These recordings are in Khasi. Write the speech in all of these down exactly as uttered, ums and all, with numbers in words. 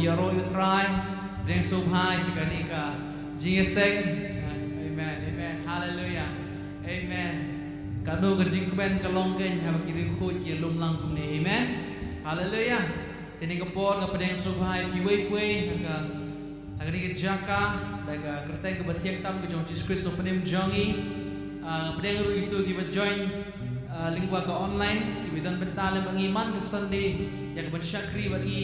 Ïaroh ïa u Trai, pdiang sngewbha sha kane ka jingïaseng. Amen, amen, haleluya. Amen. Kano ka jingkmen ka long kein haba ki riewkhuid ki ïalum lang kumne. Amen. Haleluya. Te kane ka por nga pdiang sngewbha ïa phi uwei pa uwei ha ka, ha kane ka jaka da ka kyrteng kaba thiang tam ka jong Jisu Khrist u Nongpynim jong ngi. Ah, nga pdiang ruh ïa kito kiba join, ah, lyngba ka online, kiba don bynta lem bad ngi man ka Sunday ïa ka ban shakri bad ngi.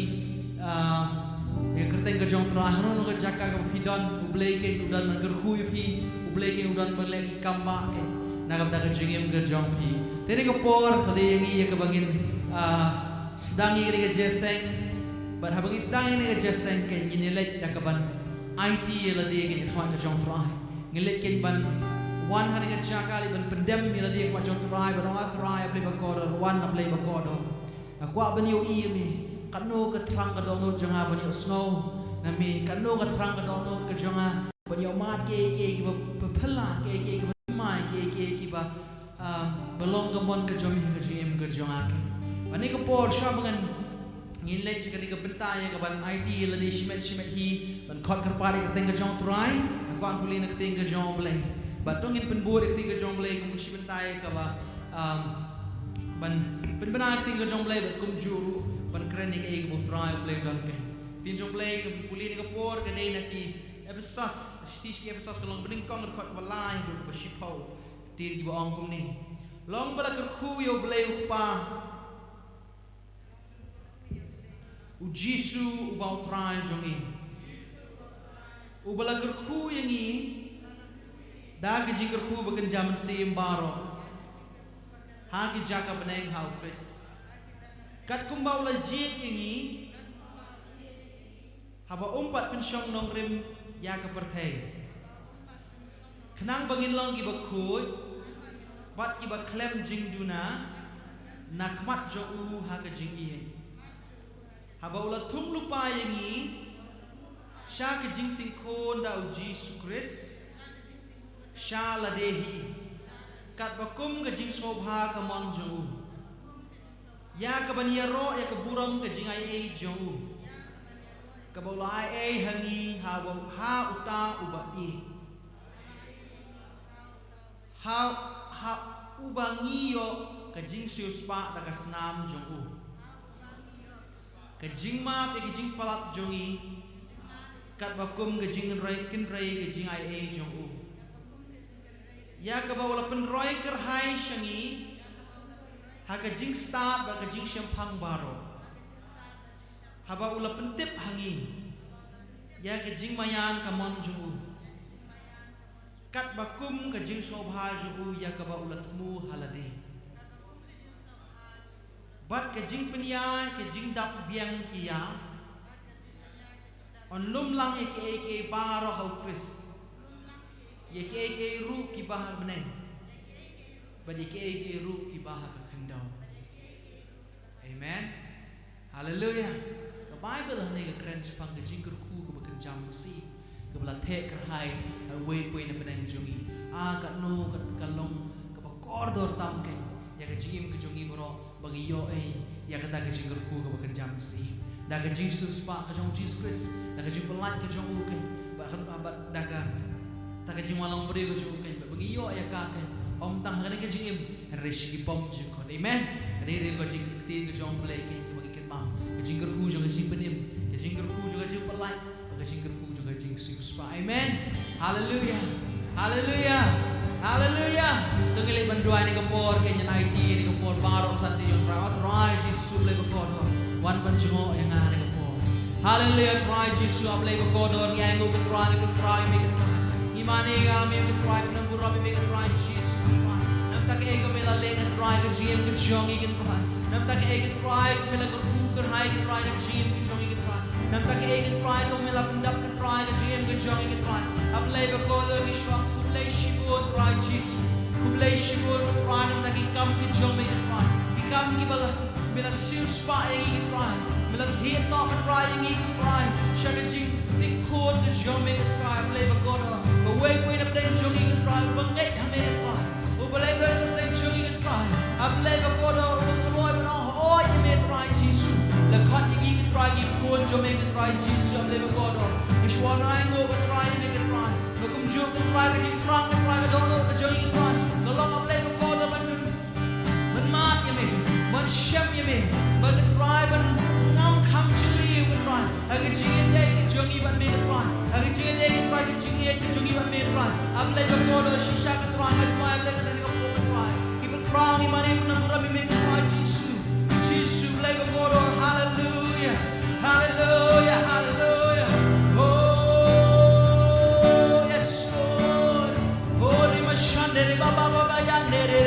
Ah, ïa ka kyrteng ka jong u Trai, hano hano ka jaka kaba phi don, U Blei kein u don ban kyrkhu ïa phi, U Blei kein u don ban leh ki kam ba kein na ka bynta ka jingim ka jong phi. Te kane ka por ka dei ïa ngi ïa kaba ngin, ah, sdang ïa kane ka jingïaseng. Bad haba ngi sdang ïa kane ka jingïaseng kein ngin ïaleit da ka ban aiti ïa lade kein ha khmat ka jong u Trai. Ngi leit kein ban wan ha kane ka jaka leit ban pyndem ïa lade ha khmat jong u Trai, ban ong, A Trai, A Blei bakordor, wan A Blei bakordor. Nga kwah ban ïohi ïa me. Kano ka thrang ka dohnud jong nga ban ïohsngew na me? Kano ka thrang ka dohnud ka jong nga ban ïohmad kiei kiei kiba phylla, kiei kiei kiba thymmai, kiei kiei kiba, um, ba long ka mon ka jong me ha ka jingim ka jong nga kein. Bad ha kane ka por shuwa ba ngan, ngin leit sha kane ka bynta ïa ka ban aiti ïa lade shimet shimet hi, ban khot kyrpad ïa ka kyrteng ka jong u Trai, nga kwah ban pule na ka ktien ka jong U Blei. Bad to ngin pynbud ïa ka ktien ka jong U Blei kum ka shi bynta ïa kaba, um, ban pynbna ïa ka ktien ka jong U Blei bad kumjuh ruh ban kren ïa kaei kaba u Trai U Blei u don kein. Ka ktien jong U Blei kaba pule na ka por ka dei na ki Ephesos, shithi sha ki Ephesos ka lynnong banyngkong, dkhot kaba lai haduh kaba shiphew. Ka ktien kaba ong kumne: Long ba la kyrkhu ïa U Blei U Kpa, U Jisu uba u Trai jong ngi, uba la kyrkhu ïa ngi da ka jingkyrkhu ba kynja mynsiem baroh ha ki jaka bneng ha U Khrist, katkum ba u la jied ïa ngi haba um pat pynshong nongrim ïa ka pyrthei, khnang ba ngin long kiba khuid bad kiba khlem jingduna na khmat jong u ha ka jingïeit, haba u la thung lypa ïa ngi sha ka jingtyngkhun da U Jisu Khrist sha lade hi, katba kum ka jingsngewbha ka mon jong u, ïa ka ban ïaroh ïa ka burom ka jingaiei jong u, kaba u la aiei ha ngi ha uba, ha uta uba ïeit, ha, ha uba ngi ïoh ka jingsiewspah da ka snam jong u, ka jingmap ïa ka jingpalat jong ngi, katba kum ka jingrei, kynrei ka jingaiei jong u, ïa kaba u la pynroi kyrhai sha ngi ha ka jingstad bad ka jingshemphang baroh, haba u la pyntip ha ngi ïa ka jingmaïan ka mon jong u, katba kum ka jingsngewbha jong u ïa kaba u la thmu ha lade, bad ka jingpynïaid ka jingdap biang ki ïa, yn lum lang ïa kiei kiei baroh ha U Khrist, ïa kiei kiei ruh kiba ha bneng, bad ïa kiei kiei ruh kiba ha ka khyndew. Amen. Haleluya. Ka Baibl hangne ka kren shaphang ka jingkyrkhu kaba kynja mynsiem, kaba la theh kyrhai ha uwei pa uwei na bneng jong ngi. Ah, katno ka, ka long kaba kordor tam kein ïa ka jingim ka jong ngi baroh, ba ngi ïohi ïa kata ka jingkyrkhu kaba kynja mynsiem da ka jingsiewspah ka jong U Jisu Khrist, da ka jingpynlait ka jong u kein, bad, bad da kata ka jingwan long briew ka jong u kein, bad ba ngi ïoh ïa ka kein, ym tang ha kane ka jingim, hynrei sha ki bymjukut. Amen. Kane ruh ka jingkyrkhu ka jong U Blei kein kaba ngi kynmaw. Ka jingkyrkhu jong ka jingpynim, ka jingkyrkhu jong ka jingpynlait, bad ka jingkyrkhu jong ka jingsiewspah. Amen. Haleluya. Haleluya. Haleluya. To ngin leit ban duwai ha kane ka por, kein ngin aiti ha kane ka por baroh ha ka santi jong U Trai. O Trai Jisu Blei bakordor, wan ban jngoh ïa nga ha kane ka por. Haleluya, Trai Jisu, A Blei bakordor, ngi ainguh ko Trai, ngi ko Trai, me ko Trai. Ngi mane ïa me ko Trai, ngi burom ïa me ko Trai Jisu, ko Trai. Namar kata kaei kaba me la leh ko Trai ha ka jingim ka jong ngi ko Trai. Namar kata kaei ko Trai kaba me la kyrkhu kyrhai ko Trai ha ka jingim ka jong ngi ko Trai. Namar kata kaei ko Trai kaba me la pyndap ko Trai ha ka jingim ka jong ngi ko Trai. A Blei bakordor, ngi shu ong khublei shibun Trai Jisu. Khublei shibun ko Trai namar kata ki kam ki jong me ko Trai. Ki kam kiba la Me la siewspah ïa ngi ko Trai. Me la thied noh ko Trai ïa ngi ko Trai sha ka jingtyngkhun ka jong me ko Trai, A Blei bakordor. Uwei pa uwei na pdeng jong ngi ko Trai uba ngeit ha me ko Trai. Uwei pa uwei na pdeng jong ngi ko Trai, A Blei bakordor, uba pynlong ban ong hooid ïa me Trai Jisu. La khot ïa ngi ko Trai ki khun jong me, ko Trai Jisu, A Blei bakordor. Ngi shu wanrah nguh, ko Trai, ïa me, ko Trai. Ba kumjuh, ko Trai, ka jingthrang, ko Trai, ka dohnud ka jong ngi, ko Trai, ka long, A Blei bakordor, ban, ban mad ïa me, ban shem ïa me, ba ko Trai, ban ngam kham jylliew, ko Trai, ha ka jingïadei ka jong ngi bad me, ko Trai, ha ka jingïadei, ko Trai, ka jingïeit ka jong ngi bad me, ko Trai. A Blei bakordor, shisha, ko Trai, nga duwai, A Blei, ha kane ka por, ko Trai, ngi pynkhraw, ngi mane, ngi pynburom ïa me, ko Trai Jisu. Jisu, Blei bakordor. Haleluya. Haleluya. Haleluya. Oh, yes, Lord. Oh, rima shandere ba ba ba ba yandere.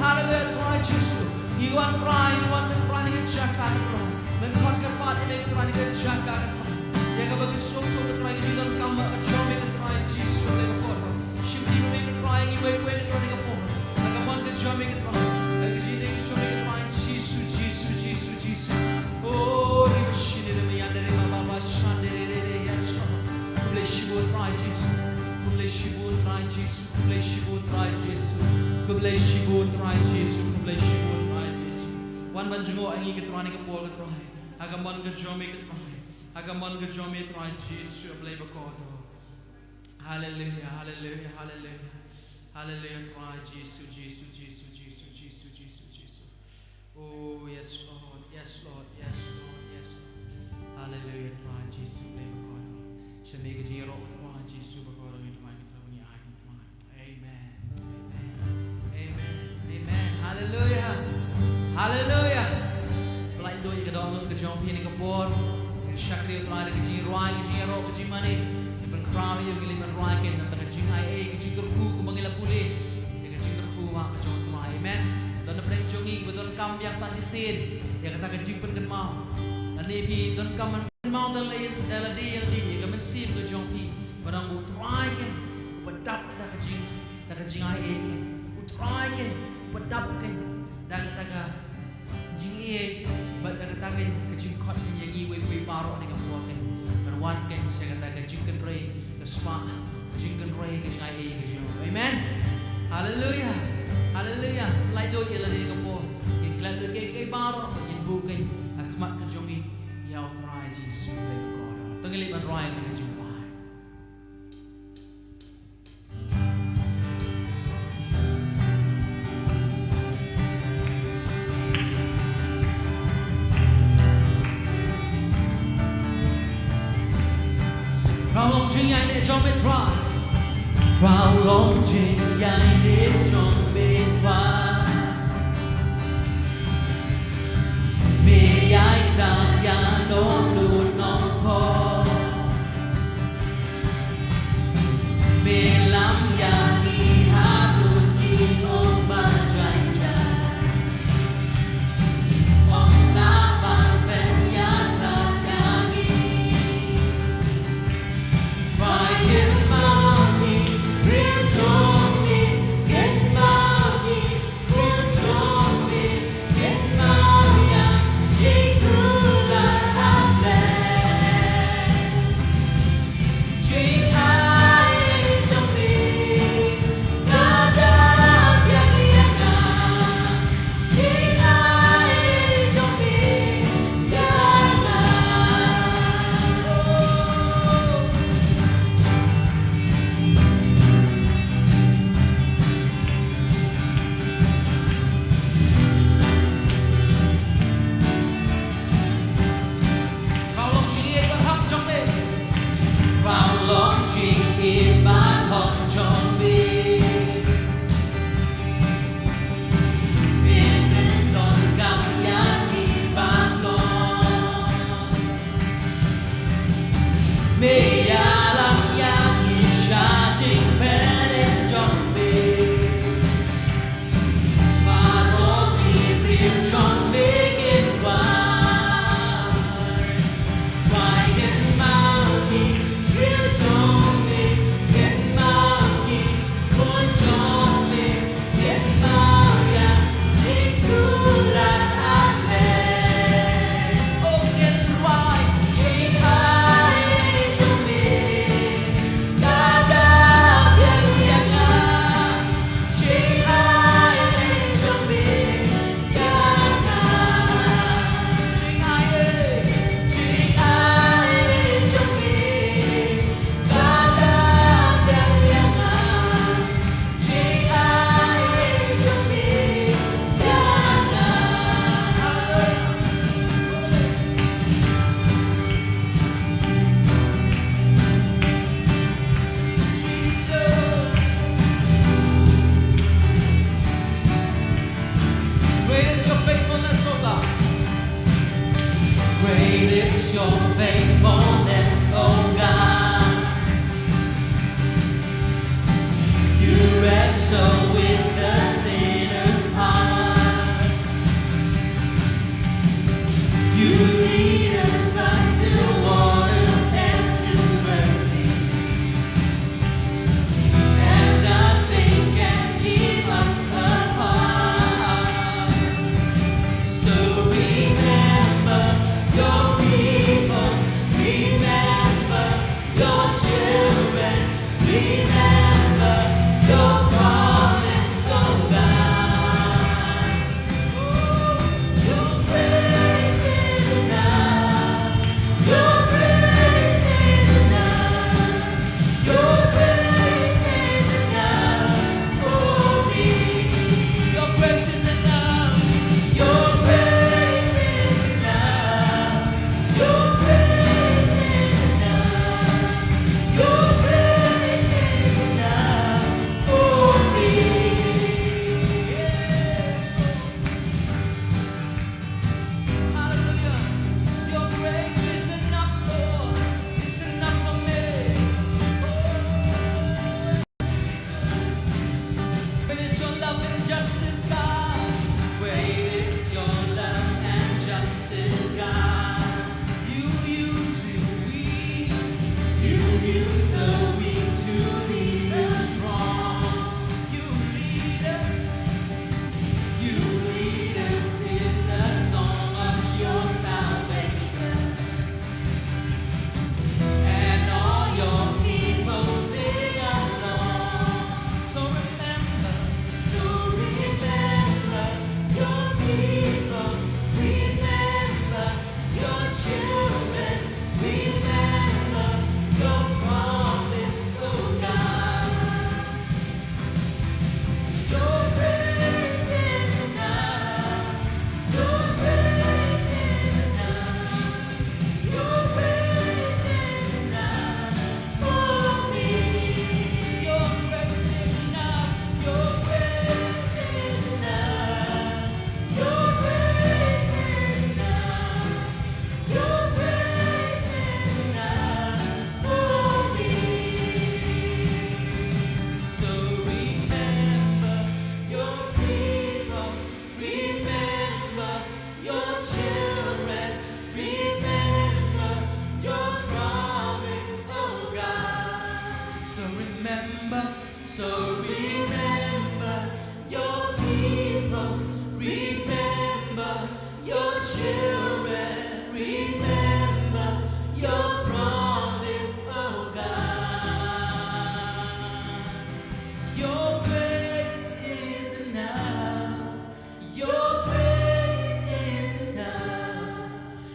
Haleluya, Trai Jisu. Ngi wan, Trai, ngi wan, Trai, ngi jaka, Trai. Men khot kyrpad ïa me, Trai, ngi jaka, Trai. Ïa kaba ka suk, Trai, ka jingdonkam ka jong me, Trai Jisu, Blei bakordor. Shim ïa me, ko Trai, ngi wei wei, ko Trai, ka por. Ha ka mon ka jong me, ko Trai. Ha ka jingïadei ka jong me, ko Trai, Jisu, Jisu, Jisu, Jisu. Oh, ri ba shini, ri ba yande, ri ba ba ba shande, ri ri ri, yes, Lord. Khublei shibun, Trai Jisu. Khublei shibun, Trai Jisu. Khublei shibun, Trai Jisu. Khublei shibun, Trai Jisu. Khublei shibun, Trai Jisu. Wan ban jngoh ïa ngi, ko Trai, ha kane ka por, ko Trai. Ha ka mon ka jong me, ko Trai. Ha ka mon ka jong me, Trai Jisu, A Blei bakordor. Haleluya, haleluya, haleluya. Haleluya, Trai Jisu, Jisu, Jisu. Oh, yes, Lord, yes, Lord, yes, Lord, yes, Lord. Haleluya, Trai Jisu, Blei bakordor. Sha me ka jingïaroh, Trai Jisu bakordor, ngi duwai, ngi thrang, ngi ai, ngi thrang. Amen. Amen. Amen. Amen. Haleluya. Haleluya. Pynlait ïa ka dohnud ka jong phi ha kane ka por. Ngin shakri ïa u Trai da ka jingrwai, ka jingïaroh, ka jingmane. Ngin pynkhraw ïa u, ngin leit ban rwai kein, nangta ka jingai ei, ka jingkyrkhu kumba ngi la pule. Ïa ka jingkyrkhu ha ka jong u Trai. Amen. Don napdeng jong ngi kiba donkam biang sa shisien ïa kata ka jingpynkynmaw. Lane phi donkam ban kynmaw da la, da lade ïa lade ïa ka mynsiem ka jong phi. Ba dang, u Trai kein uba dap da ka jing, da ka jingai ei kein. U Trai kein uba dap kein da kata ka jingïeit bad da kata kein ka jingkhot kein ïa ngi uwei pa uwei baroh ha kane ka por kein. Ban wan kein sha kata ka jingkynrei, ka spah, ka jingkynrei, ka jingai ei ka jong u. Amen. Haleluya. Haleluya. Pynlait lut ïa lade ha kane ka por. Ngin klet lut kiei kiei baroh, ngin buh kein ha khmat ka jong ngi ïa u Trai Jisu, Blei bakordor. To ngin leit ban rwai ïa ka jingkwah. Khraw long jingïaineh jong me Trai. Khraw long jingïaineh jong me Trai. Me ïai kdew ïa nonglut nongpop. Me lam ïa ngi harud ki ong ba jai jai. Ong na ba pynïaid ïa ngi. Trai kynmaw ngi, briew jong ngi, kynmaw ngi. Khraw long jingïeit bad hok jong me. Khraw long jingïeit bad hok jong me. Me pyndonkam ïa ngi baroh. Me ïalam ïa ngi sha jingpynim jong me. Baroh ki briew jong me kin wan. Trai kynmaw ngi, briew jong me, kynmaw ngi, khun jong me, kynmaw ïa ngi, kynmaw ïa ngi. Oh, kynmaw ïa ngi, jingaiei jong me. Remember your promise, oh God. Your grace is enough. Your grace is enough. Your grace is enough for me. Your grace is enough. Your grace is enough. Your grace is enough. Your grace is enough for me. Yes, Lord. Hallelujah. Your grace is enough, Lord. It's enough for me. Oh, Jesus. Great is your love and justice, God. Great is your love and justice, God. You use the weak. You use the weak to lead the strong. You lead us. You lead us in the song of your salvation. And all your people sing along. So remember, so remember your people, remember your children, remember your promise, oh God. Your grace is enough. Your grace is enough. Jesus. Your grace is enough for me. Your grace is enough. Your grace is enough. Your grace is enough. Your grace is enough for me. So remember your people, remember your children, remember your promise, oh God. So remember, so remember your people, remember your children, remember your promise, oh God. Your grace is enough. Your grace is enough.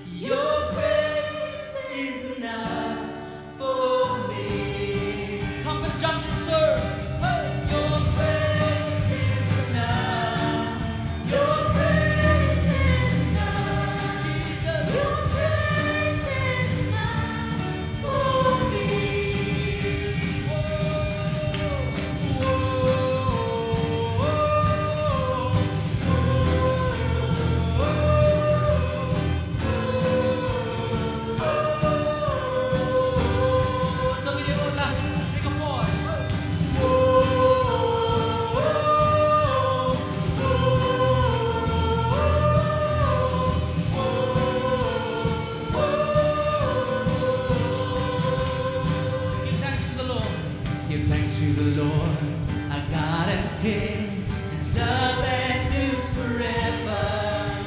Your grace is enough for me. Come and jump in, sir. Hey. Your grace is enough. Your grace is enough. Jesus. Your grace is enough for me. Whoa, whoa, whoa, whoa. Give thanks to the Lord. Give thanks to the Lord, our God and King. His love endures forever.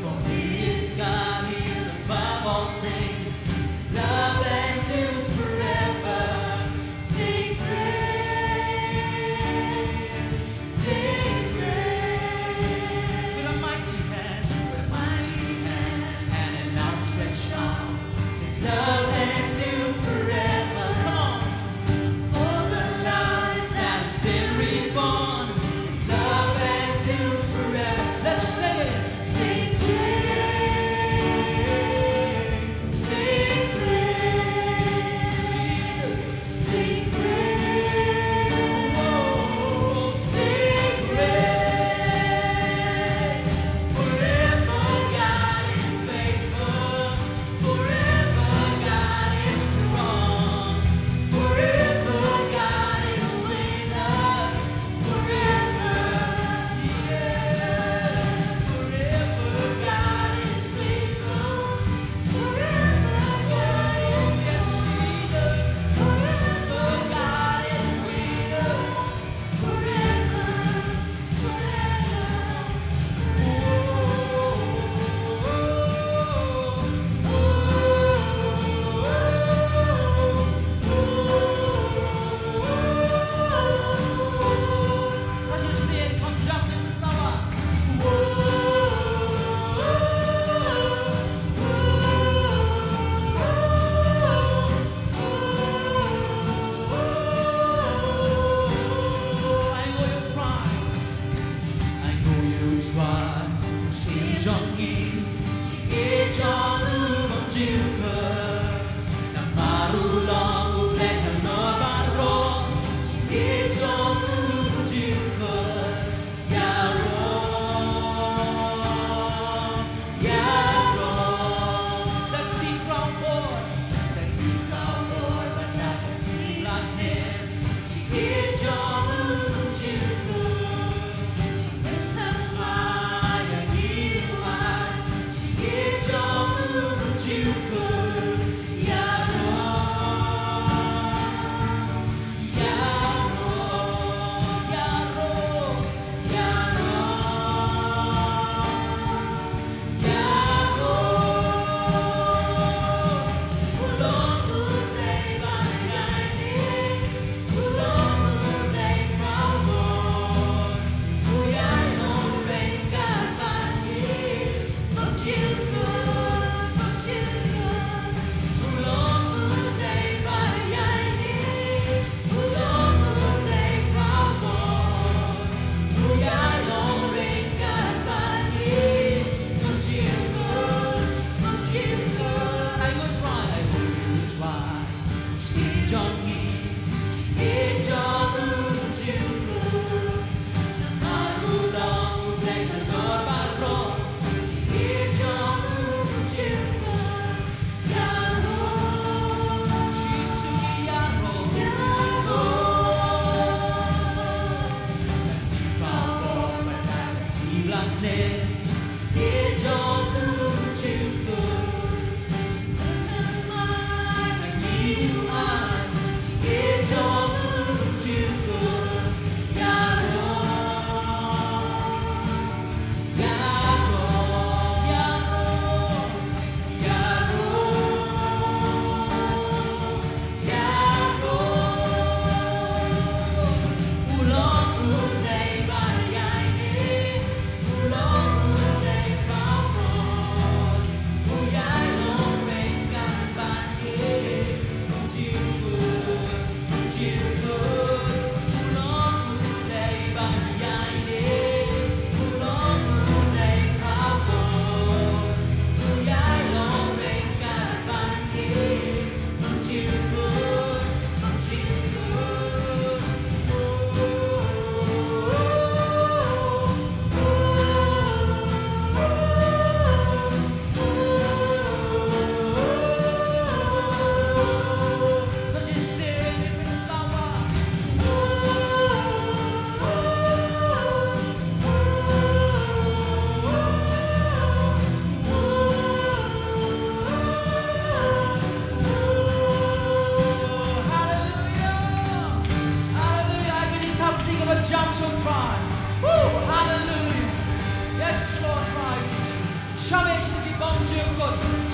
For he is God, he is above all things. His love endures forever. Sing praise, sing praise. With a mighty hand, with a mighty hand, and an outstretched arm. His love endures forever. Come on. For the life that has been reborn, his love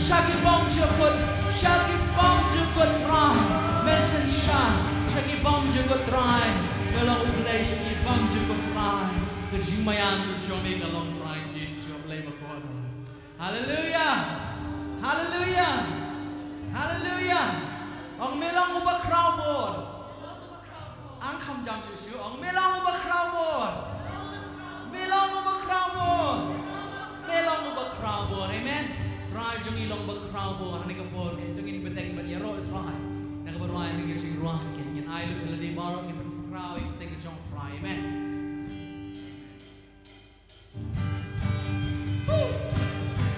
Sha ki bymjukut, sha ki bymjukut Trai. Men synshar sha ki bymjukut Trai. Me long U Blei sha ki bymjukut Trai. Ka jingmaïan ka jong me ka long Trai Jisu, U Blei bakordor. Haleluia. Haleluia. Haleluia. Ong me long uba khraw bor. Ang kham jam shuh shuh, ong me long uba khraw bor. Me long uba khraw bor. Me long uba khraw bor. Amen. Trai jong ngi long uba khraw bor. Hangne ka por, eh, to ngin bteng ban ïaroh Trai. Na kaba rwai na ka jingrwai, eh, ngin ai lut ïa lade baroh, ngin pynkhraw ïa ka kyrteng ka jong Trai. Amen.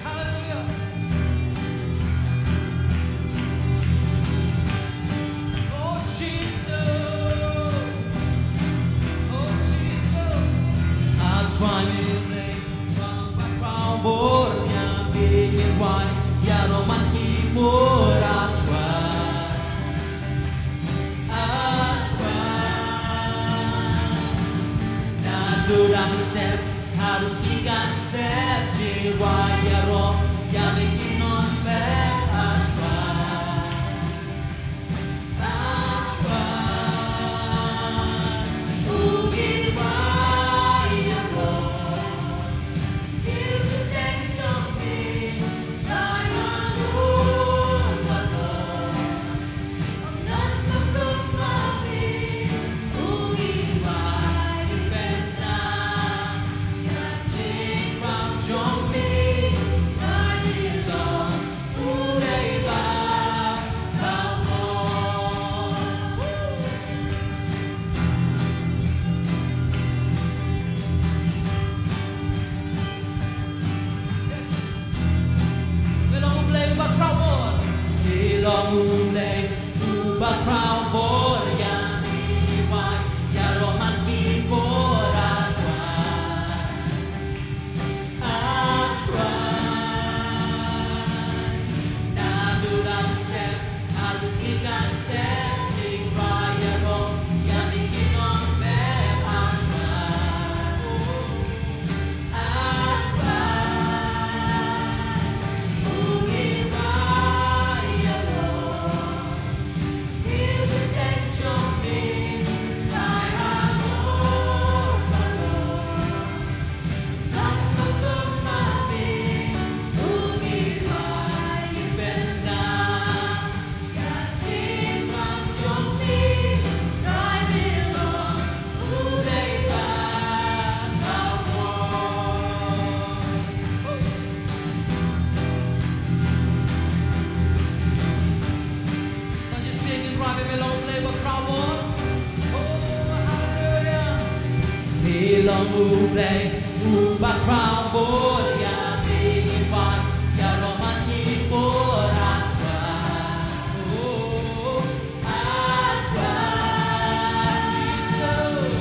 Hallelujah. Oh, Jesus. Oh, Jesus. I try me, bor ïa me ïa rwai, ïa roman ki bor, I try. I try. Naduh dang step, harus ki kan step, jiwa ïaroh ïa me ki nongbeh, I try. I try. U ngi ïaroh. Me long U Blei uba khraw bor. Me long U Blei uba khraw bor. Ïa me ïa roman ki bor, I try. I try. Naduh dang step, harus ki kan step, jiwa ïaroh ïa me ki nongbeh, I try. I try. U ngi ïaroh. Sa shisien ngin rwai, me long U Blei uba khraw bor. Oh, haleluia. Me long U Blei uba khraw bor, ïa me ïa roman ki bor, I try. Oh, I try. Jesus.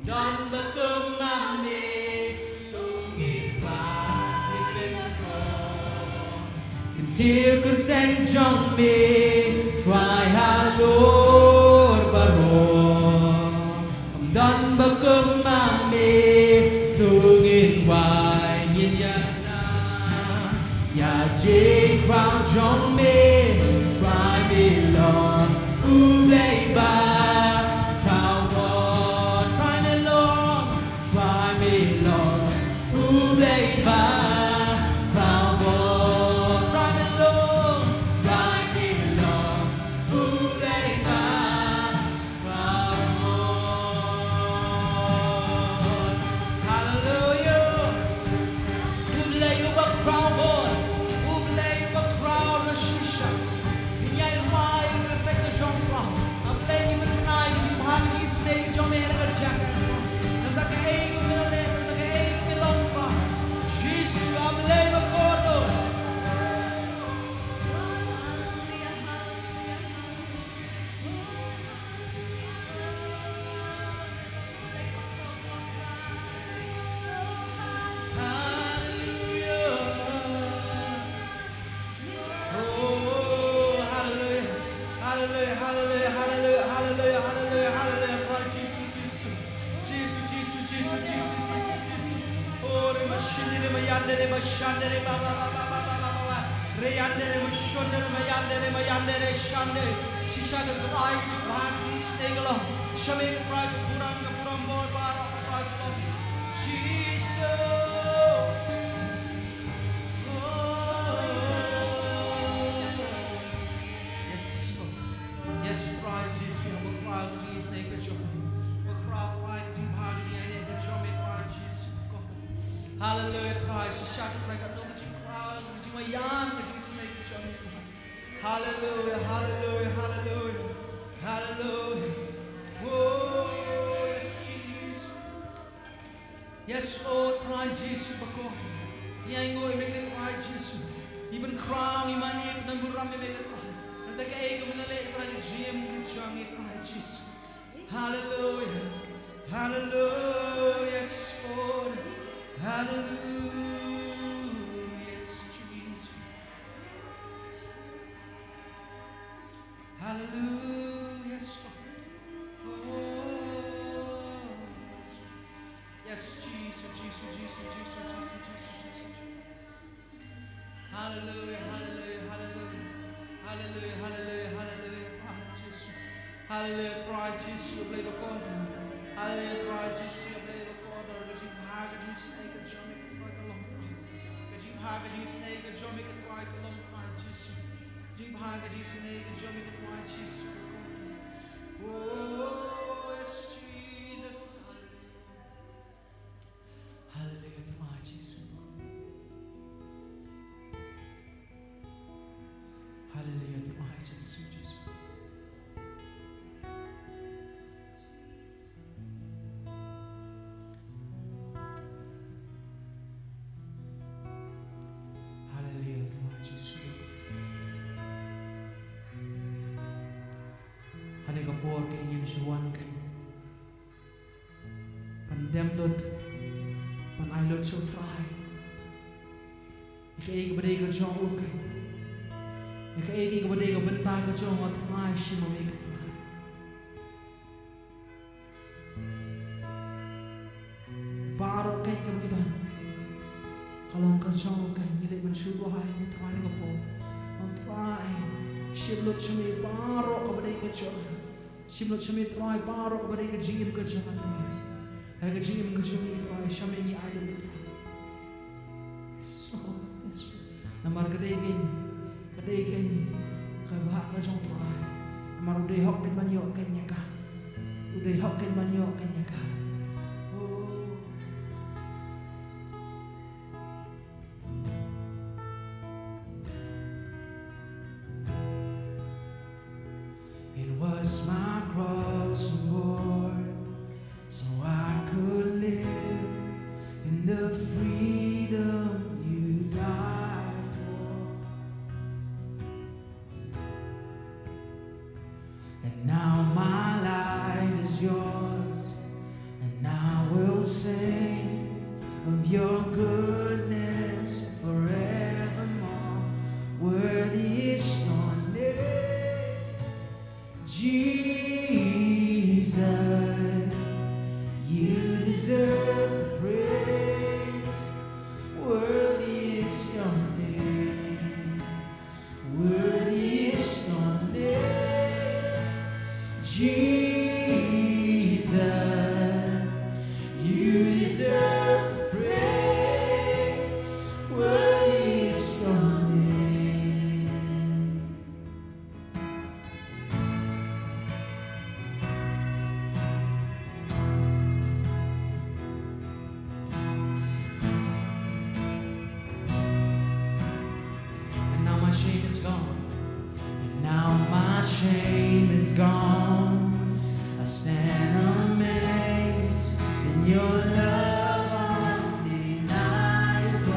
Don ba kum ma me, to ngi ba ngi pyn ko. Kyntiew kyrteng jong me, Trai halor baroh. Don ba kum Ïa jingkhraw jong me, trai me long u Blei ba khraw bor. Trai me long, trai me long u Blei ba khraw bor. Trai me long, trai me long u Blei ba Haleluya. U Blei uba khraw bor, u Blei uba khraw shisha. Ngi ïai rai ïa ka kyrteng ka jong u. A Blei, ngi pynkynmaw ïa ka jingbha ka jingisynei ka jong me ha ka jaka. Namar kaei kaba me la leh, namar kaei kaba me long, Jisu, a Blei ba kordor. Hallelujah, hallelujah, hallelujah, hallelujah, hallelujah, hallelujah, hallelujah, hallelujah, Jisu, Jisu. Jisu, Jisu, Jisu, Jisu, Jisu, Jisu. Oh, re mashini, re mayande, re mashande, re ba, ba, ba. Re yande, re mashonde, re mayande, re mayande, re shande. Shisha ka Trai ka jingbha ka jingisynei ka long. Sha me ka Trai ka burom, ka burom bor baroh ka Trai ka long. Jisu. Oh. Yes, Lord. Yes, Trai Jisu, ba khraw ka jingisynei ka jong me. Ba khraw Trai ka jingbha ka jingïaineh ka jong me Trai Jisu. Haleluya Trai, shisha ka Trai katno ka jingkhraw, ka jingmaïan, ka jingisynei ka jong me Trai. Haleluya, haleluya, haleluya. Haleluya. Oh, yes, Jesus. Yes, oh Trai Jisu bakordor. Ngi ainguh ïa me ka Trai Jisu. Ngi pynkhraw, ngi mane, ngi pynburom ïa me ka Trai. Namar kaei kaba me la leh Trai ha ka jingim ka jong ngi Trai Jisu. Haleluya. Haleluya. Yes, Lord. Haleluya. Yes, Jesus. Haleluya. Yes, Lord. Oh, yes. Yes, Jisu, Jisu, Jisu. Haleluya, haleluya, haleluya. Haleluya, haleluya, haleluya. Trai Jisu. Haleluya, Trai Jisu, Blei bakordor. Haleluya, Trai Jisu, Blei bakordor. Ka jingbha ka jingisynei ka jong me ka Trai ka long Trai. Ka jingbha ka jingisynei ka jong me ka Trai ka long Trai Jisu. Jingbha ka jingisynei ka jong me ka Trai Jisu. Oh, yes, Jesus. Haleluya, Trai Jisu. Haleluya, Trai Jisu, Jisu. Haleluya, Trai Jisu. Hangne ka por ka ngin shu wan ka. Pyndem lut, pynai lut sha u Trai. Ïa kaei kaba dei ka jong u ka. Ïa kaei kaba dei ka bynta ka jong u Trai, shim ma me ka Trai. Baroh ka jong ki don. Ka long ka jong u ka, ngi leit ban shu duwai ïa u Trai ha kane ka por. Ong Trai, shim lut sha me baroh kaba dei ka jong u. Shim lut sha me Trai baroh kaba dei ka jingim ka jong nga Trai. Ha ka jingim ka jong ngi Trai, sha me ngi ai lut Trai. Yes, Lord, yes, Lord. Namar ka dei kein, ka dei kein ka bhah ka jong Trai. Namar u dei hok kein ban ïoh kein ïa ka. U dei hok kein ban ïoh kein ïa ka. Oh. It was my cross you bore, so I could live in the freedom you died for. And now my life is yours, and I will sing of your goodness forevermore. Worthy is your name, Jesus. shame is gone. And now my shame is gone. I stand amazed in your love undeniable.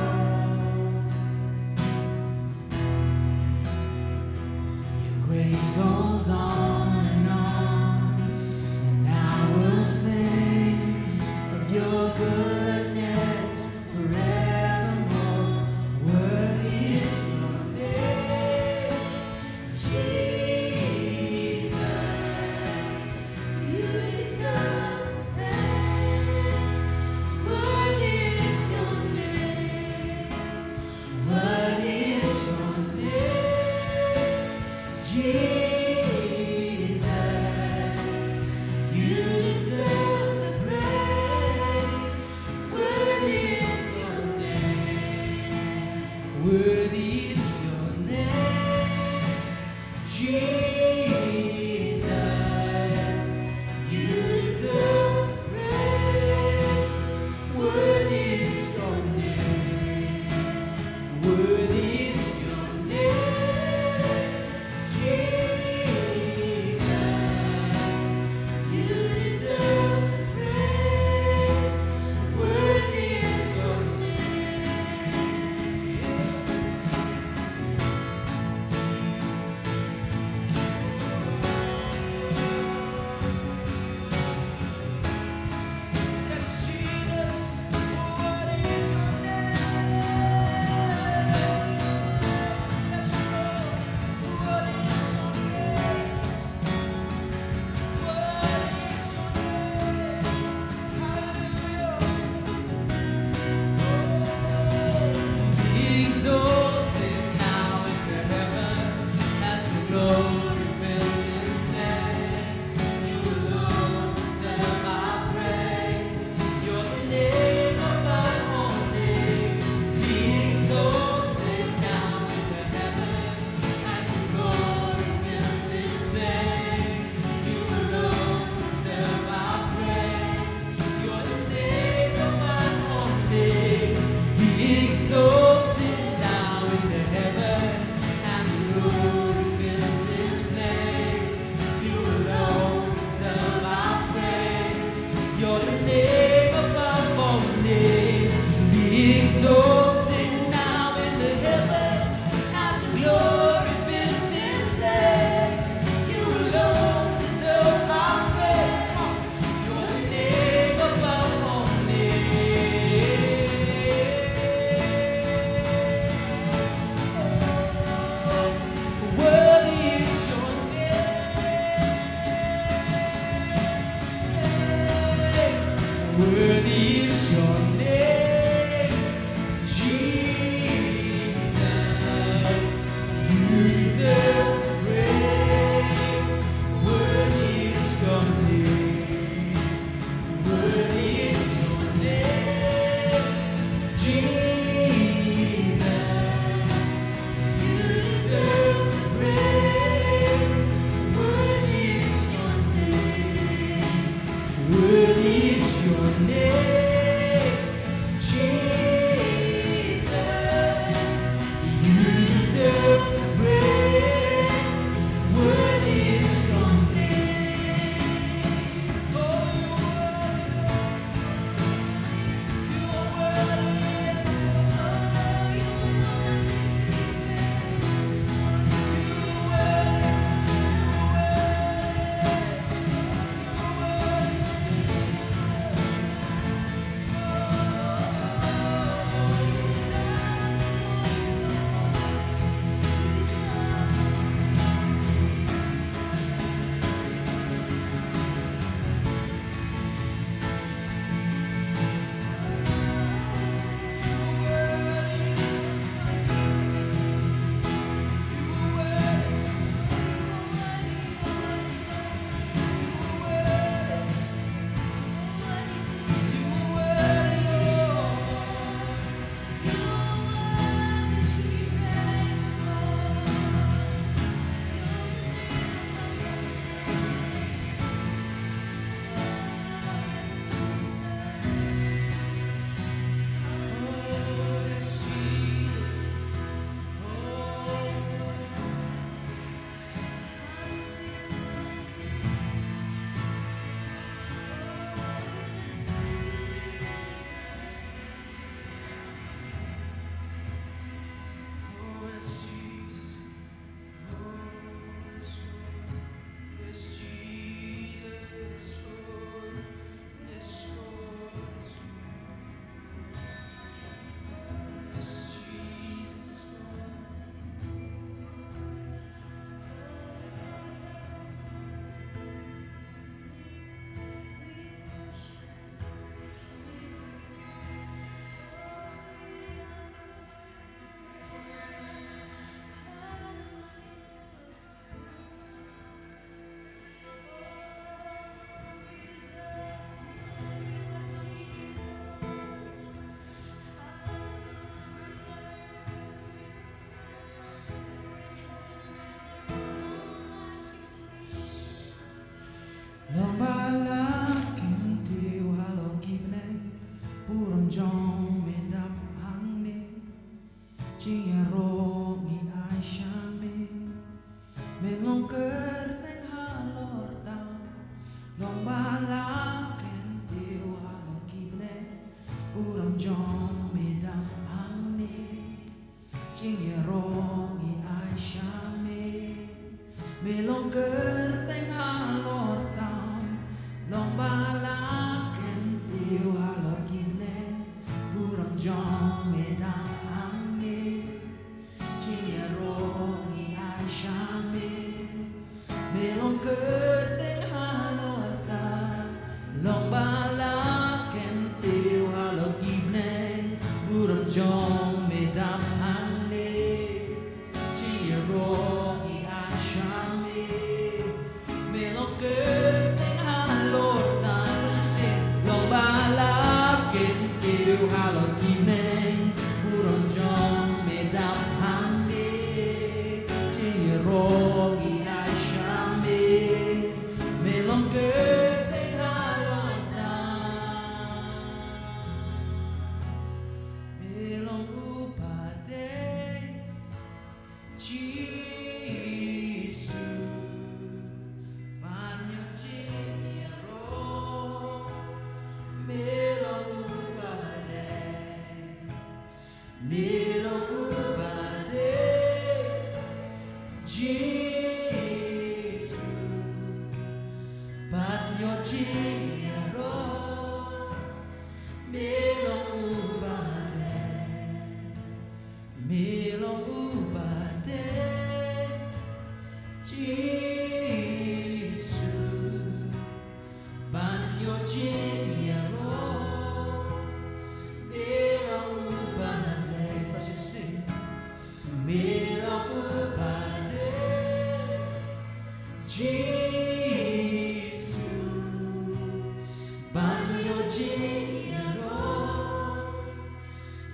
Your grace goes on and on, and I will sing of your goodness forevermore. Worthy is your name, Jesus. You deserve the praise. Worthy is your name. Worthy is your name, Jesus. You deserve the praise. Worthy is your name. Worthy is your name, Jesus. You deserve the praise. Worthy is your name. Worthy is your name, Jesus. You deserve the praise. Worthy is your name. Ïaroh ngi ai sha me, me long kyrteng halor tam, long ba la kyntiew halor ki bneng, burom jong me dap hangne. Jingïaroh ngi ai sha me, me long kyrteng halor tam, long ba la kyntiew halor ki bneng, burom jong me dap hangne. Jingïaroh ngi ai sha me, me long kyrteng halor tam, long ba la kyntiew halor ki bneng, burom jong me dap hangne. Jingïaroh ngi ai sha me, me long kyrteng halor tam, sa shisien, long ba la kyntiew halor ki bneng, burom jong me dap hangne. Jingïaroh ngi ai sha me, me long kyrteng halor tam, me long u ba dei. Jisu, ban ïoh jingïaroh, me long u ba dei, me long u ba dei. Jisu, ban ïoh jingïaroh, me long u ba dei. Me long u ba dei, Jisu, ban ïoh jingïaroh. Me long u ba dei, sa shisien. Me long u ba dei, Jisu, ban ïoh jingïaroh.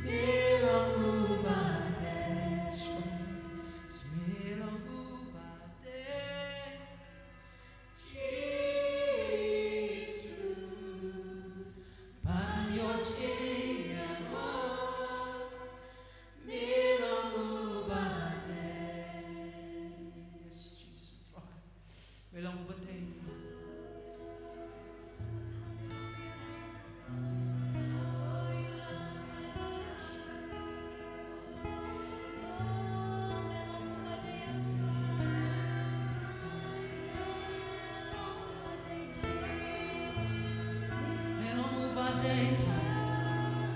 Me long u ba dei, me long u ba dei, Jisu, ban ïoh jingïaroh. Me long u ba dei. Yes, Jesus. Me long u ba dei.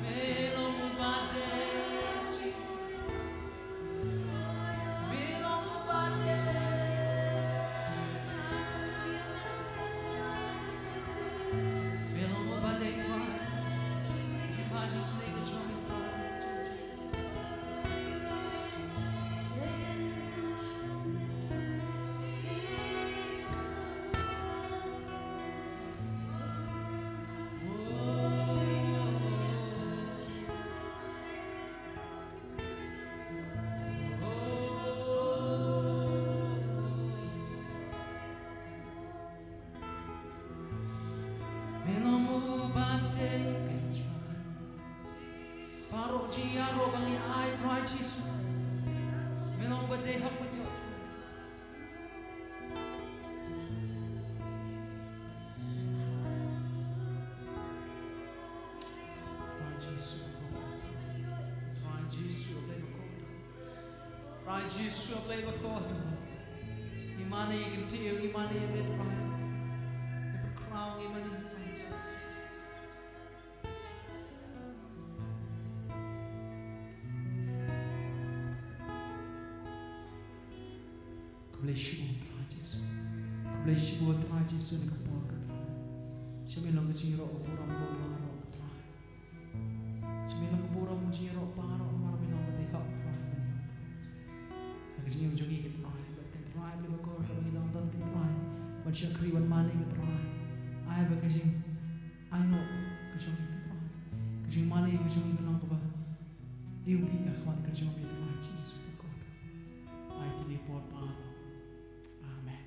Me long u ba dei. Me long u ba dei. Me long u ba dei, Trai. Baroh jingïaroh ba ngi ai, Trai Jisu. Me long u ba dei hok ban ïoh. Trai Jisu. Trai Jisu, Blei bakordor. Trai Jisu, Blei bakordor. Ngi mane, ngi kyntiew, ngi mane ïa me, Trai. Ngi pynkhraw, ngi mane, Trai Jisu. Khublei shibun Trai Jisu. Khublei shibun Trai Jisu na ka por ka Trai. Sha me long ka jingïaroh ka burom ka baroh Trai. Sha me long ka burom ka jingïaroh baroh namar me long ka dei hok Trai. Ha ka jingim jong ngi ka Trai, bad ka Trai Blei bakordor kaba ngi dang don ka Trai. Ban shakri ban mane ka Trai. Ai ba ka jing Ai noh ka jong ngi ka Trai. Ka jingmane ka jong ngi ka long kaba iwbih ha khmat ka jong me Trai Jisu ka Trai. Ai te ne por ba. Amen. Amen.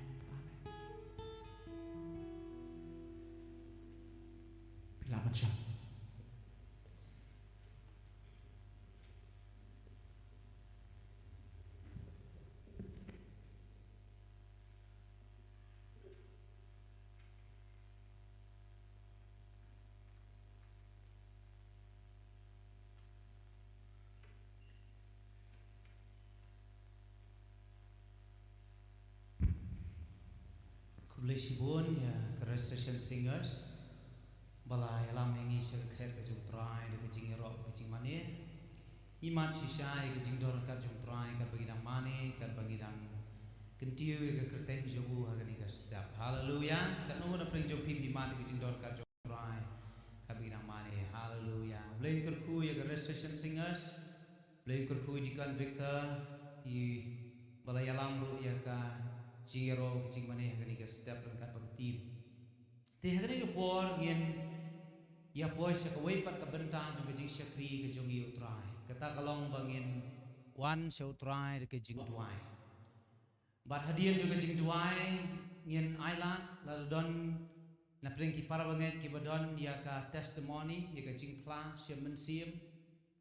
Phi lah ban shah. Shibun ïa ka Restoration Singers ba la ïalam ïa ngi sha ka khet ka jong U Trai da ka jingïaroh ka jingmane. Ngi mad shisha ïa ka jingdon ryngkat jong U Trai katba ngi dang mane, katba ngi dang kyntiew ïa ka kyrteng jong u ha kane ka step. Haleluya. Katno na pdeng jong phi phi mad ïa ka jingdon ryngkat jong U Trai katba ngi dang mane? Haleluya. U Blei un kyrkhu ïa ka Restoration Singers. U Blei un kyrkhu ïa Deacon Victor, i ba la ïalam ruh ïa ka jingïaroh ka jingmane ha kane ka step ryngkat bad ka team. Te ha kane ka por ngin ïa poi sha kawei pat ka bynta jong ka jingshakri ka jong ngi ïa U Trai. Kata ka long ba ngin wan sha U Trai da ka jingduwai. Bad hadien jong ka jingduwai ngin ailad lada don na pdeng ki para bangeit kiba don ïa ka testimony, ïa ka jingphla shem mynsiem,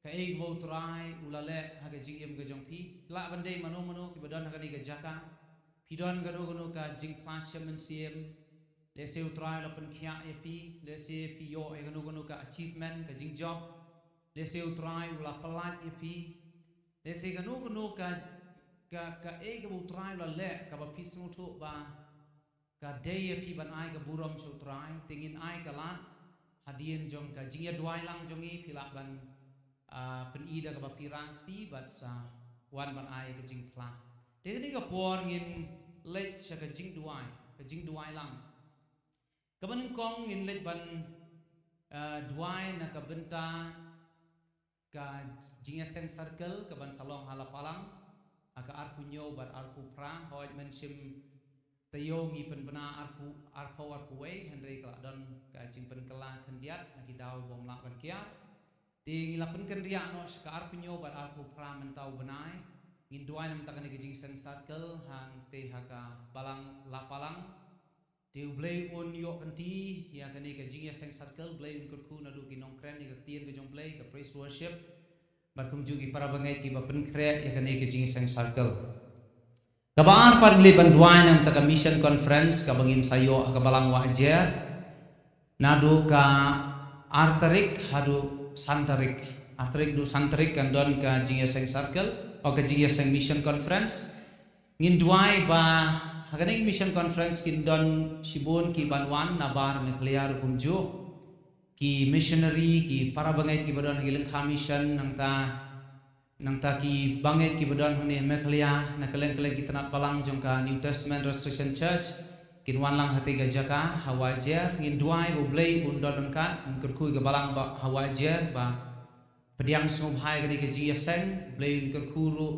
kaei kaba U Trai u la leh ha ka jingim ka jong phi. Lah ban dei mano mano kiba don ha kane ka jaka. Phi don kano kano ka jingphla shem mynsiem. Lehse U Trai u la pynkhiah ïa phi, lehse phi ïoh ïa kano kano ka achievement, ka jingjop. Lehse U Trai u la pyllait ïa phi. Lehse kano kano ka, ka, kaei kaba U Trai u la leh kaba phi sngewthuh ba ka dei ïa phi ban ai ka burom sha U Trai, te ngin ai ka lad hadien jong ka jingïaduwai lang jong ngi. Phi lah ban, ah, pyni da kaba phi rah kti bad sa wan ban ai ka jingphla. Te kane ka por ngin leit sha ka jingduwai, ka jingduwai lang. Kaba nyngkong ngin leit ban, ah, duwai na ka bynta ka Jingïaseng Circle kaban sa long ha Lapalang ha ka arphew hynñiew bad arphew phra. Hooid, men shim taïew ngi pynbna arphew, arphew, arphew wei, hynrei ka la don ka jingpynkylla khyndiat na ki daw ba ym lah ban kiar. Te ngi la pynkynriah noh sha ka arphew hynñiew bad arphew phra mynta u bnai. Ngin duwai na ka bynta kane ka Jingïaseng Circle hangtei ha ka balang Lapalang. Te U Blei un ïoh kynti ïa kane ka Jingïaseng Circle. Blei un kyrkhu naduh ki nongkren ïa ka ktien ka jong U Blei, ka praise worship, bad kumjuh ki para bangeit kiba pynkhreh ïa kane ka Jingïaseng Circle. Kaba ar pat ngi leit ban duwai na ka bynta ka Mission Conference kaba ngin sa ïoh ha ka balang Wahjier naduh ka ar tarik haduh san tarik. Ar tarik haduh san tarik kan don ka Jingïaseng Circle, oh, ka Jingïaseng Mission Conference. Ngin duwai ba ha kane ka Mission Conference kin don shibun kiban wan nabar Meghalaya ruh kumjuh, ki missionary, ki para bangeit kiba don ha ki lyngkha mission, nangta, nangta ki bangeit kiba don hangne Meghalaya na kylleng kylleng ki tnat balang jong ka New Testament Restoration Church kin wan lang hatei ka jaka ha Wahjier. Ngin duwai ba U Blei un don ryngkat, un kyrkhu ïa ka balang ba ha Wahjier ba pdiang sngewbha ïa kane ka Jingïaseng. Blei un kyrkhu ruh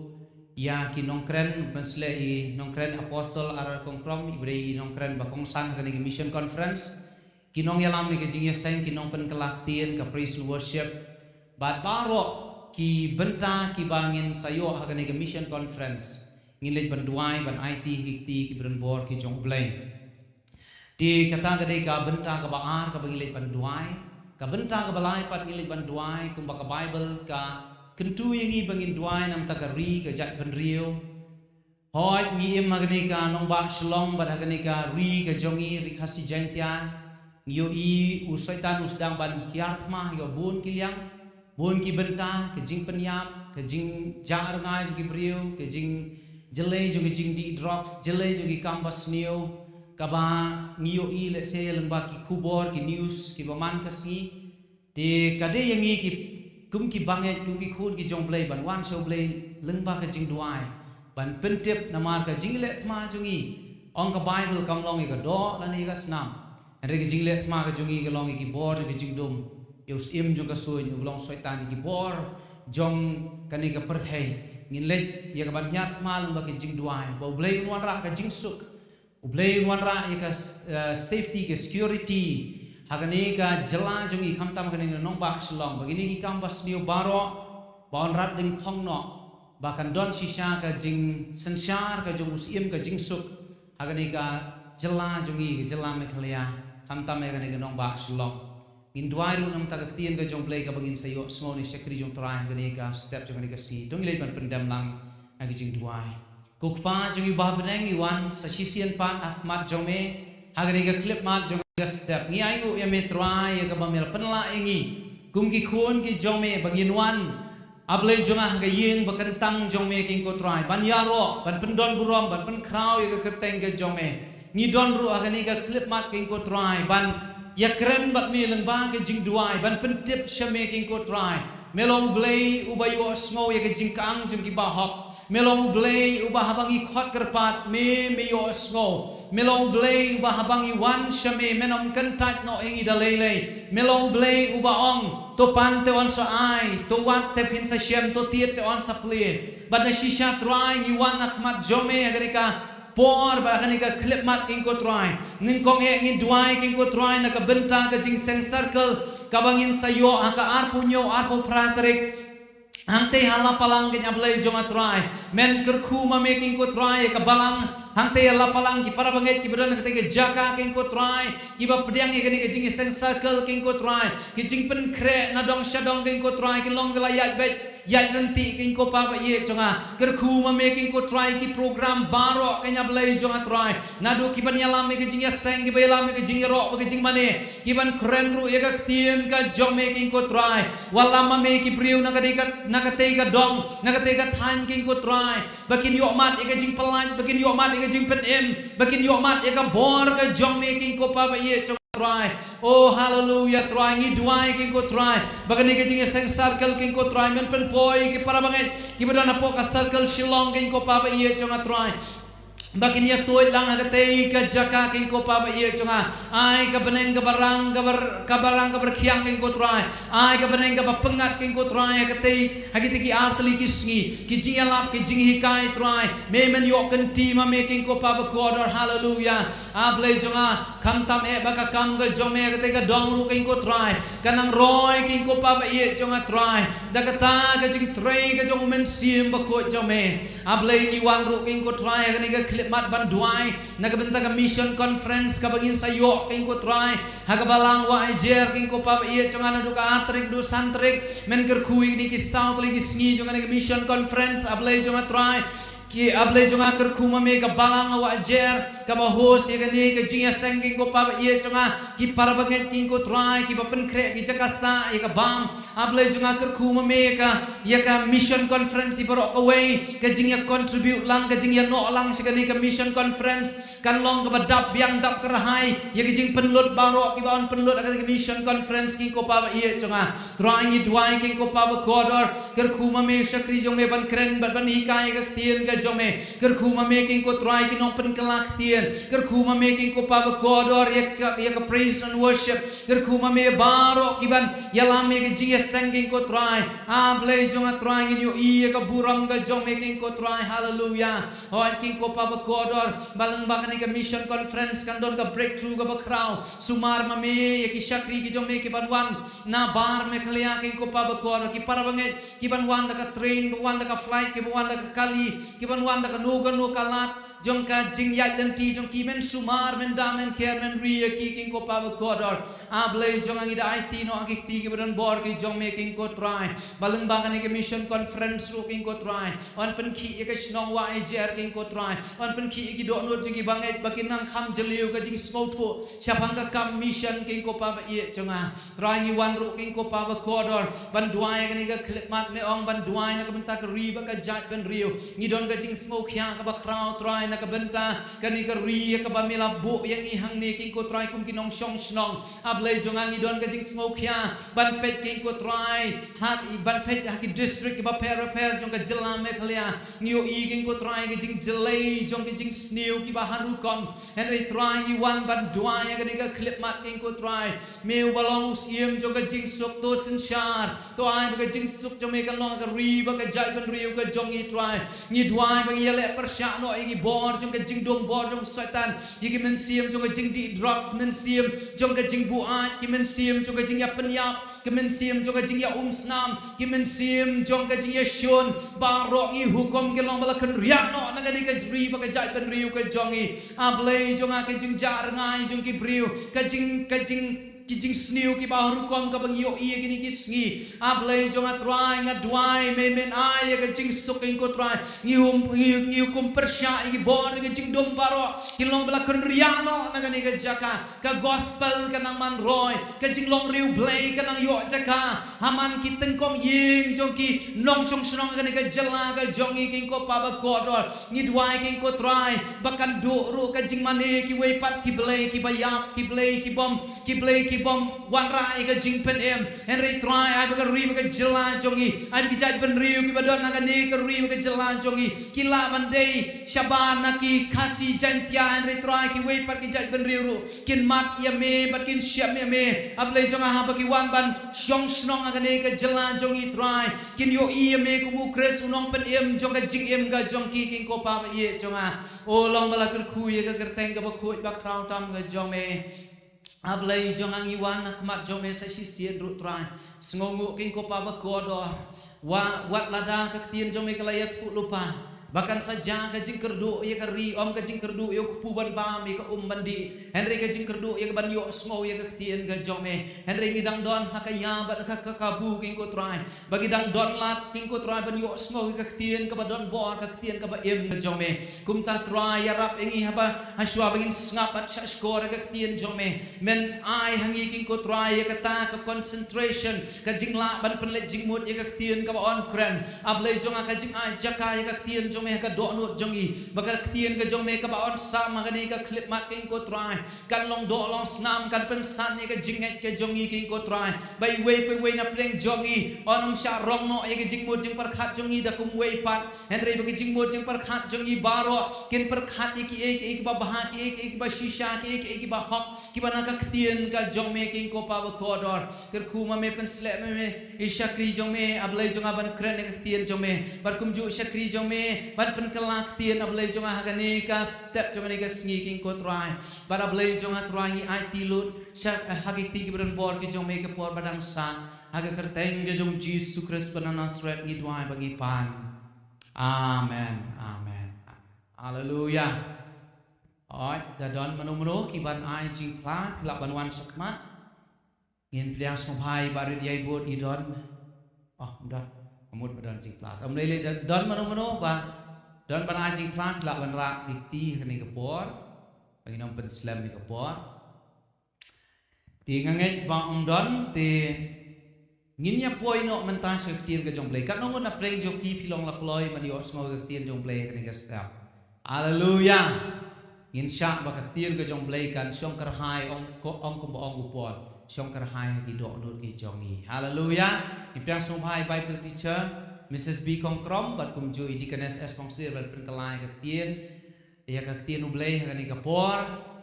ïa ki nongkren, ban sleh i nongkren Apostle R R Kongkrom, i brei i nongkren ba kongsan ha kane ka Mission Conference, ki nongïalam ïa ka Jingïaseng, ki nongpynkylla ktien, ka praise and worship, bad baroh ki bynta kiba ngin sa ïoh ha kane ka Mission Conference. Ngin leit ban duwai ban aiti ha ki kti kiba don bor ki jong U Blei. Te kata ka dei ka bynta kaba ar kaba ngi leit ban duwai. Ka bynta kaba lai pat ngi leit ban duwai, kumba ka Baibl ka kyntu ïa ngi ba ngin duwai na ka bynta ka ri, ka jaitbynriew. Hooid, ngi im ha kane ka nongbah Shillong bad ha kane ka ri ka jong ngi, ri Khasi Jaiñtia. Ngi ïohi u Soitan u sdang ban hiar thma ha bun ki liang, bun ki bynta, ka jingpynïap, ka jingjah rngai jong ki briew, ka jingjyllei jong ka jingdih drugs, jyllei jong ki kam basniew, kaba ngi ïohi lehse lyngba ki khubor, ki news kiba man ka sngi. Te ka dei ïa ngi ki, kum ki bangeit, kum ki khun ki jong U Blei ban wan sha U Blei lyngba ka jingduwai, ban pyntip namar ka jingleh thma jong ngi. Ong ka Baibl kam long ïa ka doh lane ïa ka snam. Hynrei ka jingleh thma ka jong ngi ka long ïa ki bor jong ka jingdum, ïa u syiem jong ka suiñ, u long Soitan, ïa ki bor jong kane ka pyrthei. Ngin leit ïa ka ban hiar thma lyngba ka jingduwai ba U Blei un wanrah ka jingsuk, U Blei un wanrah ïa ka, eh, safety, ka security ha kane ka jylla jong ngi, khamtam ha kane ka nongbah Shillong, ba kine ki kam basniew baroh ba un rat dyngkhong noh, ba kan don shisha ka jingsynshar ka jong u syiem, ka jingsuk ha kane ka jylla jong ngi, ka jylla Meghalaya, khamtam ha kane ka nongbah Shillong. Ngin duwai ruh na ka bynta ka ktien ka jong U Blei kaba ngin sa ïohsngew na ka shakri jong U Trai ha kane ka step jong kane ka sngi. To ngin leit ban pyndem lang ha ka jingduwai. Ko Kpa jong ngi uba ha bneng, ngi wan sa shisien pat ha khmat jong me ha kane ka khyllipmat jong ka step. Ngi ainguh ïa me Trai ïa kaba me la pynlah ïa ngi kum ki khun ki jong me ba ngin wan, A Blei jong nga, ha ka ïing ba kyntang jong me, ko Trai, ban ïaroh, ban pyndon burom, ban pynkhraw ïa ka kyrteng ka jong me. Ngi don ruh ha kane ka khyllipmat, King ko Trai, ban ïakren bad me lyngba ka jingduwai, ban pyntip sha me, King ko Trai. Me long U Blei uba ïohsngew ïa ka jingkang jong ki bahok. Me long U Blei uba haba ngi khot kyrpad, me, me ïohsngew. Me long U Blei uba haba ngi wan sha me, men ym kyntait noh ïa ngi da lei lei. Me long U Blei uba ong, to pan te yn sa ai, to wad te phin sa shem, to tied te yn sa plie. Bad na shisha Trai ngi wan ha khmat jong me ha kane ka por, bad ha kane ka khyllipmat, King ko Trai. Nyngkong eh ngin duwai, King ko Trai, na ka bynta ka Jingïaseng Circle kaba ngin sa ïoh ha ka arphew hynñiew, arphew phra tarik. Hangtei ha Lapalang, King, A Blei jong nga Trai. Men kyrkhu ma me, King ko Trai, ïa ka balang hangtei ha Lapalang, ki para bangeit kiba don ha katei ka jaka, King ko Trai, kiba pdiang ïa kane ka Jingïaseng Circle, King ko Trai. Ki jingpynkhreh na dong sha dong, King ko Trai, ki long kiba la ïaid beit, ïaid ryntih, King ko Pa ba ïeit jong nga. Kyrkhu ma me, King ko Trai, ki program baroh, King, A Blei jong nga Trai. Naduh kiban ïalam ïa ka jingïaseng, kiba ïalam ïa ka jingïaroh bad ka jingmane, kiban kren ruh ïa ka ktien ka jong me, King ko Trai. Wallam ma me ki briew na katei ka, na katei ka dong, na katei ka thaiñ, King ko Trai, ba kin ïohmad ïa ka jingpyllait, ba kin ïohmad ïa ka jingpynim, ba kin ïohmad ïa ka bor ka jong me, King ko Pa ba ïeit jong nga Trai. Oh, haleluya, Trai, ngi duwai, King ko Trai, ba kane ka Jingïaseng Circle, King ko Trai, men pynpoi ki para bangeit kiba don hapoh ka Circle Shillong, King ko Pa ba ïeit jong nga Trai, ba kin ïa tuid lang ha katei ka jaka, King ko Pa ba ïeit jong nga. Ai ka bneng kaba rang, kaba r-, kaba rang kaba rkhiang, King ko Trai. Ai ka bneng kaba pyngngad, King ko Trai, ha katei, ha kitei ki artylli ki sngi. Ki jingïalap, ki jinghikai, Trai, me men ïoh kynti ma me, King ko Pa bakordor. Haleluya. A Blei jong nga, khamtam eh ba ka kam ka jong me ha katei ka dong ruh, King ko Trai, ka nang roi, King ko Pa ba ïeit jong nga Trai, da kata ka jingtrei ka jong U Mynsiem Bakhuid jong me. A Blei, ngi wan ruh, King ko Trai, ha kane ka khyllipmat ban duwai na ka bynta ka Mission Conference kaba ngin sa ïoh, King ko Trai, ha ka balang Wah Aijer, King ko Pa ba ïeit jong nga, naduh ka ar tarik haduh san tarik. Men kyrkhu ïa kine ki saw tylli ki sngi jong kane ka Mission Conference, A Blei jong nga Trai. Ki, A Blei jong nga, kyrkhu ma me ka balang Wah Aijer kaba host ïa kane ka jingïaseng, King ko Pa ba ïeit jong nga, ki para bangeit, King ko Trai, kiba pynkhreh ki jaka sah ïa ka bam. A Blei jong nga, kyrkhu ma me ka, ïa ka Mission Conference, i baroh kawei ka jingïa contribute lang, ka jingïanoh lang sha kane ka Mission Conference, kan long kaba dap biang dap kyrhai ïa ka jingpynlut baroh kiba yn pynlut ha kane ka Mission Conference, King ko Pa ba ïeit jong nga. Trai, ngi duwai, King ko Pa bakordor, kyrkhu ma me u shakri jong me ban kren bad ban hikai ïa ka ktien ka jong me. Kyrkhu ma me, King ko Trai, ki nongpynkylla ktien. Kyrkhu ma me, King ko Pa bakordor, ïa ka, ïa ka praise and worship. Kyrkhu ma me baroh kiban ïalam ïa ka jingïaseng, King ko Trai. A Blei jong nga Trai, ngin ïohi ïa ka burom ka jong me, King ko Trai. Haleluya. Hooid, King ko Pa bakordor, ba lyngba kane ka Mission Conference kan don ka breakthrough kaba khraw. Sumar ma me ïa ki shakri ki jong me kiban wan na bar Meghalaya, King ko Pa bakordor, ki para bangeit kiban wan da ka train, kiban wan da ka flight, kiban wan da ka kali, kiban wan da kano kano ka lad jong ka jingïaid lynti jong ki. Men sumar, men da, men ker, men ri ïa ki, King ko Pa bakordor. A Blei jong nga, ngi da aiti noh ha ki kti kiba don bor ki jong me, King ko Trai, ba lyngba kane ka Mission Conference ruh, King ko Trai, yn pynkhih ïa ka shnong Wah Aijer, King ko Trai, yn pynkhih ïa ki dohnud jong ki bangeit ba kin nang kham jylliew ka jingsngewthuh shaphang ka kam mission, King ko Pa ba ïeit jong nga. Trai, ngi wan ruh, King ko Pa bakordor, ban duwai ha kane ka khyllipmat, me ong ban duwai na ka bynta ka ri bad ka jaitbynriew. Ngi don ka jingsngewkhia kaba khraw, Trai, na ka bynta kane ka ri ïa kaba me la buh ïa ngi hangne, King ko Trai, kum ki nongshong shnong. A Blei jong nga, ngi don ka jingsngewkhia ban peit, King ko Trai, ha, ban peit ha ki district kiba pher bapher jong ka jylla Meghalaya. Ngi ïohi, King ko Trai, ka jingjyllei jong ka jingsniew kiba har rukom. Hynrei Trai, ngi wan ban duwai ha kane ka khyllipmat, King ko Trai, me uba long u Syiem jong ka jingsuk, to synshar, to ai ba ka jingsuk jong me kan long ha ka ri bad ka jaitbynriew ka jong ngi, Trai. Ngi duwai ba ngi ïaleh pyrshah noh ïa ki bor jong ka jingdum bor jong u Soitan, ïa ki mynsiem jong ka jingdih drugs, mynsiem jong ka jingbuaid, ki mynsiem jong ka jingïapyniap, ki mynsiem jong ka jingïaumsnam, ki mynsiem jong ka jingïashun. Baroh ngi hukum ki long ba la kynriah noh na kane ka ri bad ka jaitbynriew ka jong ngi. A Blei jong nga, ka jingjah rngai jong ki briew, ka jing, ka jing ki jingsniew kiba ha rukom kaba ngi ïohi ïa kine ki sngi. A Blei jong nga Trai, nga duwai, me men ai ïa ka jingsuk ïa ngi ko Trai. Ngi hum, ngi, ngi hukum pyrshah ïa ki bor ïa ka jingdum baroh, ki long ba la kynriah noh na kane ka jaka. Ka gospel ka nang man roi, ka jinglong riewblei ka nang ïoh jaka ha man ki tyngkong ïing jong ki nongshong shnong kane ka jylla ka jong ngi, ki ko Pa ba kordor. Ngi duwai, ki ko Trai, ba kan duh ruh ka jingmane kiwei pat ki blei kiba ïap, ki blei ki bym, ki blei ki bym wanrah ïa ka jingpynim. Hynrei Trai, ai ba ka ri ba ka jylla jong ngi, ai ba ki jaitbynriew kiba don ha kane ka ri ba ka jylla jong ngi, ki lah ban dei shabar na ki Khasi Jaiñtia, hynrei Trai, kiwei pat ki jaitbynriew ruh kin mad ïa me bad kin shim ïa me. A Blei jong nga, haba ki wan ban shong shnong ha kane ka jylla jong ngi Trai, kin ïohi ïa me kum u Khrist u nongpynim jong ka jingim ka jong ki, ki ko Pa ba ïeit jong nga. O long ba la kyrkhu ïa ka kyrteng kaba khuid ba khraw tam ka jong me. A Blei jong nga, ngi wan ha khmat jong me sa shisien ruh Trai. Sngewnguh, ki ko Pa ba kordor. Wa, wat lada ka ktien jong me ka la ïathuh lypa, ba kan sa jia ka jingkyrduh ïa ka ri, ym ka jingkyrduh ïa u kpu ban bam, ïa ka um ban dih, hynrei ka jingkyrduh ïa ka ban ïohsngew ïa ka ktien ka jong me. Hynrei ngi dang don ha ka ïa bad ka, ka kabu, ki ko Trai, ba ngi dang don lad, ki ko Trai, ban ïohsngew ïa ka ktien kaba don bor, ka ktien kaba im ka jong me. Kumta Trai, ïarap ïa ngi haba, hashwa ba ngin sngap bad shahshkor ïa ka ktien jong me. Men ai ha ngi, ki ko Trai, ïa kata ka concentration, ka jinglah ban pynleit jingmut ïa ka ktien kaba yn kren. A Blei jong nga, ka jingai jaka ïa ka ktien jong me ha ka dohnud jong ngi, ba ka ktien ka jong me kaba yn sam ha kane ka khyllipmat, ki ko Trai, kan long doh long snam, kan pynsan ïa ka jingngeit ka jong ngi, ki ko Trai, ba iwei pa iwei na pdeng jong ngi yn ym shah rong noh ïa ka jingmut jingpyrkhat jong ngi da kumwei pat. Hynrei ba ki jingmut jingpyrkhat jong ngi baroh kin pyrkhat ïa kiei kiei kiba bha, kiei kiei kiba shisha, kiei kiei kiba hok, kiba na ka ktien ka jong me, ki ko Pa ba kordor. Kyrkhu ma me, pynsleh ma me ïa i shakri jong me, A Blei jong nga, ban kren ïa ka ktien jong me, bad kumjuh shakri jong me ban pynkylla ktien, A Blei jong nga, ha kane ka step jong kane ka sngi, ki ko Trai. Bad A Blei jong nga Trai, ngi aiti lut sha, ha ki kti kiba don bor ki jong me ka por ba dang sah. Ha ka kyrteng ka jong Jisu Khrist ba na Nasareth ngi duwai bad ngi pan. Amen. Amen. Haleluya. Oi, da don mano mano ki ban ai jingphla, phi lah ban wan shakhmat. Ngin pdiang sngewbha, ba rit ïa i bud i don. Oh, ym don. Ka mut ba don jingphla. Ym lei lei, da don mano mano ba don ban ai jingphla, phi lah ban rah ki kti ha kane ka por. Ba ngin ym pynslem ïa ka por. Te nga ngeit ba ym don, te ngin ïa poi noh mynta sha ka ktien ka jong U Blei. Katno ngut na pdeng jong phi, phi long la kloi ban ïohsngew ka ktien jong U Blei ha kane ka step? Haleluya. Ngin shah ba ka ktien ka jong U Blei kan shong kyrhai, ong ko, ong kumba ong u Paul, shong kyrhai ha ki dohnud ki jong ngi. Haleluya. Ngin pdiang sngewbha ïa i Bible teacher, Missus B Kongkrom, bad kumjuh i Deaconess S Kongslir, ban pynkylla ïa ka ktien, ïa ka ktien U Blei ha kane ka por,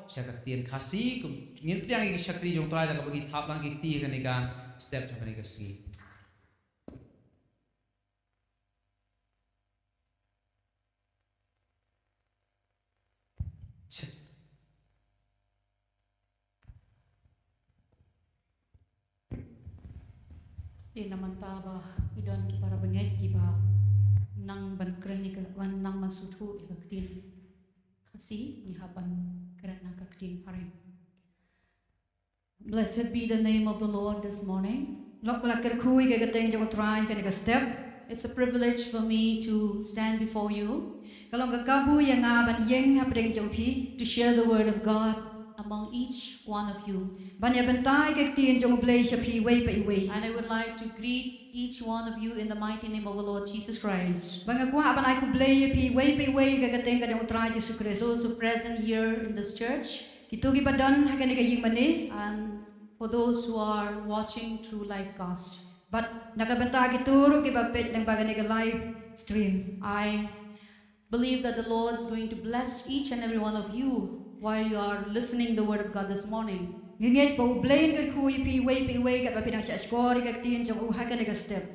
sha ka ktien Khasi. Kum, ngin pdiang ïa ki shakri jong U Trai da kaba ngi thap lang ki kti ha kane ka step jong kane ka sngi. Te na mynta ba i don ki para bangeit kiba nang ban kren ïa ka, ban nang ban sngewthuh ïa ka ktien Khasi, ngi hap ban kren ha ka ktien phareng. Blessed be the name of the Lord this morning. Lok ba la kyrkhu ïa ka kyrteng jong U Trai ha kane ka step. It's a privilege for me to stand before you. Ka long ka kabu ïa nga ban ïeng hapdeng jong phi. To share the word of God among each one of you. Ban ïa bynta ïa ka ktien jong U Blei sha phi iwei pa iwei. And I would like to greet each one of you in the mighty name of our Lord Jesus Christ. Bad nga kwah ban ai khublei ïa phi iwei pa iwei ha ka kyrteng ka jong U Trai Jisu Khrist. Those who present here in this church. Kito kiba don ha kane ka ïing mane. And for those who are watching through live cast. Bad na ka bynta kito ruh kiba peit lyngba kane ka live stream. I believe that the Lord is going to bless each and every one of you while you are listening the word of God this morning. Nga ngeit ba U Blei un kyrkhu ïa phi iwei pa iwei katba phi dang shahshkor ïa ka ktien jong u ha kane ka step.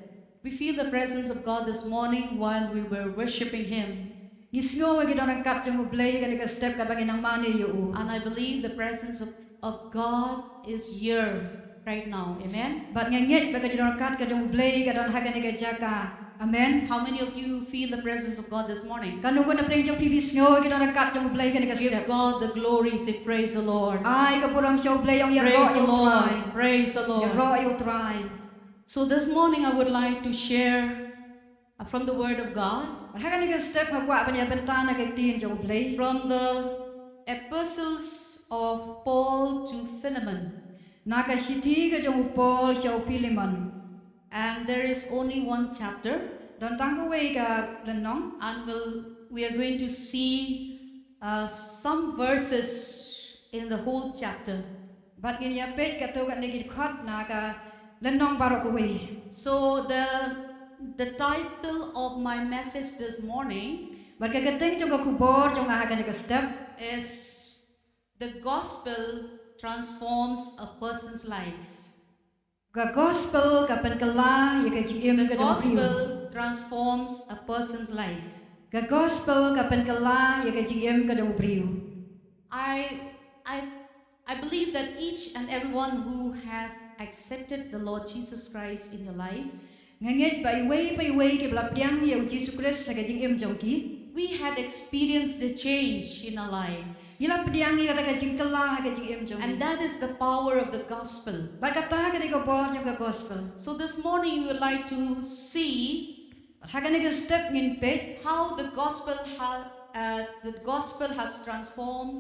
We feel the presence of God this morning while we were worshiping Him. Ngi sngew ïa ki don ryngkat jong U Blei ha kane ka step katba ngi nang mane ïa u. And I believe the presence of, of God is here right now. Amen. Bad nga ngeit ba ka jingdon ryngkat ka jong U Blei ka don ha kane ka jaka. Amen. How many of you feel the presence of God this morning? Katno ngut na pdeng jong phi phi sngew ïa ki nongryngkat jong U Blei kane ka Give step? God the glory. Say, "Praise the Lord." Ai ka burom sha U Blei, ong ïaroh Praise the ïa U Trai. Lord. Praise the Lord. Ïaroh ïa U Trai. So this morning I would like to share uh, from the Word of God, Bad ha kane ka step nga kwah ban ïa bynta na ka ktien jong U Blei. from the epistles of Paul to Philemon. Na ka shithi ka jong u Paul sha u Philemon. And there is only one chapter, Don tang kawei ka lynnong. and we'll, we are going to see uh, some verses in the whole chapter. Bad ngin ïa peit katto katne ki dkhot na ka lynnong baroh kawei. So the the title of my message this morning Bad ka kyrteng jong ka khubor jong nga ha kane ka step. is "The Gospel Transforms a Person's Life." Ka gospel ka pynkylla ïa ka jingim The ka jong u briew. Gospel transforms a person's life. Ka gospel ka pynkylla ïa ka jingim ka jong u briew. I I I believe that each and everyone who have accepted the Lord Jesus Christ in your life, Nga ngeit ba iwei pa iwei kiba la pdiang ïa u Jisu Khrist ha ka jingim jong ki, we had experienced the change in our life. ngi la pdiang ïa kata ka jingkylla ha ka jingim jong And ngi. That is the power of the gospel. Bad kata ka dei ka bor jong ka gospel. So this morning we would like to see Ha kane ka step ngin peit how the gospel ha, uh, the gospel has transformed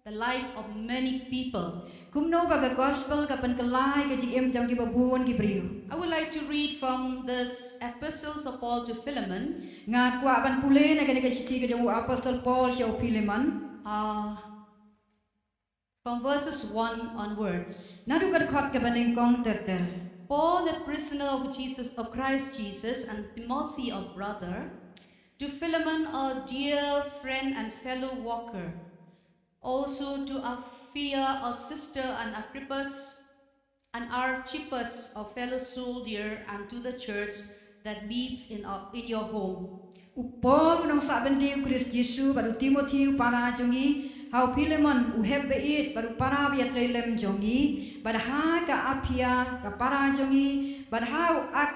the life of many people. kumno ba ka gospel ka pynkylla ïa ka jingim jong kiba bun ki briew. I would like to read from this epistles of Paul to Philemon, Nga kwah ban pule na kane ka shithi ka jong u apostol Paul sha u Philemon. uh, from verses one onwards. Naduh ka dkhot kaba nyngkong ter ter. Paul, a prisoner of Jesus, of Christ Jesus, and Timothy, a brother, to Philemon, a dear friend and fellow worker, also to Apphia, a sister, and Archippus, and Archippus, a fellow soldier, and to the church that meets in, our, in your home. U Paul u nongsah byndi u Khrist Jisu bad u Timothi u para jong ngi, ha u Philemon u hep ba ïeit bad u para ba ïatrei lem jong ngi, bad ha ka Apphia ka para jong ngi, bad ha u Ak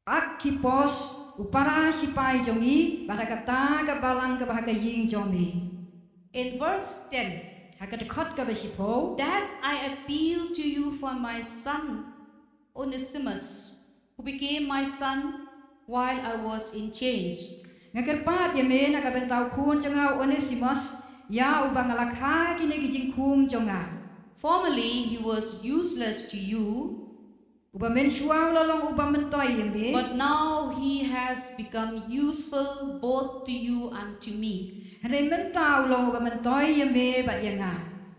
Archippus u para shipai jong ngi, bad ha kata ka balang kaba ha ka ïing jong me. In verse ten, Ha ka dkhot kaba shiphew. That I appeal to you for my son Onesimus, who became my son while I was in chains. Nga kyrpad ïa me na ka bynta u khun jong nga u Onesimus, ïa uba nga la kha kine ki jingkhum jong nga. Formerly he was useless to you, Uba mynshuwa u la long uba myntoi ïa me. But now he has become useful both to you and to me. Hynrei mynta u long uba myntoi ïa me bad ïa nga.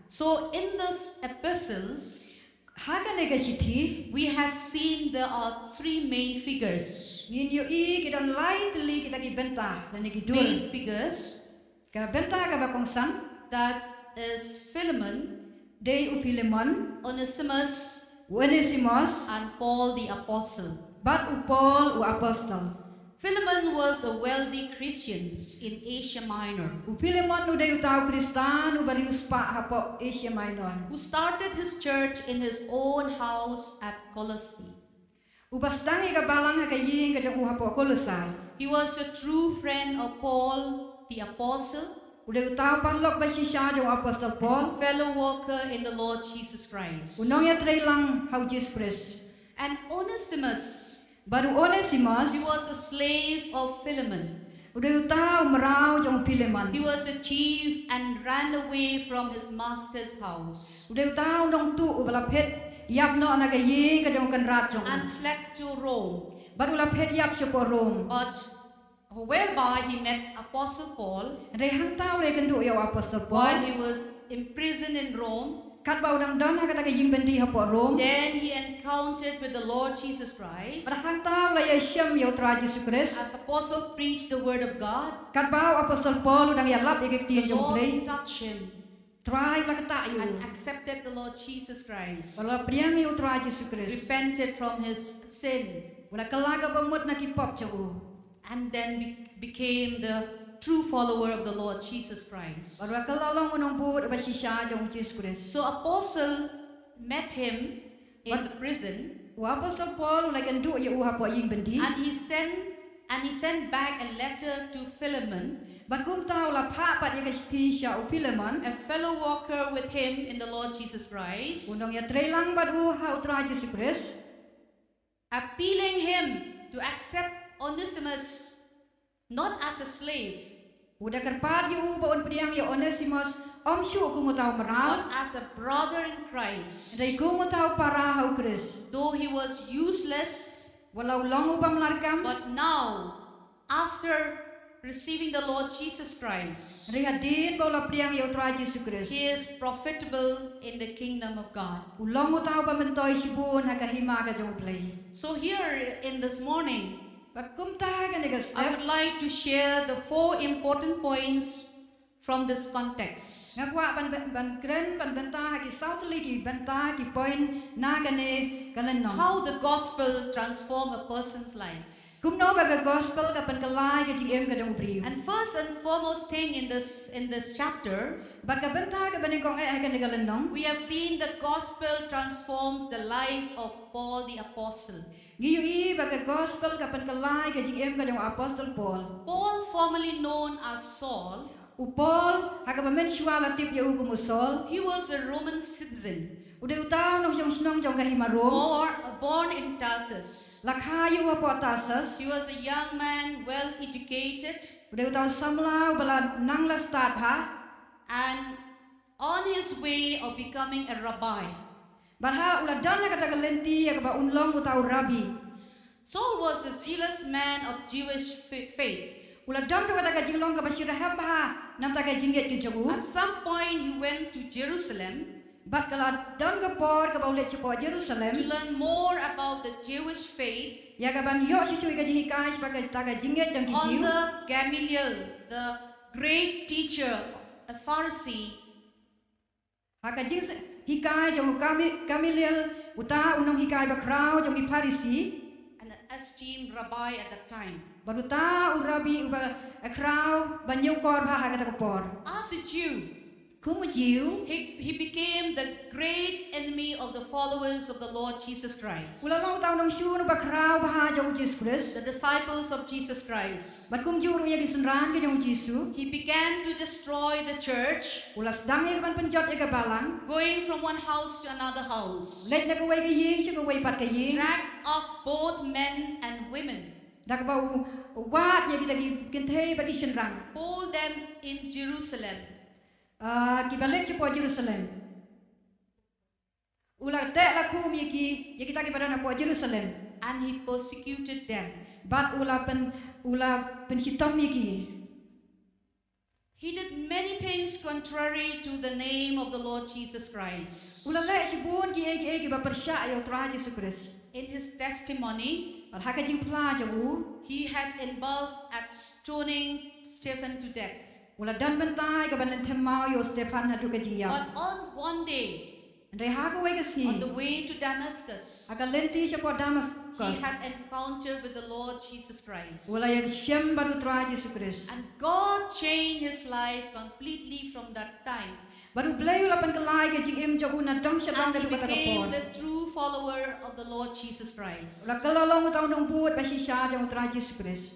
So in this epistles, Ha kane ka shithi, we have seen there are three main figures. Ngin ïohi ki don lai tylli kita ki bynta lane ki dur. Main figures. Ka bynta kaba kongsan. That is Philemon, Dei u Philemon, Onesimus, u Onesimus, and Paul the Apostle. Bad u Paul u apostol. Philemon was a wealthy Christian in Asia Minor. U Philemon u dei uta u Khristan uba riewspah hapoh Asia Minor. Who started his church in his own house at Colossae. Uba sdang ïa ka balang ha ka ïing ka jong u hapoh Kolosai. He was a true friend of Paul the Apostle, U dei uta u paralok ba shisha jong u apostol Paul. Fellow worker in the Lord Jesus Christ. U nongïatreilang ha u Jisu Khrist. And Onesimus, Bad u Onesimus, he was a slave of Philemon. U dei uta u mraw jong u Philemon. He was a thief and ran away from his master's house. U dei uta u nongtuh uba la phet ïap noh na ka ïing ka jong u kynrad jong u. And fled to Rome. Bad u la phet ïap shapoh Rom. But whereby he met Apostle Paul, Hynrei hangta u la ïakynduh ïa u apostol Paul. While he was imprisoned in Rome, Katba u dang don ha kata ka ïing byndi hapoh Rom. Then he encountered with the Lord Jesus Christ. Bad hangta u la ïashem ïa u Trai Jisu Khrist. As apostle preached the word of God, Katba u apostol Paul u dang ïalap ïa ka ktien the jong u Blei. Lord touched him Trai u la ktah ïa u. And accepted the Lord Jesus Christ. Bad u la pdiang ïa u Trai Jisu Khrist. Repented from his sin. U la kylla kaba mut na ki pop jong u. And then be- became the true follower of the Lord Jesus Christ. Bad u la kylla long u nongbud ba shisha jong u Jisu Khrist. So apostle met him in the prison. U Apostol Paul u la kynduh ïa u hapoh ïing byndi. And he sent and he sent back a letter to Philemon, Bad kumta u la phah pat ïa ka shithi sha u Philemon, a fellow worker with him in the Lord Jesus Christ, u nongïatreilang bad u ha U Trai Jisu Khrist, appealing him to accept Onesimus not as a slave, u da kyrpad ïa u ba un pdiang ïa Onesimus ym shuh kum uta u mraw, but as a brother in Christ. hynrei kum uta u para ha U Khrist. Though he was useless, Wat la u long u bym lah kam, but now, after receiving the Lord Jesus Christ, hynrei hadien ba u la pdiang ïa U Trai Jisu Khrist, he is profitable in the kingdom of God. u long uta u bym myntoi shibun ha ka hima ka jong U Blei. So here in this morning, Bad kumta ha kane ka I step, would like to share the four important points from this context. Nga kwah ban, ban, ban kren, ban bynta ha ki saw tylli ki bynta, ki point na kane ka lynnong. How the gospel transform a person's life. Kumno ba ka gospel ka pynkylla ïa ka jingim ka jong u briew. And first and foremost thing in this in this chapter, Bad ka bynta kaba nyngkong eh ha kane ka lynnong, we have seen the gospel transforms the life of Paul the apostle. Ngi ïohi ba ka gospel ka pynkylla ïa ka jingim ka jong u Apostol Paul. Paul, formerly known as Saul, U Paul, ha kaba mynshuwa la tip ïa u kum u Saul, he was a Roman citizen, u dei uta u nongshong shnong jong ka hima Rom. Born, born in Tarsus. La kha ïa u hapoh Tarsus. He was a young man, well educated, U dei uta u samla uba la nang la stad bha. And on his way of becoming a rabbi, Bad ha u la don ha kata ka lynti ïa kaba un long uta u rabbi. Saul was a zealous man of Jewish fa- faith. U la don ruh kata ka jinglong kaba shyrkhei bha namar ka jingngeit ka jong u. At some point, he went to Jerusalem Bad ka la don ka por kaba u leit shapoh Jerusalem to learn more about the Jewish faith ïa kaban ïoh shisha ïa ka jinghikai shaphang kata ka jingngeit jong ki on Jiw. the Gamaliel, the great teacher, a Pharisee. Ha ka jinghikai jong u Gami- Gamaliel, uta u nonghikai bakhraw jong ki Pharisi. An esteemed rabbi at that time. Bad uta u rabbi uba khraw ba ñiewkor bha ha kata ka por. As a Jew, Kum u Jiw, he, he became the great enemy of the followers of the Lord Jesus Christ, u la long uta u nongshun uba khraw bha jong u Jisu Khrist. The disciples of Jesus Christ. Bad kumjuh ruh ïa ki synran ki jong u Jisu. He began to destroy the church, U la sdang ïa kaban pynjot ïa ka balang. Going from one house to another house. Leit na kawei ka ïing sha kawei pat ka ïing. Dragged off both men and women. Da kaba u wad ïa kita ki kynthei bad ki shynrang. Pulled them in Jerusalem. Ah, kiba leit shapoh Jerusalem. U la teh la khum ïa ki, ïa kita kiba don hapoh Jerusalem. And he persecuted them. Bad u la pyn, u la pynshitom ïa ki. He did many things contrary to the name of the Lord Jesus Christ. U la leh shibun kiei kiei kiba pyrshah ïa u Trai Jisu Khrist. In his testimony, Bad ha ka jingphla jong u, he had involved at stoning Stephen to death. u la don bynta ïa kaban lynthem maw ïa u Stephan haduh ka jingïap. But on one day, Hynrei ha kawei ka sngi, on the way to Damascus, ha ka lynti shapoh he Damascus, had encounter with the Lord Jesus Christ. u la ïashem bad u Trai Jisu Khrist. And God changed his life completely from that time. Bad u Blei u la pynkylla ïa ka jingim jong u na dong sha dong And he naduh kata ka became por. The true follower of the Lord Jesus Christ. U la kylla long uta u nongbud ba shisha jong u Trai Jisu Khrist.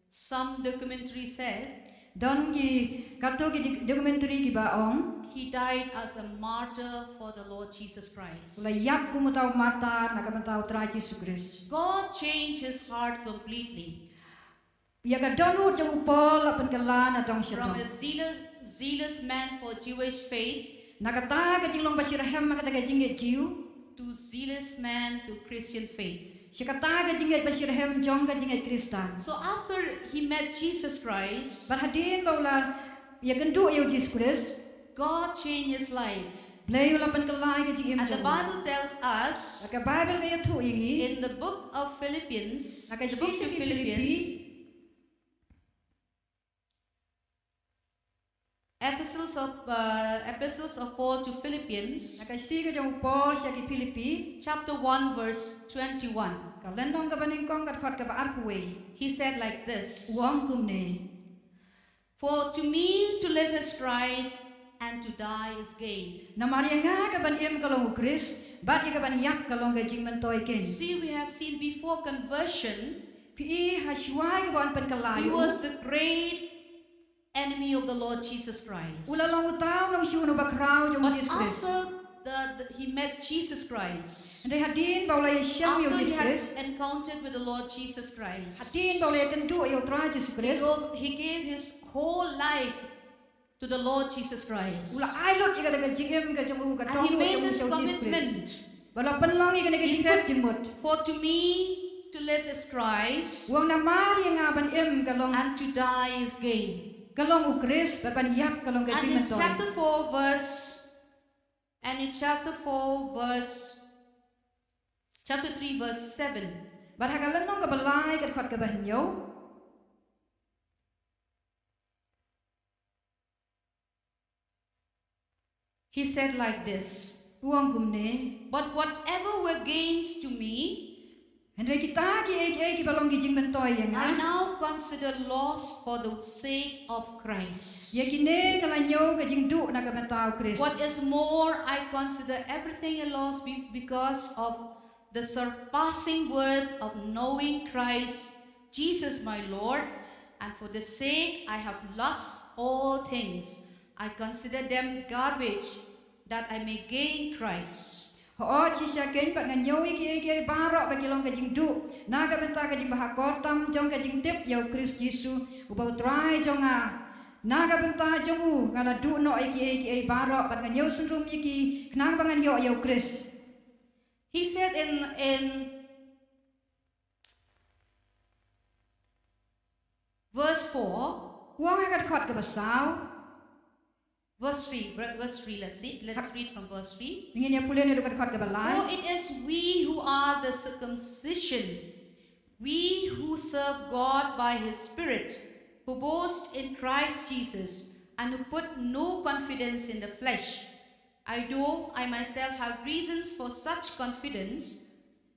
Some documentary said Don ki, katto ki di- documentary kiba ong, he died as a martyr for the Lord Jesus Christ. U la ïap kum uta u martyr na ka bynta u Trai Jisu Khrist. God changed his heart completely. Ïa ka dohnud jong u Paul la pynkylla na dong sha From dong. A zealous, zealous man for Jewish faith, Na kata ka jinglong ba shitrhem ha kata ka jingngeit Jiw, to zealous man to Christian faith. sha kata ka jingngeit ba shitrhem jong ka jingngeit Khristan. So after he met Jesus Christ, Bad hadien ba u la ïakynduh ïa u Jisu Khrist, God changed his life. Blei u la pynkylla ïa ka jingim jong u. And the Bible tells us, Ka Baibl ka ïathuh ïa ngi, in the book of Philippians, na ka the book shithi sha to ki Philippi, Philippians, epistles of, uh, epistles of Paul to Philippians, na ka shithi ka jong u Paul sha ki Philippi, chapter one, verse twenty-one. ka lynnong kaba nyngkong, ka dkhot kaba arphew wei. He said like this, U ong kumne. For to me to live is Christ, and to die is gain. Namar ïa nga ka ban im ka long u Khrist, bad ïa ka ban ïap ka long ka jingmyntoi kein. See, we have seen before conversion, Phi i ha shuwa kaba yn pynkylla he ïa u. was the great enemy of the Lord Jesus Christ. U la long uta u nongshun uba khraw jong u But Jisu Khrist. after the, the- he met Jesus Christ, Hynrei hadien ba u la ïashem ïa u after he Jisu had Khrist. encountered with the Lord Jesus Christ, Hadien ba u la ïakynduh ïa u Trai Jisu he, Khrist. go, he gave his whole life to the Lord Jesus Christ. U la ai lut ïa ka da ka jingim ka jong u ka And tong he u made ïa u this Jisu Khrist. Commitment. Ba la pynlong ïa ka da ka He jingkut said, jingmut. For to me to live is Christ, U ong namar ïa nga ban im ka long and to die is gain. Ka long u Khrist, bad ban ïap ka long ka And in jingmyntoi. Chapter four verse, and in chapter four verse, chapter three verse seven, Bad ha ka lynnong kaba lai ka dkhot kaba hynñiew. He said like this, U ong kumne. But whatever were gains to me, Hynrei kita kiei kiei kiba long ki jingmyntoi ïa nga. I now consider loss for the sake of Christ. Ïa kine nga la ñiew ka jingduh na ka bynta u Khrist. What is more, I consider everything a loss be- because of the surpassing worth of knowing Christ Jesus my Lord, and for the sake I have lost all things. I consider them garbage that I may gain Christ. Hooid shisha kein pat nga ñiew ïa kiei kiei baroh ba ki long ka jingduh na ka bynta ka jingbha kordor tam jong ka jingtip ïa u Khrist Jisu uba u Trai jong nga. Na ka bynta jong u nga la duh noh ïa kiei kiei baroh bad nga ñiew synrum ïa ki khnang ba ngan ïoh ïa u Khrist. He said in in verse four, U ong ha ka dkhot kaba saw. Verse three, ver- verse three, let's see. Let's read from verse three. Ngin ïa pule na ka dkhot kaba lai. For it is we who are the circumcision, we who serve God by his Spirit, who boast in Christ Jesus, and who put no confidence in the flesh. I do, I myself have reasons for such confidence.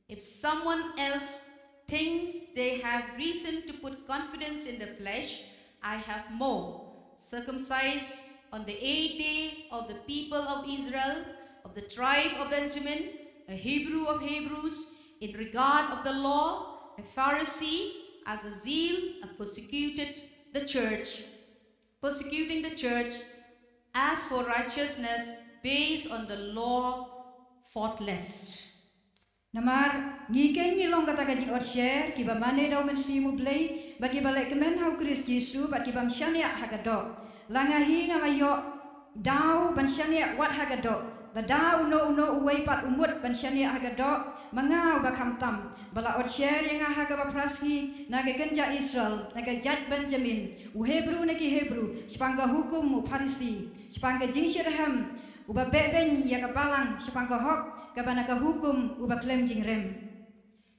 If someone else thinks they have reason to put confidence in the flesh, I have more. Circumcised on the eighth day of the people of Israel, of the tribe of Benjamin, a Hebrew of Hebrews, in regard of the law, a Pharisee, as a zeal, I persecuted the church, persecuting the church, as for righteousness based on the law, faultless. Namar ngi kein ngi long kata ka jingotsher kiba mane da u Mynsiem u Blei bad kiba leh kmen ha u Khrist Jisu bad kibym shaniah ha ka doh. La nga hi nga la ïoh daw ban shaniah wat ha ka doh. Lada uno uno uwei pat u mut ban shaniah ha ka doh, ma nga uba khamtam, ba la otsher ïa nga ha kaba phra sngi na ka kynja Israel, na ka jait Benjamin, u Hebru na ki Hebru, shaphang ka hukum u Pharisi, shaphang ka jingshitrhem uba behbeiñ ïa ka balang, shaphang ka hok kaba na ka hukum uba khlem jingrem.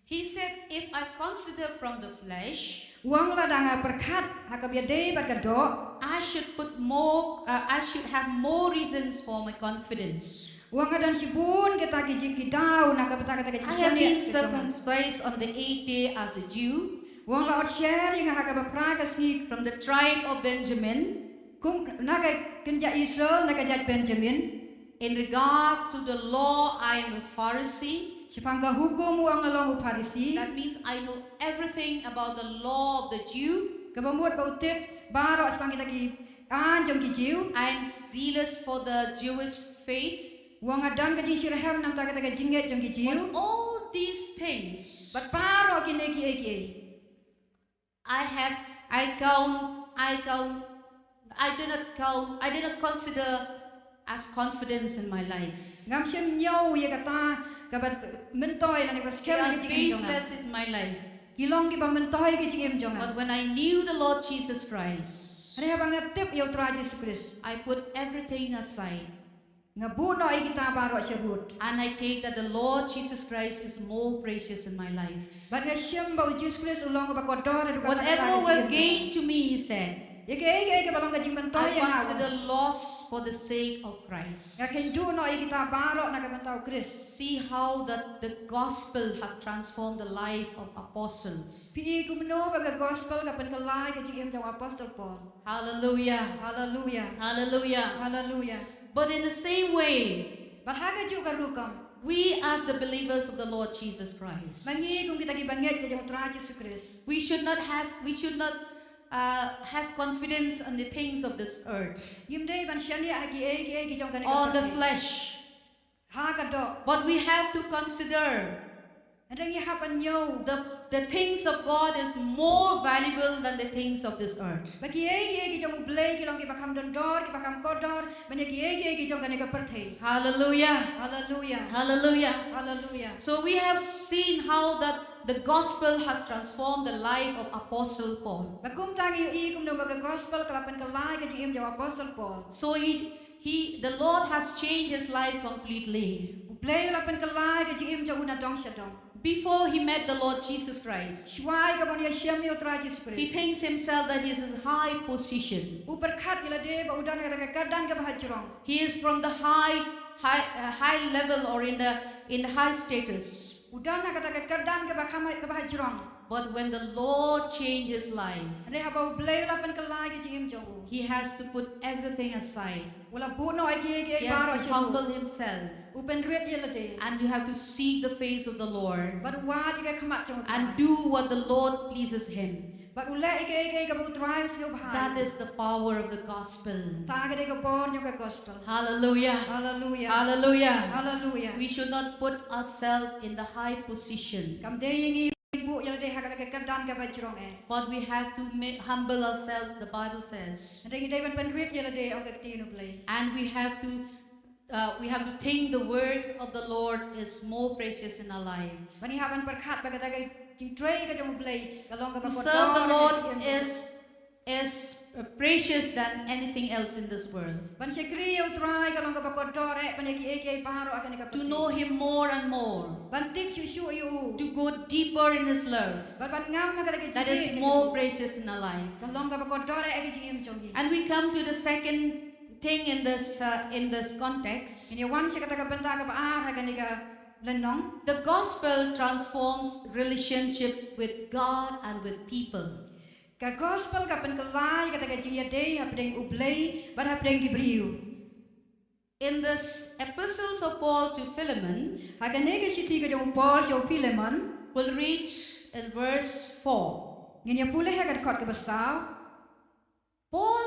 He said, if I consider from the flesh, U ong lada nga pyrkhat ha kaba ïadei bad ka doh, I should put more, uh, I should have more reasons for my confidence. U ong nga don shibun kita ki jing ki daw na ka bynta kata ka I have been jingshaniah. Circumcised on the eighth day as a Jew, U ong la otsher ïa nga ha kaba phra ka sngi. From the tribe of Benjamin. Kum na ka kynja Israel na ka jait Benjamin. In regard to the law, I am a Pharisee. Shaphang ka hukum u ong nga long u Pharisi. That means I know everything about the law of the Jew. Kaba mut ba u tip baroh shaphang kita ki aiñ jong ki Jiw. I am zealous for the Jewish faith. U ong nga don ka jingshitrhem namar kata ka jingngeit jong ki Jiw. But all these things, Bad baroh kine kiei kiei. I have, I count, I count, I do not count, I do not consider as confidence in my life. Ngam shym ñiew ïa kata kaba myntoi lane ba They skhem ha are ka jingim jong nga. Baseless in my life. Ki long kiba myntoi ha ka jingim jong nga. But when I knew the Lord Jesus Christ, Hynrei haba nga tip ïa u Trai Jisu Khrist, I put everything aside. Nga buh noh ïa kita baroh sharud. And I take that the Lord Jesus Christ is more precious in my life. Bad nga shim ba u Jisu Khrist u long uba kordor haduh katta Whatever katta ha were ka jingim. Gain to me, he said, Ïa kiei kiei kiba long ka jingmyntoi ïa nga, I consider loss for the sake of Christ. Nga kynduh noh ïa kita baroh na ka bynta u Khrist. See how that the gospel have transformed the life of apostles. Phi i kumno ba ka gospel ka pynkylla ïa ka jingim jong u apostol Paul. Hallelujah. Hallelujah. Hallelujah. Hallelujah. But in the same way, Bad ha kajuh ka rukom, we as the believers of the Lord Jesus Christ, ma ngi kum kita ki bangeit ka jong u Trai Jisu Khrist, we should not have, we should not uh, have confidence on the things of this earth, ngim dei ban shaniah ha kiei kiei ki jong kane ka pyrthei, on the flesh. Ha ka doh. But we have to consider Hynrei ngi hap ban ñiew the, the things of God is more valuable than the things of this earth. Ba kiei kiei ki jong U Blei ki long kiba kham dondor, kiba kham kordor ban ïa kiei kiei ki jong kane ka pyrthei. Hallelujah. Hallelujah. Hallelujah. Hallelujah. So we have seen how that the gospel has transformed the life of Apostle Paul. Ba kumta ngi ïohi kumno ba ka gospel ka la pynkylla ïa ka jingim jong u Apostle Paul. So he He, the Lord has changed his life completely. U Blei u la pynkylla ïa ka jingim jong u nadong shadong. Before he met the Lord Jesus Christ, shuwa ïa kaba u ïashem ïa u Trai Jisu Khrist, he thinks himself that he is in high position. U pyrkhat ïa lade ba u don ha kata ka kyrdan kaba ha jrong. He is from the high, high, uh, high level or in the in the high status. U don ha kata ka kyrdan kaba kham, kaba ha jrong. But when the Lord changed his life, hynrei haba U Blei u la pynkylla ïa ka jingim jong u, he has to put everything aside. U la buh noh ïa kiei kiei baroh shaduh. He has to humble himself. U pynrit ïa lade. And you have to seek the face of the Lord. Bad u wad ïa ka khmat jong U Trai. And do what the Lord pleases him. Bad u leh ïa kiei kiei kaba U Trai u sngewbha. That is the power of the gospel. Ta ka dei ka bor jong ka gospel. Hallelujah. Hallelujah. Hallelujah. Hallelujah. We should not put ourselves in the high position. Kam dei ïa ngi buh ïa lade ha kata ka kyrdan kaba jrong eh. But we have to ma- humble ourselves, the Bible says. Hynrei ngi dei ban pynrit ïa lade, ong ka ktien U Blei. And we have to Uh, we have to think the word of the Lord is more precious in our life. Ban ngi hap ban pyrkhat ba kata ka jingtrei ka jong U Blei ka long kaba kordor ha ka jingim. To serve the Lord is is uh, precious than anything else in this world. Ban shakri ïa U Trai ka long kaba kordor eh ban ïa kiei kiei baroh ha kane ka pyrthei. To know Him more and more. Ban tip shuh shuh ïa U. To go deeper in His love. Bad ban ngam ha kata ka jingïeit ka jong U. That is more precious in our life. Ka long kaba kordor eh ha ka jingim jong ngi. And we come to the second thing in this, uh, in this context. Ngin ïa wan sha kata ka bynta kaba ar ha kane ka lynnong. The gospel transforms relationship with God and with people. Ka gospel ka pynkylla ïa kata ka jingïadei hapdeng U Blei bad hapdeng ki briew. In this epistles of Paul to Philemon, ha kane ka shithi ka jong u Paul sha u Philemon, we'll read in verse four. Ngin ïa pule ha ka dkhot kaba saw. Paul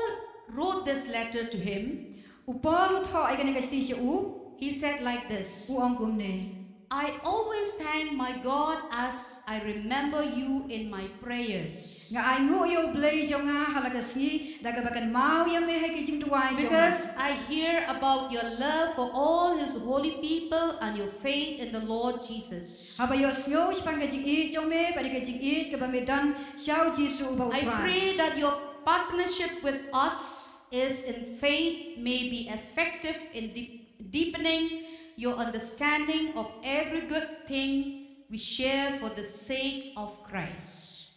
wrote this letter to him. U Paul u thoh ïa kane ka shithi sha u. He said like this. U ong kumne. I always thank my God as I remember you in my prayers. Nga ainguh ïa U Blei jong nga ha la ka sngi da kaba kynmaw ïa me ha ki jingduwai jong nga. Because I hear about your love for all his holy people and your faith in the Lord Jesus. Haba ïohsngew shaphang ka jingïeit jong me bad ka jingïeit kaba me don sha U Jisu uba U Trai. I pray that your partnership with us is in faith may be effective in deep, deepening your understanding of every good thing we share for the sake of Christ.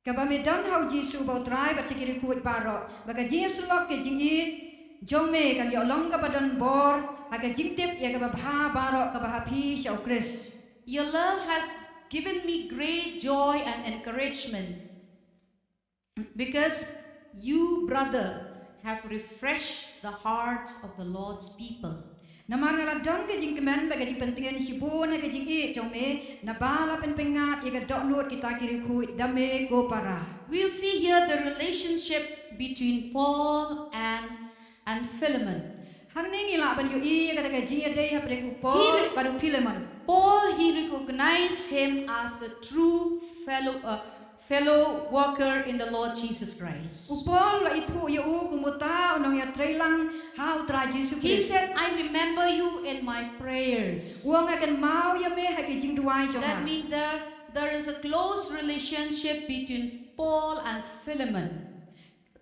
Kaba me don ha U Jisu uba U Trai bad sha ki riewkhuid baroh, ba ka jingïasyllok ka jingïeit jong me kan ïoh long kaba don bor ha ka jingtip ïa kaba bha baroh kaba ha phi sha U Khrist. Your love has given me great joy and encouragement, because you, brother, have refreshed the hearts of the Lord's people. Namar nga la don ka jingkmen bad ka jingpyntngen shibun ha ka jingïeit jong me, naba la pynpyngngad ïa ka dohnud kita ki riewkhuid da me ko para. We'll see here the relationship between Paul and and Philemon. Hangne ngi lah ban ïohi ïa kata ka jingïadei hapdeng u Paul bad u Philemon. Paul, he recognized him as a true fellow, uh, fellow worker in the Lord Jesus Christ. U Paul u la ithuh ïa u kum uta u nongïatreilang ha U Trai Jisu Khrist. He said, I remember you in my prayers. U ong nga kynmaw ïa me ha ki jingduwai jong nga. That means that there is a close relationship between Paul and Philemon.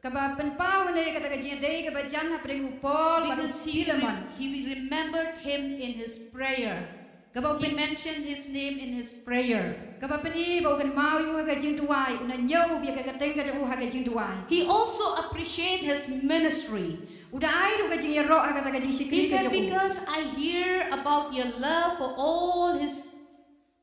Kaba pynpaw ïa kata ka jingïadei kaba jan hapdeng u Paul bad u Philemon. Because he, he remembered him in his prayer. Kaba u He pyn- mentioned his name in his prayer. Kaba pyni ba u kynmaw ïa u ha ka jingduwai, u na ñiew ïa ka kyrteng ka jong u ha ka jingduwai. He also appreciated his ministry. U da ai ruh ka jingïaroh ha kata ka jingshakri ka jong u. He said, because I hear about your love for all his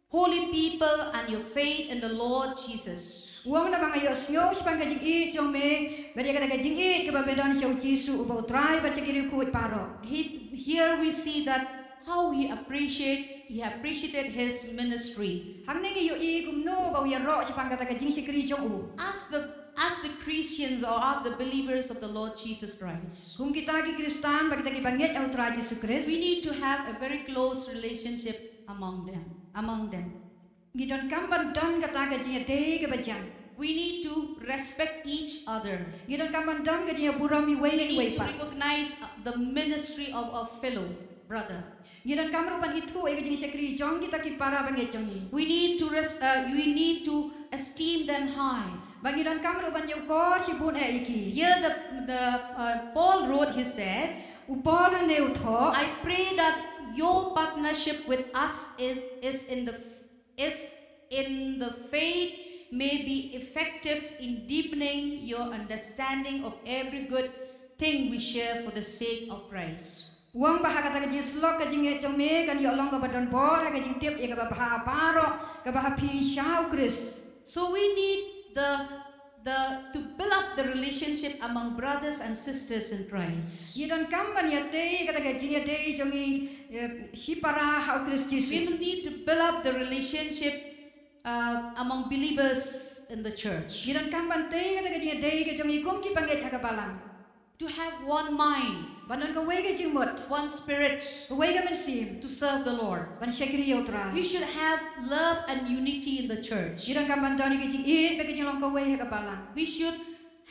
holy people and your faith in the Lord Jesus. U ong ba nga ïohsngew shaphang ka jingïeit jong me, bad ïa kata ka jingïeit kaba me don sha u Jisu uba u Trai bad sha ki riewkhuid baroh. He, here we see that how he appreciate, he appreciated his ministry. Hangne ngi ïohi kumno ba u ïaroh shaphang kata ka jingshakri jong u. As the as the Christians or as the believers of the Lord Jesus Christ, kum kita ki Khristan bad kita kiba ngeit ha u Trai Jisu Khrist, we need to have a very close relationship among them, among them. Ngi donkam ban don kata ka jingïadei kaba jan. We need to respect each other. Ngi donkam ban don ka jingïaburom iwei ïa iwei pat. We need to recognize the ministry of a fellow brother. Ngi donkam ruh ban ithuh ïa ka jingshakri jong kita ki para bangeit jong ngi. We need to res- uh, we need to esteem them high. Bad ngi donkam ruh ban ïakor shibun eh ïa ki. Here the the uh, Paul wrote, he said, u Paul hangne u thoh, I pray that your partnership with us is is in the is in the faith may be effective in deepening your understanding of every good thing we share for the sake of Christ. U ong ba ha kata ka jingsyllok ka jingngeit jong me kan ïoh long kaba don bor ha ka jingtip ïa kaba bha baroh kaba ha phi sha u Khrist. So we need the the to build up the relationship among brothers and sisters in Christ. Ngi donkam ban ïatei ïa kata ka jingïadei jong ngi shipara ha u Khrist Jisu. We need to build up the relationship uh, among believers in the church. Ngi donkam ban tei ïa kata ka jingïadei ka jong ngi kum ki bangeit ha ka balang. To have one mind, ban don kawei ka jingmut, one spirit, kawei ka mynsiem, to serve the Lord, ban shakri ïa u Trai. We should have love and unity in the church. Ngi donkam ban don ïa ka jingïeit bad ka jinglong kawei ha ka balang. We should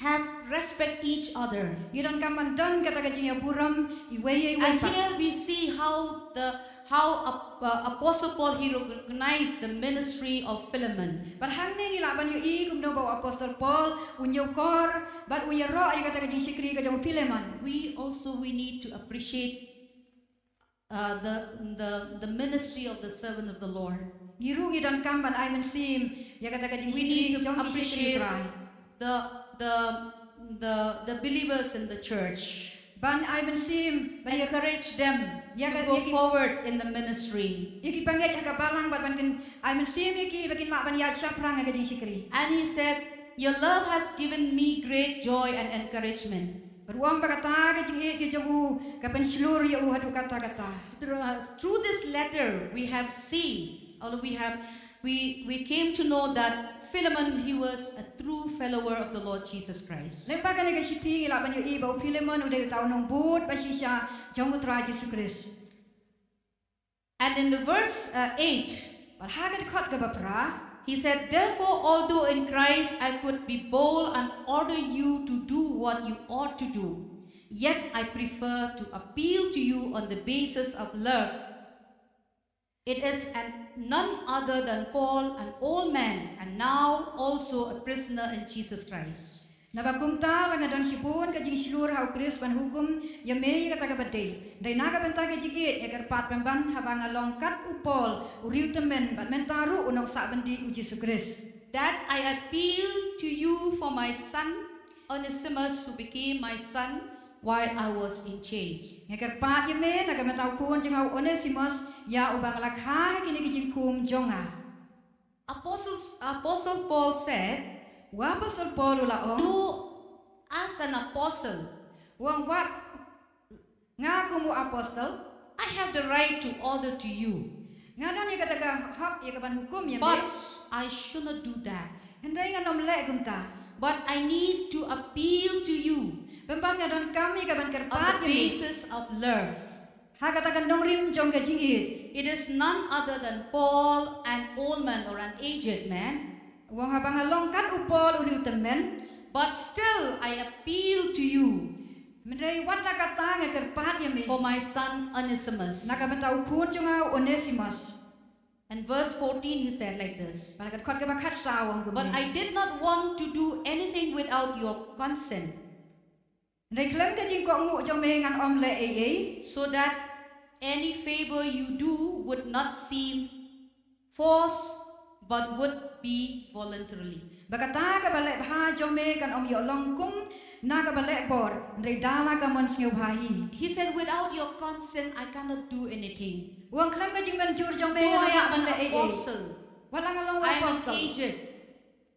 have respect each other. Ngi donkam ban don kata ka jingïaburom iwei ïa iwei pat. And here we see how the how uh, Apostle Paul he recognized the ministry of Philemon. Bad hangne ngi lah ban ïohi kumno ba u Apostle Paul u ñiewkor bad u ïaroh ïa kata ka jingshakri ka jong u Philemon. We also we need to appreciate uh, the the the ministry of the servant of the Lord. Ngi ruh ngi donkam ban ai mynsiem ïa kata ka jingshakri jong ki shakri Trai. The the the the believers in the church. Ban ai mynsiem ban encourage them to go forward in the ministry. Ïa ki bangeit ha ka balang bad ban kin ai mynsiem ïa ki ba kin lah ban ïaid shaphrang ha ka jingshakri. And he said, your love has given me great joy and encouragement. Bad u ong ba kata ka jingïeit ka jong u ka pynshlur ïa u haduh katta katta. Through, uh, through this letter we have seen, or we have We, we came to know that Philemon, he was a true follower of the Lord Jesus Christ. Lyngba kane ka shithi ngi lah ban ïohi ba u Philemon u dei uta u nongbud ba shisha jong u Trai Jisu Khrist. And in the verse uh, eight, bad ha ka dkhot kaba phra, he said, therefore, although in Christ I could be bold and order you to do what you ought to do, yet I prefer to appeal to you on the basis of love. It is an none other than Paul, an old man, and now also a prisoner in Jesus Christ. Naba kumta la nga don shibun ka jingshlur ha u Khrist ban hukum ïa me ïa kata kaba dei. Dei na ka bynta ka jingïeit ïa kyrpad pynban haba nga long kat u Paul u riewtymmen bad mynta ruh u nongsah byndi u Jisu Khrist. That I appeal to you for my son Onesimus who became my son while I was in chains. Nga kyrpad ïa me na ka bynta u khun jong nga u Onesimus ïa uba nga la kha ha kine ki jingkhum jong nga. Apostles, Apostle Paul said, u Apostol Paul u la ong, no, as an apostle, u ong wat nga kum u apostol, I have the right to order to you. Nga don ïa kata ka hok ïa ka ban hukum ïa me. But I should not do that. Hynrei ngan ym leh kumta. But I need to appeal to you. Pynban nga donkam ïa ka ban kyrpad ïa me. On the basis of love. Ha kata ka nongrim jong ka jingïeit. It is none other than Paul, an old man or an aged man. Wang haba nga long kat u Paul u riewtymmen. But still I appeal to you. Hynrei wat la katta nga kyrpad ïa me. For my son Onesimus. Na ka bynta u khun jong nga u Onesimus. And verse fourteen he said like this. Bad ha ka dkhot kaba khatsaw u ong kumne. But I did not want to do anything without your consent. Hynrei khlem ka jingkohnguh jong me ngan ym leh ei ei. So that any favor you do would not seem forced, but would be voluntarily. Ba kata kaba leh bha jong me kan ym ïoh long kum na kaba leh bor, hynrei da la ka mon sngewbha hi. He said, "Without your consent, I cannot do anything." U ong khlem ka jingmynjur jong me, though nga I am an apostle, wat la nga long u apostle, I am an agent,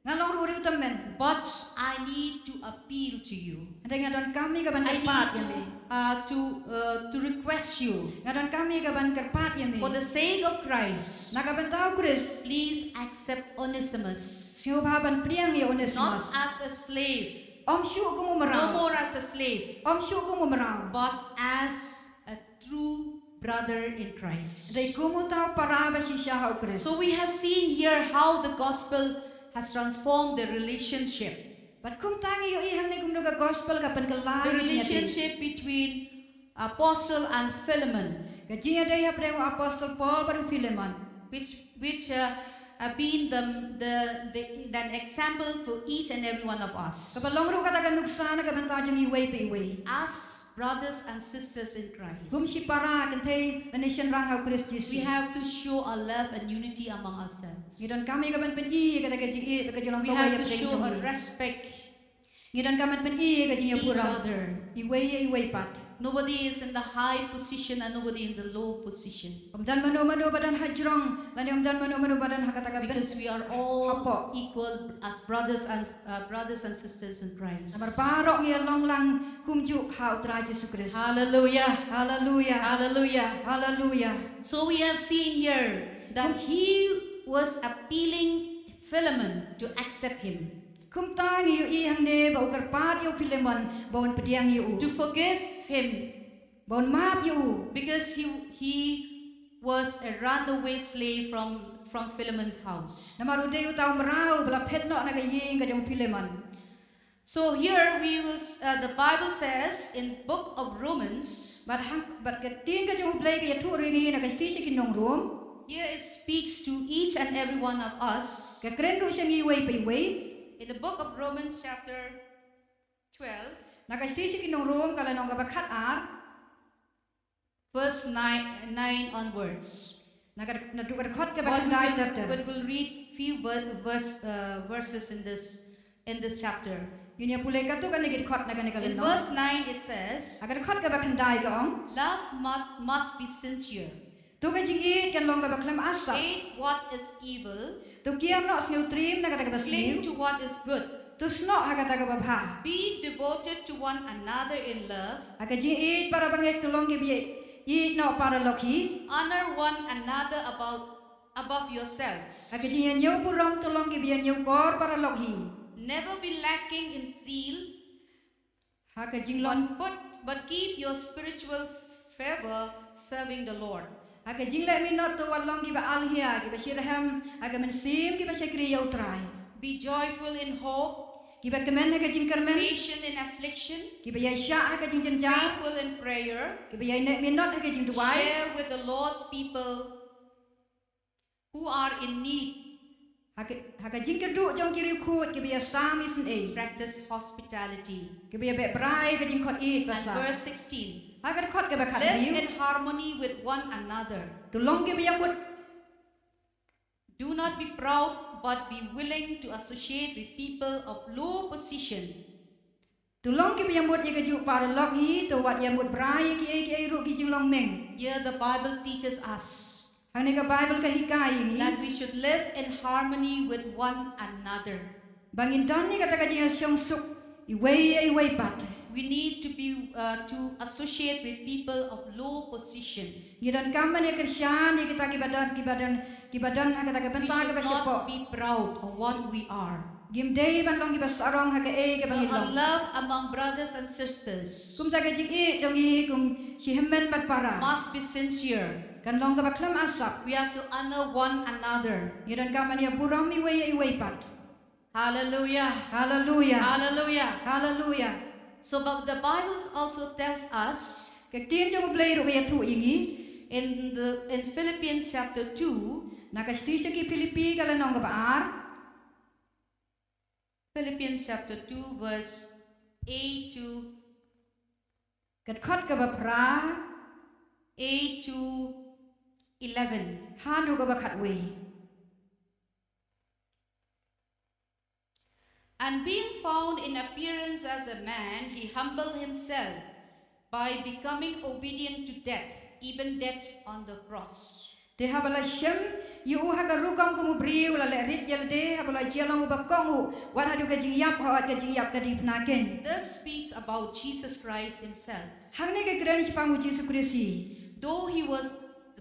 nga long ruh u riewtymmen, but I need to appeal to you. Hynrei nga donkam ïa ka ban kyrpad ïa me. I need to, uh, to, uh, to request you. Nga donkam ïa ka ban kyrpad ïa me. For the sake of Christ, na ka bynta u Khrist, please accept Onesimus. Sngewbha ban pdiang ïa u Onesimus. Not as a slave. Ym shuh kum u mraw. No more as a slave. Ym shuh kum u mraw. But as a true brother in Christ. Hynrei kum uta u para ba shisha ha u Khrist. So we have seen here how the gospel has transformed the relationship. Bad kumta ngi ïohi hangne kumno ka gospel ka pynkylla ka jingïadei. The relationship between apostle and Philemon. Ka jingïadei hapdeng u apostle Paul bad u Philemon. Which, which, uh, have been the, the, the, an example for each and every one of us. Kaba long ruh kata ka nuksa na ka bynta jong iwei pa iwei. As brothers and sisters in Christ, kum shipara kynthei lane shynrang ha u Khrist Jisu, we have to show our love and unity among ourselves. Ngi donkam ïa ka ban pyni ïa kata ka jingïeit bad ka jinglong kawei hapdeng jong ngi. We have to show a respect. Ngi donkam ban pyni ïa ka jingïaburom, each other, iwei ïa iwei pat. Nobody is in the high position and nobody in the low position. Ym don mano mano ba don hajrong lane ym don mano mano ba don ha kata ka bynta hapoh. Because we are all equal as brothers and, uh, brothers and sisters in Christ. Namar baroh ngi ïalong lang kumjuh ha u Trai Jisu Khrist. Hallelujah. Hallelujah. Hallelujah. Hallelujah. So we have seen here that he was appealing Philemon to accept him. Kumta ngi ïohi hangne ba u kyrpad ïa u Philemon ba un pdiang ïa u. To forgive him. Ba un map ïa u. Because he, he was a runaway slave from, from Philemon's house. Namar u dei uta u mraw ba la phet noh na ka ïing ka jong u Philemon. So here we will, s-, uh, the Bible says in book of Romans, bad hang, bad ka ktien ka jong U Blei ka ïathuh ruh ïa ngi na ka shithi sha ki nong Rom. Here it speaks to each and every one of us. Ka kren ruh sha ngi iwei pa iwei. In the book of Romans chapter twelve, na ka shithi sha ki nong Rom ka lynnong kaba khatar, verse nine, nine onwards. Na ka, naduh ka dkhot kaba khyndai ter ter. But we will, but we'll read few ver-, verse, uh, verses in this, in this chapter. Ngin ïa pule katto katne ki dkhot na kane ka lynnong. In verse nine it says, ha ka dkhot kaba khyndai ka ong, love must, must be sincere. To ka jingïeit kan long kaba khlem asap. Hate what is evil. To kiar noh, sngewtriem na kata kaba sniew. Cling to what is good. To snoh ha kata kaba bha. Be devoted to one another in love. Ha ka jingïeit para bangeit to long kiba ïeit noh paralok hi. Honor one another above, above yourselves. Ha ka jingïañiew burom to long kiba ïañiew kor paralok hi. Never be lacking in zeal. Ha ka jinglong. But put, but keep your spiritual fervor serving the Lord. Ha ka jingleh minot to wat long kiba alhia, kiba shitrhem ha ka mynsiem, kiba shakri ïa U Trai. Be joyful in hope. Kiba kmen ha ka jingkyrmen. Patient in affliction. Kiba ïaishah ha ka jingjynjar. Faithful in prayer. Kiba ïaineh minot ha ka jingduwai. Share with the Lord's people who are in need. Ha ka, ha ka jingkyrduh jong ki riewkhuid kiba ïasam isynei. Practice hospitality. Kiba ïabeh brai ka jingkhot ïeit basa. And verse sixteen. Ha ka dkhot kaba khathynriew. Live in harmony with one another. To long kiba ïamut. Do not be proud, but be willing to associate with people of low position. To long kiba ïamut ïa kajuh paralok hi, to wat ïamut brai ïa kiei kiei ruh ki jinglong meng. Here the Bible teaches us. Hangne ka Baibl ka hikai ïa ngi. That we should live in harmony with one another. Ba ngin don ïa kata ka jingïashongsuk iwei ïa iwei pat. We need to be, uh, to associate with people of low position. Ngi donkam ban ïakyrshan ïa kita kiba don, kiba don, kiba don ha kata ka bynta kaba shapoh. We should not be proud of what we are. Ngim dei ban long kiba sarong ha kaei kaba ngi long. So our love among brothers and sisters. Kumta ka jingïeit jong ngi kum shi hynmen bad para. Must be sincere. Kan long kaba khlem asap. We have to honor one another. Ngi donkam ban ïaburom iwei ïa iwei pat. Hallelujah. Hallelujah. Hallelujah. Hallelujah. So, but the Bible also tells us, ka ktien jong U Blei ruh ka ïathuh ïa ngi. In the, in Philippians chapter two, na ka shithi sha ki Philippi ka lynnong kaba ar. Philippians chapter two, verse eight to, ka dkhot kaba phra. eight to eleven. Haduh kaba khatwei. And being found in appearance as a man, he humbled himself by becoming obedient to death, even death on the cross. Te haba la shem ïa u ha ka rukom kum u briew, la leh rit ïa lade, haba la jia long uba kohnguh wat haduh ka jingïap, hooid ka jingïap ka dingpna keiñ. This speaks about Jesus Christ himself. Hangne ka kren shaphang u Jisu Khrist hi. Though he was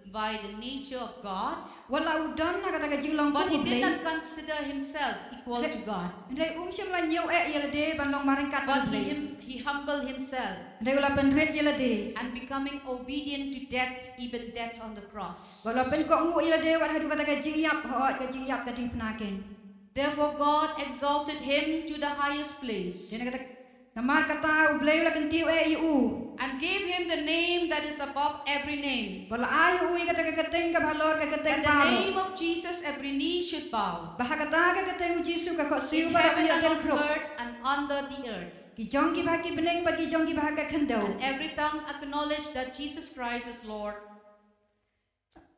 by the nature of God, wat la u don ha kata ka jinglong kum u Blei, but he did not consider himself equal to God. Hynrei um shym la ñiew eh ïa lade ban long marryngkat bad u Blei. But he, him, he humbled himself. Hynrei u la pynrit ïa lade. And becoming obedient to death, even death on the cross. Bad u la pynkohnguh ïa lade wat haduh kata ka jingïap, hooid ka jingïap ka dingpna keiñ. Therefore God exalted him to the highest place. Te na kata, namar kata u Blei u la kyntiew eh ïa u. And gave him the name that is above every name. Bad la ai ïa u ïa kata ka kyrteng kaba halor ka kyrteng baroh. That the name of Jesus every knee should bow. Ba ha kata ka kyrteng u Jisu ka khohsiew baroh kin ïa khrup. In heaven and on earth and under the earth. Ki jong kiba ha ki bneng bad ki jong kiba ha ka khyndew. And every tongue acknowledge that Jesus Christ is Lord.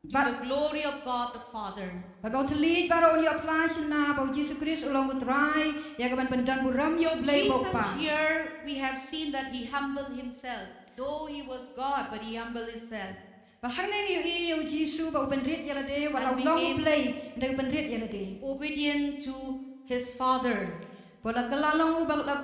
To the glory of God the Father. Bad ba u thylliej baroh un ïoh phla shynna ba u Jisu Khrist u long u Trai, ïa kaban pyndonburom ïa u Blei uba u Kpa. So Jesus here, we have seen that he humbled himself. Though he was God, but he humbled himself. Bad hangne ngi ïohi ïa u Jisu ba u pynrit ïa lade, wat la u long u Blei, hynrei u pynrit ïa lade. Obedient to his Father. Bad la ka la long u ba la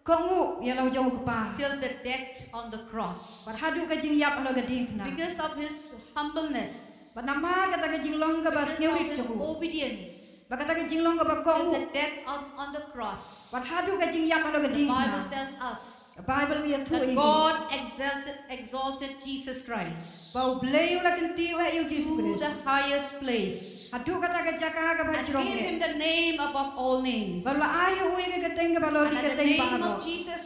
kohnguh ïa la u jong u Kpa. Till the death on the cross. Bad haduh ka jingïap halor ka diengphna. Because of his humbleness. Bad namar kata ka jinglong kaba sngewrit jong u. Because of his obedience. Bad kata ka jinglong kaba kohnguh. Till the death on, on the cross. Bad haduh ka jingïap halor ka diengphna. The Bible tells us. Ka Baibl ka ïathuh ïa ngi. That God exalted, exalted Jesus Christ. Ba u Blei u la kyntiew eh ïa u Jisu Khrist. To the highest place. Haduh kata ka jaka kaba jrong eh. And gave him the name above all names. Bad la ai ïa u ïa ka kyrteng kaba halor ki kyrteng baroh. And at the name of Jesus,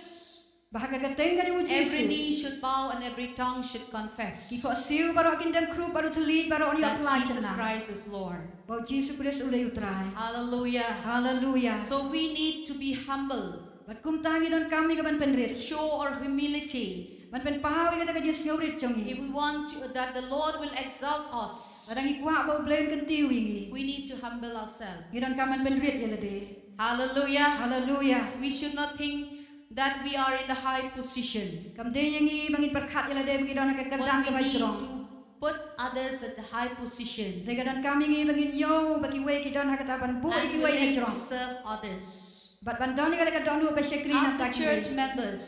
ba ha ka kyrteng ka jong u Jisu. Every knee should bow and every tongue should confess. Ki khohsiew baroh kin dem khrup bad u thylliej baroh un ïoh phla shynna. That Jesus Christ is Lord. Ba u Jisu Khrist u dei u Trai. Hallelujah. Hallelujah. So we need to be humble. Bad kumta ngi donkam ïa kaban pynrit. To show our humility. Ban pynpaw ïa kata ka jingsngewrit jong ngi. If we want to, that the Lord will exalt us, lada ngi kwah ba u Blei un kyntiew ïa ngi, we need to humble ourselves. Ngi donkam ban pynrit ïa lade. Hallelujah. Hallelujah. We should not think that we are in the high position. Kam dei ïa ngi ba ngin pyrkhat ïa lade ba ngi don ha ka kyrdan kaba jrong. But we need to put others at the high position. Hynrei ka donkam ïa ngi ba ngin ïoh ba kiwei ki don ha kata ban buh ïa kiwei ha jrong. And willing to serve others. Bad ban don ïa ka dohnud ba shakri na bynta kiwei. As the church members,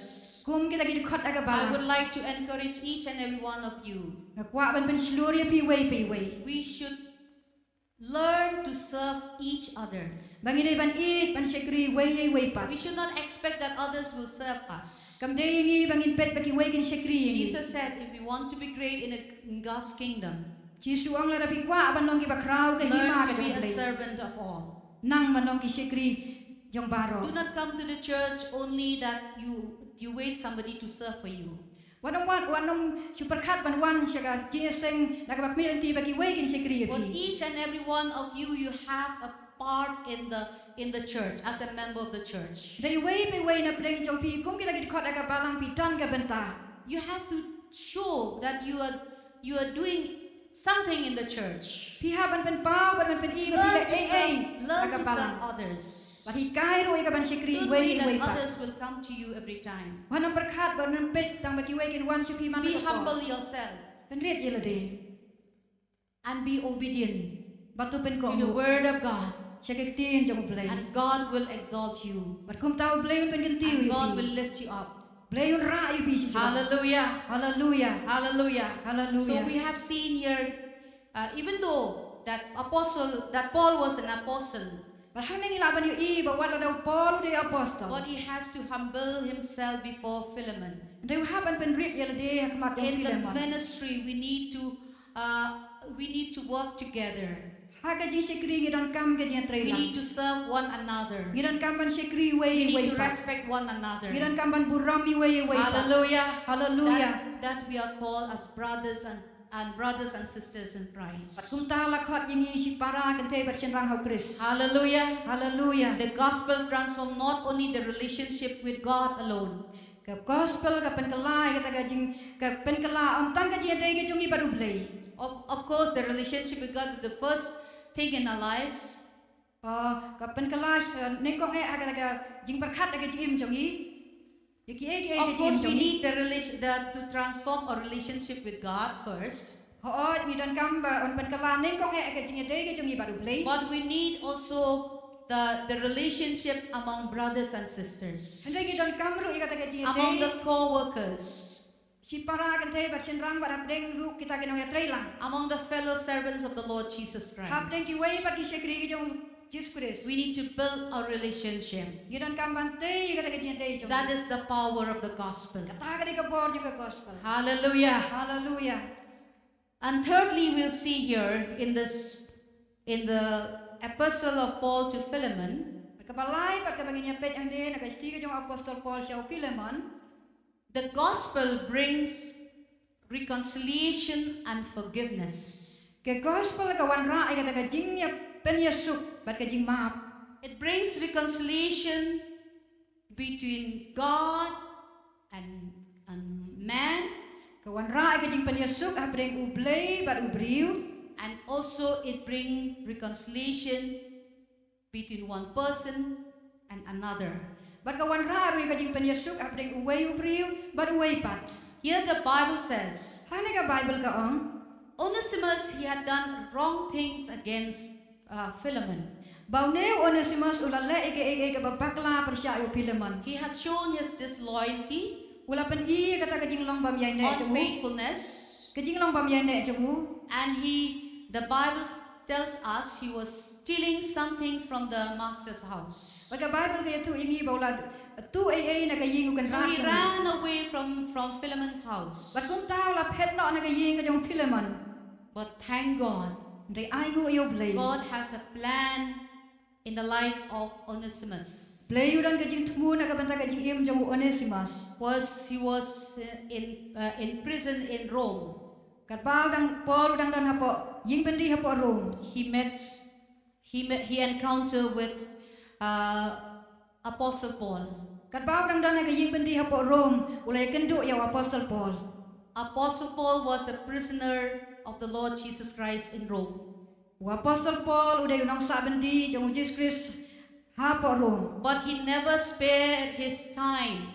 kum kita ki dkhot ha ka balang, I would like to encourage each and every one of you. Nga kwah ban pynshlur ïa phi iwei pa iwei. We should learn to serve each other. Ba ngi dei ban ïeit ban shakri iwei ïa iwei pat. We should not expect that others will serve us. Kam dei ïa ngi ba ngin peit ba kiwei kin shakri ïa ngi. Jesus said, if we want to be great in, a, in God's kingdom, Jisu u ong lada phi kwah ban long kiba khraw ha ka hima ka jong u Blei, learn to be a servant of all. Nang ban long ki shakri jong baroh. Do not come to the church only that you, you wait somebody to serve for you. Wat nym wan, wat nym shu pyrkhat ban wan sha ka jingïaseng na kaba khmih lynti ba kiwei kin shakri ïa phi. But each and every one of you, you have a part in the, in the church as a member of the church. Hynrei iwei pa iwei na pdeng jong phi kum kita ki dkhot ha ka balang phi don ka bynta. You have to show that you are, you are doing something in the church. Phi hap ban pynpaw, ban, ban pyni ba phi leh ei ei ha ka balang. Learn to serve, learn to serve others. Bad hikai ruh ïa ka ban shakri iwei ïa iwei pat. Don't wait that others will come to you every time. Wat nym pyrkhat, wat nym peit tang ba kiwei kin wan sha phi man ka por. Be humble yourself. Pynrit ïa lade. And be obedient. Bad to pynkohnguh. To the word of God. Sha ka ktien jong u Blei. And God will exalt you. Bad kumta u Blei un pynkyntiew ïa phi. And God will lift you up. Blei un rah ïa phi shijrong. Hallelujah. Hallelujah. Hallelujah. Hallelujah. So we have seen here, uh, even though that apostle, that Paul was an apostle, bad hangne ngi lah ban ïohi ba wat lada u Paul u dei apostol, but he has to humble himself before Philemon. Hynrei u hap ban pynrit ïa lade ha khmat jong Philemon. In the ministry, we need to, uh, we need to work together. Ha ka jingshakri ngi donkam ka jingïatreilang. We need to serve one another. Ngi donkam ban shakri iwei ïa iwei pat. We need to respect one another. Ngi donkam ban burom iwei ïa iwei pat. Hallelujah. Hallelujah. That, that we are called as brothers and, and brothers and sisters in Christ. Bad kumta la khot ïa ngi shipara kynthei bad shynrang ha u Khrist. Hallelujah. Hallelujah. The gospel transform not only the relationship with God alone, Ka gospel ka pynkylla ïa kata ka jing, ka pynkylla ym tang ka jingïadei ka jong ngi bad U Blei. Of, of course, the relationship with God is the first thing in our lives. Uh, ka pynkylla uh, nyngkong eh ha kata ka jingpyrkhat ha ka jingim jong ngi. Ïa kiei kiei ka Of course, jingim we jong ngi. need the relation, the to transform our relationship with God first. Hooid, ngi donkam ba un pynkylla nyngkong eh ha ka jingïadei ka jong ngi bad U Blei. But we need also the, the relationship among brothers and sisters, Hynrei ngi donkam ruh ïa kata ka jingïadei. among the co-workers, Shipara kynthei bad shynrang bad hapdeng ruh kita ki nongïatreilang. among the fellow servants of the Lord Jesus Hapdeng Christ. kiwei pat ki shakri ki jong Jisu Khrist. We need to build our relationship. Ngi donkam ban tei ïa kata ka jingïadei jong ngi. That is the power of the gospel. Kata ka dei ka bor jong ka gospel. Hallelujah. Haleluya. And thirdly, we'll see here in this, in the epistle of Paul to Philemon, Bad kaba lai pat kaba ngin ïa peit hangne na ka shithi ka jong u Apostol Paul sha u Philemon. the gospel brings reconciliation and forgiveness. Ka gospel ka wanrah ïa kata ka jingïapynïasuk bad ka jingmap. It brings reconciliation between God and, and man, Ka wanrah ïa ka jingpynïasuk hapdeng U Blei bad u briew. and also it brings reconciliation between one person and another. Bad ka wanrah ruh ïa ka jingpynïasuk hapdeng uwei u briew bad uwei pat. Here the Bible says, Hangne ka Bible ka ong, Onesimus, he had done wrong things against uh, Philemon. ba une u Onesimus u la leh ïa kaei kaei kaba bakla pyrshah ïa u Philemon. He had shown his disloyalty, U la pyni ïa kata ka jinglong bym ïaineh jong u. Unfaithfulness, Ka jinglong bym ïaineh jong u. and he, the Bible s- tells us he was stealing some things from the master's house. Bad ka Bible ka ïathuh ïa ngi ba u la tuh ei ei na ka ïing u So kynrad he jong u. Ran away from, from Philemon's house. Bad kumta u la phet noh na ka ïing ka jong u Philemon. But thank God, Hynrei ainguh ïa u Blei. God has a plan in the life of Onesimus. Blei u don ka jingthmu na ka bynta ka jingim jong u Onesimus. Was he was uh, in uh, in prison in Rome. Katba u dang Paul u dang don hapoh ïing byndi hapoh Rome. He met, he met, he encountered with uh, Apostle Paul. Katba u dang don ha ka ïing byndi hapoh Rome u la ïakynduh ïa u Apostol Paul. Apostle Paul was a prisoner of the Lord Jesus Christ in Rome. U Apostol Paul u dei u nongsah byndi jong u Jisu Khrist hapoh Rome. But he never spared his time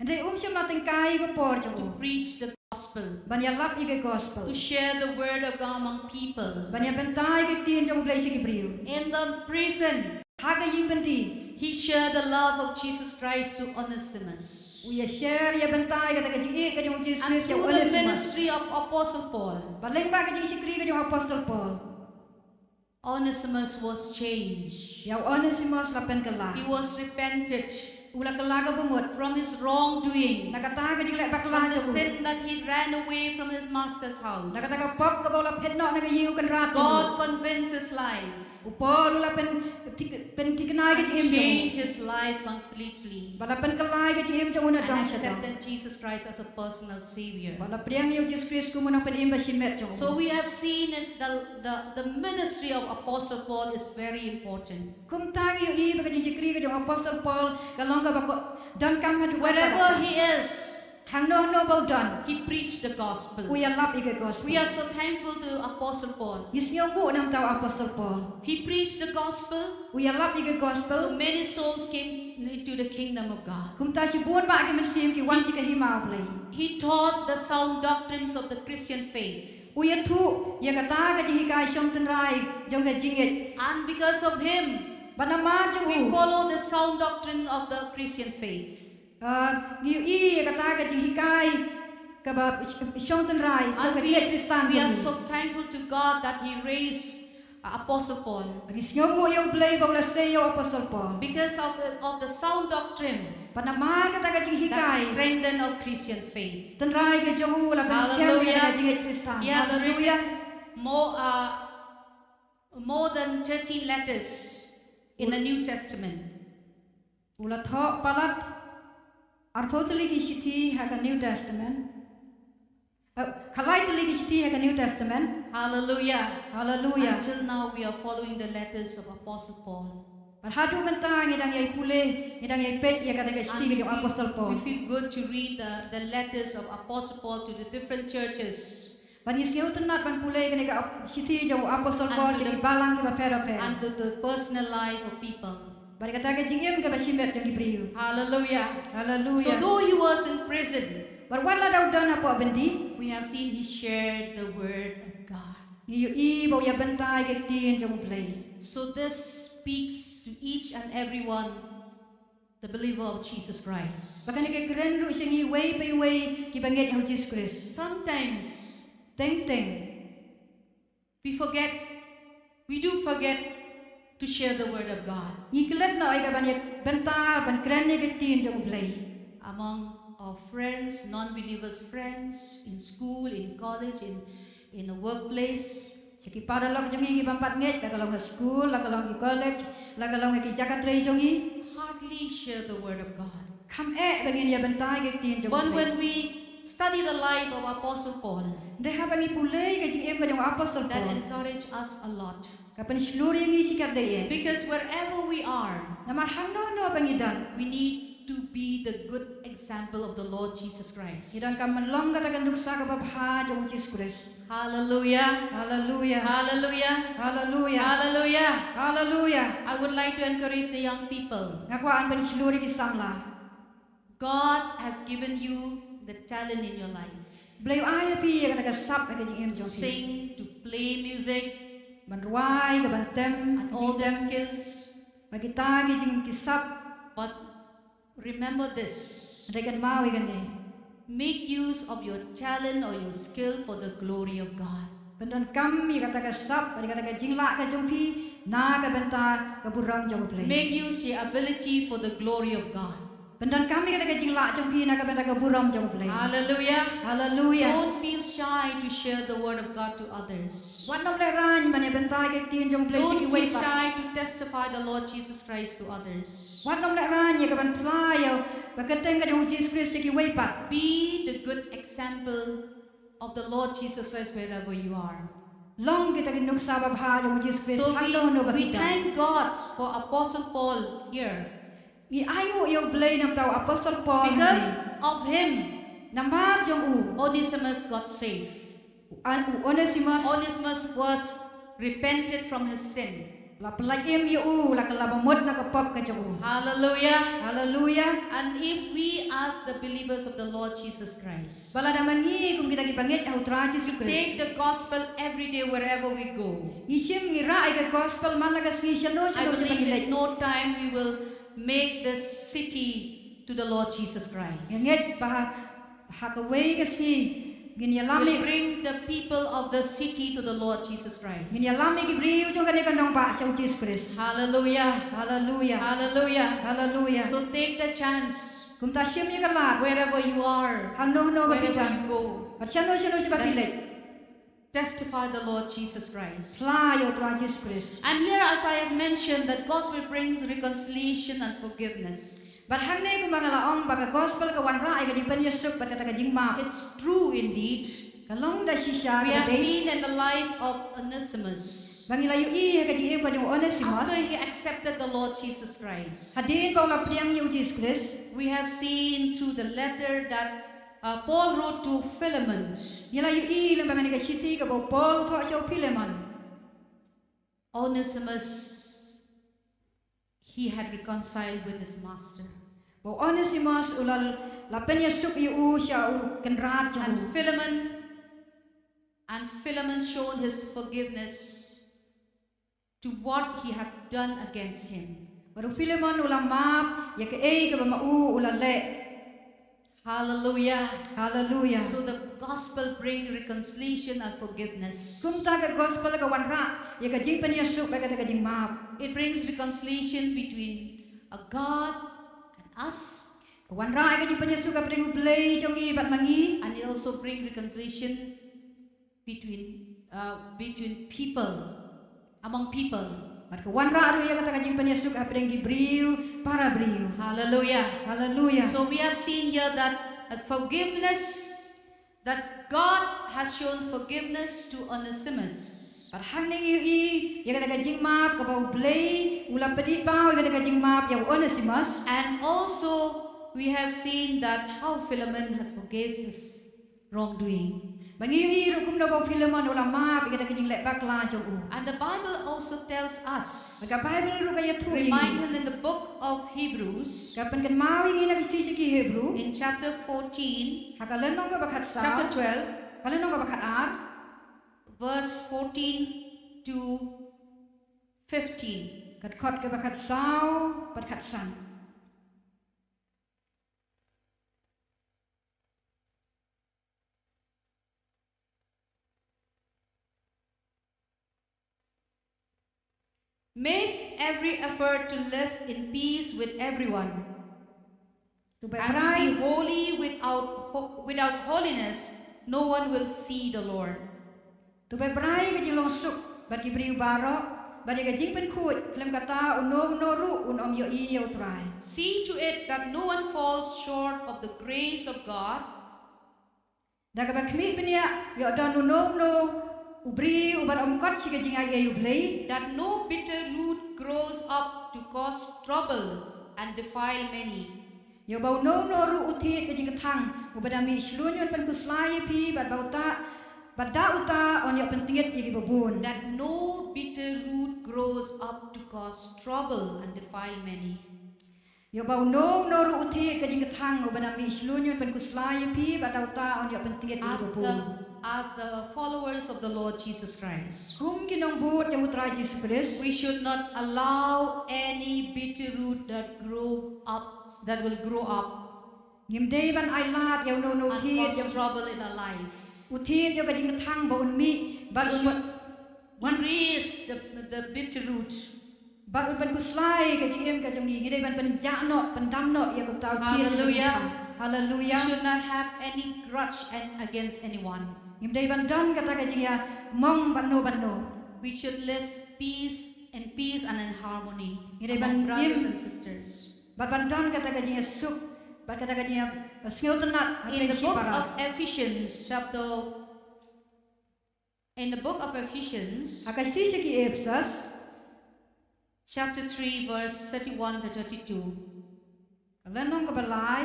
Hynrei um shym la tyngkai ïa ka por jong to u preach the gospel, ban ïalap ïa ka gospel, to share the word of God among people. Ban ïabynta ïa ka ktien jong u Blei sha ki briew. In the prison, Ha ka ïing byndi he shared the love of Jesus Christ to Onesimus. U ïa share ïabynta ïa kata ka jingïeit ka jong u Jisu And Khrist ïa u through the Onesimus. Ministry of Apostle Paul, Bad lyngba ka jingshakri ka jong u Apostol Paul, Onesimus was changed. Ïa u Onesimus la pynkylla. He was repented U la kylla ka bamut. From his wrongdoing, Na kata ka jingleh bakla from the jong u. Sin that he ran away from his master's house. Na kata ka pop kaba u la phet noh na ka ïing u kynrad jong u. God convinced his life. U Paul u la pyn- pynthikna ïa ka And jingim jong u. Changed his life completely. Bad la pynkylla ïa ka jingim jong u na dong sha dong. Accepted Jesus Christ as a personal savior. Bad la pdiang ïa u Jisu Khrist kum u nongpynim bashimet jong u. So we have seen it, the, the, the ministry of Apostle Paul is very important. Kumta ngi ïohi ba ka jingshakri ka jong u Apostol Paul ka long kaba donkam haduh katta. Wherever he is, hangno hangno ba u don, he preached the gospel. U ïalap ïa ka gospel. We are so thankful to Apostle Paul. Ngi sngewnguh na ka bynta u Apostol Paul. He preached the gospel. U ïalap ïa ka gospel. So many souls came into the kingdom of God. Kumta shibun bah ki mynsiem ki wan sha ka hima u Blei. He taught the sound doctrines of the Christian faith. U ïathuh ïa kata ka jinghikai shong tynrai jong ka jingngeit. And because of him, bad namar jong u, we follow the sound doctrine of the Christian faith. Ah, ngi ïohi ïa kata ka jinghikai kaba shong tynrai jong ka jingngeit Khristan jong ngi. And we, we are so thankful to God that he raised uh, Apostle Paul. Ngi sngewnguh ïa u Blei ba u la sei ïa u Apostol Paul. Because of, of the sound doctrine. Bad namar kata ka jinghikai. That strengthened our Christian faith. Tynrai ka jong u la pynskhem ïa ka jingngeit Khristan. Hallelujah. He has written more, uh, more than thirteen letters in the New Testament. U la thoh palat arphew tylli ki shithi ha ka New Testament. Uh, khatlai tylli ki shithi ha ka New Testament. Hallelujah. Hallelujah. Until now we are following the letters of Apostle Paul. Haduh mynta ngi dang ïai pule, ngi dang ïai peit ïa kata ka shithi ka jong u Apostle Paul. We feel good to read the, the letters of Apostle Paul to the different churches. Bad ngi sngewtynnat ban pule ïa kane ka shithi jong u Apostle Paul sha ki balang kiba pher bapher. And to the personal life of people. Bad kata ka jingim kaba shimet jong ki briew. Hallelujah. Hallelujah. So though he was in prison, bad wat la da u don hapoh byndi, we have seen he shared the word of God. Ngi ïohi ba u ïa bynta ïa ka ktien jong u Blei. So this speaks to each and every one, the believer of Jesus Christ. Ba kane ka kren ruh sha ngi iwei pa iwei kiba ngeit ha u Jisu Khrist. Sometimes Teng teng we forget, we do forget to share the word of God. Ngi klet noh ïa ka ban ïa bynta ban kren ïa ka ktien jong u Blei. Among our friends, non-believers friends, in school, in college, in, in a workplace. Sha ki paralok jong ngi kiba ym pat ngeit, la ka long ha skul, la ka long ki college, la ka long ha ki jaka trei jong ngi. Hardly share the word of God. Kham eh ba ngin ïa bynta ïa ka ktien jong u Blei. But when we study the life of Apostle Paul, Hynrei haba ngi pule ïa ka jingim ka jong u Apostle that Paul, encourage us a lot. ka pynshlur ïa ngi shikatdei eh. Because wherever we are, Namar hangno hangno ba ngi don, we need to be the good example of the Lord Jesus Christ. Ngi donkam ban long kata ka nuksa kaba bha jong u Jisu Khrist. Hallelujah. Hallelujah. Hallelujah. Hallelujah. Hallelujah. Hallelujah. I would like to encourage the young people. Nga kwah ban pynshlur ïa ki samla. God has given you the talent in your life. Blei u ai ïa phi ïa kata ka sap ha ka jingim jong phi. Sing, to play music, Ban rwai, ka ban tem, and ka all the jingtem. Skills. Bad kita ki jing ki sap. But remember this. Hynrei kynmaw ïa kane. Make use of your talent or your skill for the glory of God. Pyndonkam ïa kata ka sap, ïa kata ka jinglah ka jong phi, na ka bynta ka burom jong u Blei. Make use your ability for the glory of God. Pyndonkam ïa kata ka jinglah jong phi na ka bynta ka burom jong u Blei. Hallelujah. Hallelujah. Don't feel shy to share the word of God to others. Wat nym lehraiñ ban ïa bynta ïa ka ktien jong u Blei sha Don't kiwei feel pat. Shy to testify the Lord Jesus Christ to others. Wat nym lehraiñ ïa ka ban phla ïa ka kyrteng ka jong u Jisu Khrist sha kiwei pat. Be the good example of the Lord Jesus Christ wherever you are. Long kita ki nuksa babha jong u Jisu Khrist. So we, we thank God for Apostle Paul here. Ngi ainguh ïa u Blei namar u Apostle Paul. Because of him, namar jong u, Onesimus got saved. An u Onesimus. Onesimus was repented from his sin. La pyllait im ïa u, la kylla ba mut na ka pop ka jong u. Hallelujah. Hallelujah. And if we as the believers of the Lord Jesus Christ, ba lada ma ngi kum kita ki bangeit ha u Trai Jisu Khrist, take the gospel every day wherever we go, ngi shim ngi rah ïa ka gospel man la ka sngi shano shano shano ba ngi leit. I believe in no time we will make this city to the Lord Jesus Christ. Ngi ngeit ba ha kawei ka sngi ngin ïalam ïa, will bring the people of the city to the Lord Jesus Christ. Ngin ïalam ïa ki briew jong kane ka nongbah sha u Jisu Khrist. Hallelujah. Hallelujah. Hallelujah. Hallelujah. So take the chance. Kumta shim ïa ka lad. Wherever you are. Hangno hangno ba phi don. Wherever you go. Bad shano shano shi ba phi leit. Testify the Lord Jesus Christ. Phla ïa u Trai Jisu Khrist. And here, as I have mentioned, that gospel brings reconciliation and forgiveness. Bad hangne kumba nga la ong ba ka gospel ka wanrah ïa ka jingpynïasuk bad kata ka jingmap. It's true indeed. Ka long da shisha. We have seen in the life of Onesimus. Ba ngi la ïohi ha ka jingim ka jong u Onesimus. After he accepted the Lord Jesus Christ. Hadien ba u la pdiang ïa u Jisu Khrist. We have seen through the letter that Uh, Paul wrote to Philemon. Ngi la ïohi lyngba kane ka shithi kaba u Paul u thoh sha u Philemon. Onesimus, he had reconciled with his master. Ba u Onesimus u la, la pynïasuk ïa u sha u kynrad jong u. And Philemon, and Philemon shown his forgiveness to what he had done against him. Bad u Philemon u la map ïa kaei kaba ma u u la leh. Hallelujah. Hallelujah. So the gospel bring reconciliation and forgiveness. Kumta ka gospel ka wanrah ïa ka jingpynïasuk bad kata ka jingmap. It brings reconciliation between a God and us. Ka wanrah ïa ka jingpynïasuk hapdeng u Blei jong ngi bad ma ngi. And it also bring reconciliation between, uh, between people, among people. Bad ka wanrah ruh ïa kata ka jingpynïasuk hapdeng ki briew, para briew. Hallelujah. Hallelujah. So we have seen here that, that forgiveness, that God has shown forgiveness to Onesimus. Bad hangne ngi ïohi ïa kata ka jingmap kaba U Blei u la pynpaw ïa kata ka jingmap ïa u Onesimus. And also, we have seen that how Philemon has forgave his wrongdoing. Bad ngi ïohi ruh kumno ba u Philemon u la map ïa kata ka jingleh bakla jong u. And the Bible also tells us, bad ka Baibl ruh ka ïathuh ïa ngi, reminded in the book of Hebrews, ka pynkynmaw ïa ngi na ka shithi sha ki Hebru, in chapter fourteen, ha ka lynnong kaba khatsaw, chapter twelve, ka lynnong kaba khatar, verse fourteen to fifteen. Ka dkhot kaba khatsaw bad khatsan. Make every effort to live in peace with everyone. To be and to be holy. Without ho-, without holiness, no one will see the Lord. To be brai ka jinglong suk bad ki briew baroh, bad ïa ka jingpynkhuid, khlem kata uno uno ruh un ym ïohi ïa U Trai. See to it that no one falls short of the grace of God. Da kaba khmih bniah, ïoh don uno uno u briew uba ym kot sha ka jingaiei U Blei. That no bitter root grows up to cause trouble and defile many. Ïoh ba uno uno ruh u thied ka jingkthang uba da mih shlur un pynkhuslai ïa phi bad ba uta, bad da uta un ïoh pyntngit ïa kiba bun. That no bitter root grows up to cause trouble and defile many. Ïoh ba uno uno ruh u thied ka jingkthang uba da mih shlur un pynkhuslai ïa phi bad da uta un ïoh pyntngit ïa kiba bun. As the, as the followers of the Lord Jesus Christ, kum ki nongbud jong U Trai Jisu Khrist, we should not allow any bitter root that grow up, that will grow up. Ngim dei ban ailad ïa uno uno u thied, and cause trouble in our life. U thied ïa ka jingkthang ba un mih, bad un, we should erase the, the bitter root. Bad un pynkhuslai ka jingim ka jong ngi, ngi dei ban pynjah noh, pyndam noh ïa kata u thied. Hallelujah. Hallelujah. We should not have any grudge and against anyone. Ngim dei ban don kata ka jingïamong bad no bad no. We should live peace, in peace and in harmony. Ngi dei ban im among brothers and sisters. Bad ban don kata ka jingïasuk, bad kata ka jingïa, uh, sngewtynnat, uh, in the book of Ephesians, chapter, in the book of Ephesians, ha ka shithi sha ki Ephesus, chapter three, verse thirty-one to thirty-two. Ka lynnong kaba lai.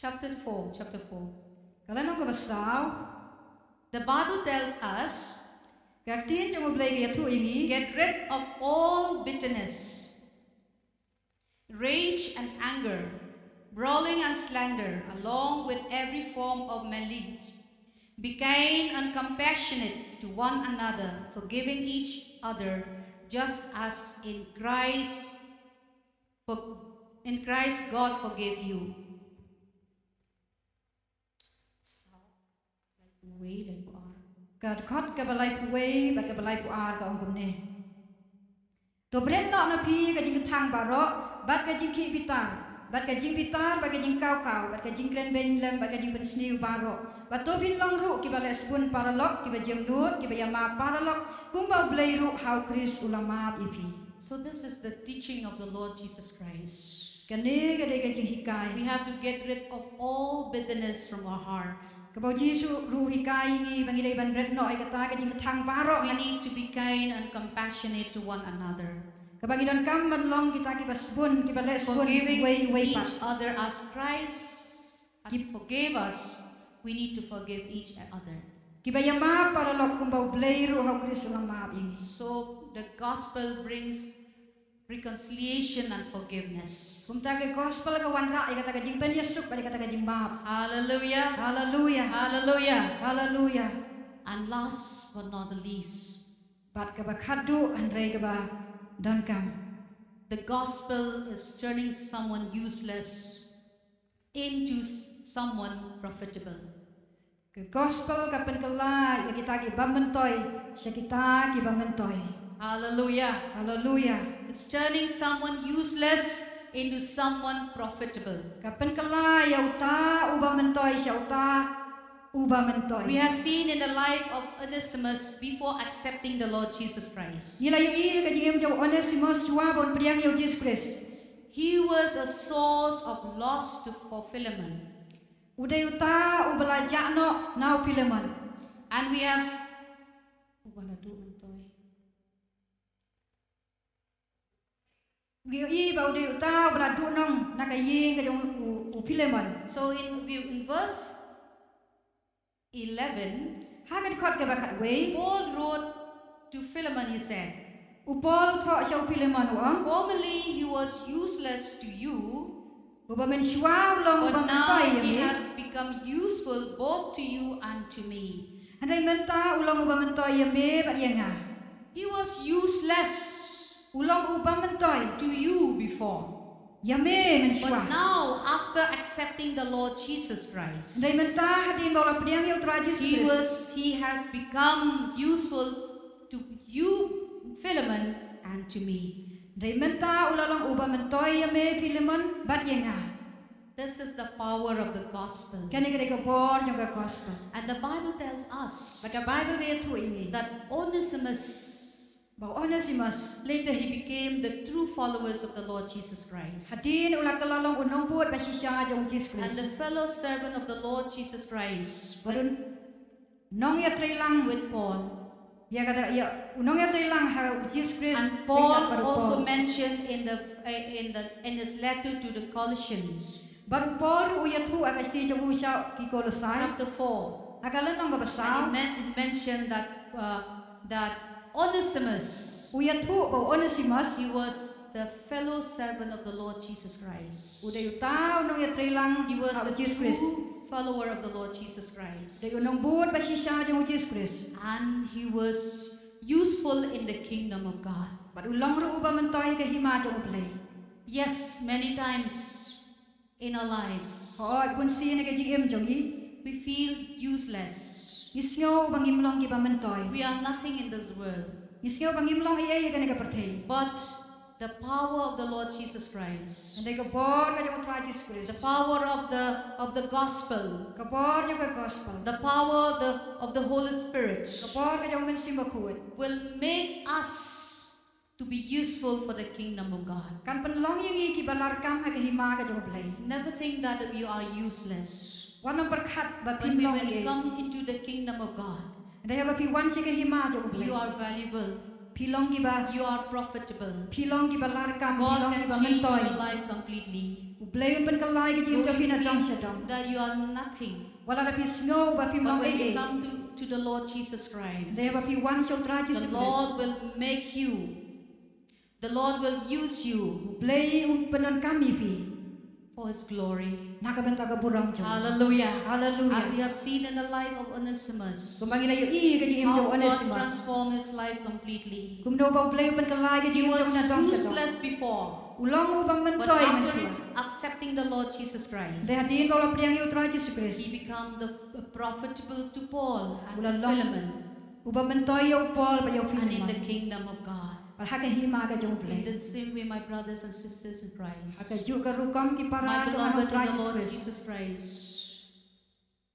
Chapter four, chapter four. Ka lynnong kaba saw. The Bible tells us, ka ktien jong U Blei ka ïathuh ïa ngi, get rid of all bitterness, rage and anger, brawling and slander, along with every form of malice. Be kind and compassionate to one another, forgiving each other, just as in Christ, for, in Christ God forgave you. Ka dkhot kaba laiphew wei bad kaba laiphew ar ka ong kumne. To bret noh na phi ka jingkthang baroh, bad ka jingkhih bitar, bad ka jingbitar, bad ka jingkaw kaw, bad ka jingkren beiñ lem, bad ka jingpynsniew baroh. Bad to phin long ruh kiba leh sbun paralok, kiba jemnud, kiba ïamap paralok, kumba U Blei ruh ha U Khrist u la map ïa phi. So this is the teaching of the Lord Jesus Christ. Kane ka dei ka jinghikai. We have to get rid of all bitterness from our heart. Kaba U Jisu ruh u hikai ïa ngi ba ngi dei ban ret noh ïa kata ka jingkthang baroh. We need to be kind and compassionate to one another. Kaba ngi donkam ban long kita kiba sbun, kiba leh sbun, forgiving wei, wei pat, each other as Christ forgave us, we need to forgive each other. Kiba ïamap paralok kumba U Blei ruh ha U Khrist u la map ïa ngi. So the gospel brings reconciliation and forgiveness. Kumta ka gospel ka wanrah ïa kata ka jingpynïasuk bad ïa kata ka jingmap. Hallelujah. Hallelujah. Hallelujah. Hallelujah. And last but not the least, bad kaba khatduh hynrei kaba donkam, the gospel is turning someone useless into s-, someone profitable. Ka gospel ka pynkylla ïa kita kiba myntoi sha kita kiba myntoi. Hallelujah. Hallelujah. It's turning someone useless into someone profitable. Ka pynkylla ïa uta uba myntoi sha uta uba myntoi. We have seen in the life of Onesimus before accepting the Lord Jesus Christ. Ngi la ïohi ha ka jingim jong u Onesimus shuwa ba un pdiang ïa u Jisu Khrist. He was a source of loss to, for Philemon. U dei uta uba la jah noh na u Philemon. And we have s-, uba la duh myntoi. Ngi ïohi ba u dei uta uba la duhnong na ka ïing ka jong u, u Philemon. So in, in verse eleven, ha ka dkhot kaba khatwei, Paul wrote to Philemon, he said, u Paul u thoh sha u Philemon u ong, formerly he was useless to you, uba mynshuwa u long uba myntoi ïa me, but now he has become useful both to you and to me. Hynrei mynta u long uba myntoi ïa me bad ïa nga. He was useless, u long uba myntoi, to you before, ïa me mynshuwa. But now, after accepting the Lord Jesus Christ, hynrei mynta hadien ba u la pdiang ïa u Trai Jisu Khrist, he was, he has become useful to you, Philemon, and to me. Hynrei mynta u la long uba myntoi ïa me Philemon bad ïa nga. This is the power of the gospel. Kane ka dei ka bor jong ka gospel. And the Bible tells us, bad ka Bible ka ïathuh ïa ngi, that Onesimus, ba u Onesimus, later he became the true followers of the Lord Jesus Christ. Hadien u la kylla long u nongbud ba shisha jong u Jisu Khrist. And the fellow servant of the Lord Jesus Christ. Bad u nongïatreilang with Paul. Ïa kata, ïa u nongïatreilang ha u Jisu Khrist. And Paul also mentioned in the, uh, in the, in his letter to the Colossians. Bad u Paul u ïathuh ha ka shithi jong u sha ki Kolosai. Chapter four. Ha ka lynnong kaba saw. And he men-, he mentioned that, uh, that Onesimus, u ïathuh ba u Onesimus, he was the fellow servant of the Lord Jesus Christ. U dei uta u nongïatreilang ha u Jisu Khrist. He was a true follower of the Lord Jesus Christ. U dei u nongbud ba shisha jong u Jisu Khrist. And he was useful in the kingdom of God. Bad u long ruh uba myntoi ha ka hima jong u Blei. Yes, many times in our lives, hooid, bun sien ha ka jingim jong ngi, we feel useless. Ngi sngew ba ngim long kiba myntoi. We are nothing in this world. Ngi sngew ba ngim long ei ei ha kane ka pyrthei. But the power of the Lord Jesus Christ, hynrei ka bor ka jong u Trai Jisu Khrist, the power of the, of the gospel, ka bor jong ka gospel, the power of the, of the Holy Spirit, ka bor ka jong u Mynsiem Bakhuid, will make us to be useful for the kingdom of God. Kan pynlong ïa ngi kiba larkam ha ka hima ka jong u Blei. Never think that you are useless. Wat nym pyrkhat ba phim long ei ei. When we, when you come into the kingdom of God, hynrei haba phi wan sha ka hima jong u Blei, you are valuable. Phi long kiba, you are profitable. Phi long kiba larkam, phi long kiba myntoi. God can change your life completely. U Blei un pynkylla ïa ka jingim jong phi na dong sha dong. Though you feel that you are nothing, wat la phi sngew ba phim long ei ei, but when you come to, to the Lord Jesus Christ, hynrei haba phi wan sha u Trai Jisu Khrist, the Lord will make you, the Lord will use you, u Blei un pyndonkam ïa phi for his glory. Na ka bynta ka burom jong u. Hallelujah. Hallelujah. As you have seen in the life of Onesimus, kumba ngi la ïohi ha ka jingim jong u Onesimus, how God transformed his life completely. Kumno ba u Blei u pynkylla ïa ka jingim jong u na dong sha dong. He was useless before. U long uba myntoi mynshuwa. But after his accepting the Lord Jesus Christ, hynrei hadien ba u la pdiang ïa u Trai Jisu Khrist, he become the, the profitable to Paul and to Philemon. U la long uba myntoi ïa u Paul bad ïa u Philemon. And in the kingdom of God. Bad ha ka hima ka jong u Blei. In the same way, my brothers and sisters in Christ, ha kajuh ka rukom ki para jong u Trai Jisu Khrist. My beloved in the Lord Jesus Christ,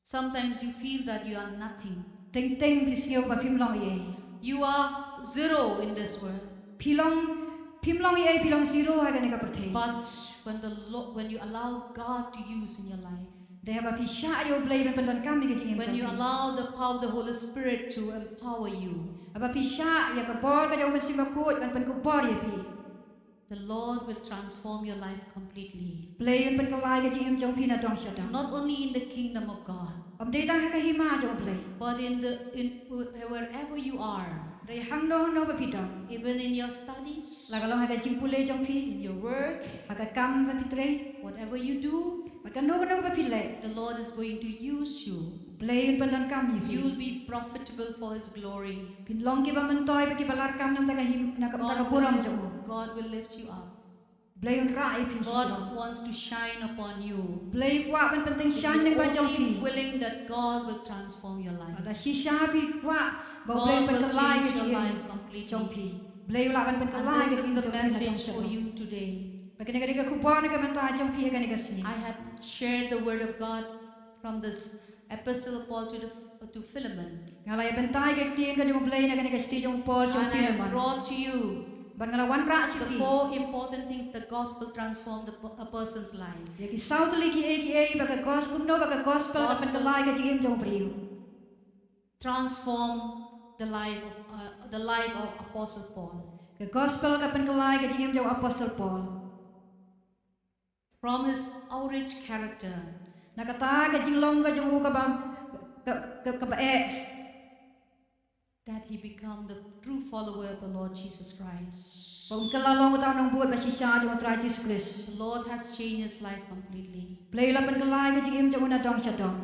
sometimes you feel that you are nothing. Teng teng phi sngew ba phim long ei ei. You are zero in this world. Phi long, phim long ei ei, phi long zero ha kane ka pyrthei. But when the Lo-, when you allow God to use in your life, hynrei haba phi shah ïa u Blei ban pyndonkam ïa ka jingim jong phi, when you allow the power of the Holy Spirit to empower you, haba phi shah ïa ka bor ka jong u Mynsiem Bakhuid ban pynkupbor ïa phi, the Lord will transform your life completely. Blei un pynkylla ïa ka jingim jong phi na dong sha dong. Not only in the kingdom of God, ym dei tang ha ka hima jong u Blei, but in the, in wherever you are. Hynrei hangno hangno ba phi don. Even in your studies, la ka long ha ka jingpule jong phi, in your work, ha ka kam ba phi trei, whatever you do, bad kano kano ba phi leh, the Lord is going to use you. Blei un pyndonkam ïa phi. You will be profitable for his glory. Phin long kiba myntoi bad kiba larkam na ka bynta ka him-, na ka bynta ka burom jong u. God will lift you up. Blei un rah ïa phi shajrong. God wants to shine upon you. Blei u kwah ban pyntyngshaiñ lyngba jong phi. If you only willing that God will transform your life. Lada shisha phi kwah ba u Blei un pynkylla ïa ka jingim jong phi, Blei u lah ban pynkylla ïa ka jingim jong phi na dong sha dong. And this is the message for you today. Bad kane ka dei ka khubor na ka bynta jong phi ha kane ka sngi. I had shared the word of God from this Epistle of Paul to, the, to Philemon. Nga la ïa bynta ïa ka ktien ka jong U Blei na kane ka shithi jong u Paul sha u And I have Philemon. Brought to you Bad nga la wanrah sha the phi. Four important things the gospel transformed the, a person's life. Ïa ki saw tylli ki ei ki ei ba ka gospel, kumno ba ka gospel ka pynkylla ïa ka jingim jong u briew. Transform the life of, uh, the life of Apostle Paul. Ka gospel ka pynkylla ïa ka jingim jong u Apostle Paul. From his outraged character, na kata ka jinglong ka jong u kaba, ka, ka, kaba eh. That he become the true follower of the Lord Jesus Christ. Ba un kylla long uta u nongbud ba shisha jong u Trai Jisu Khrist. The Lord has changed his life completely. Blei u la pynkylla ïa ka jingim jong u na dong sha dong.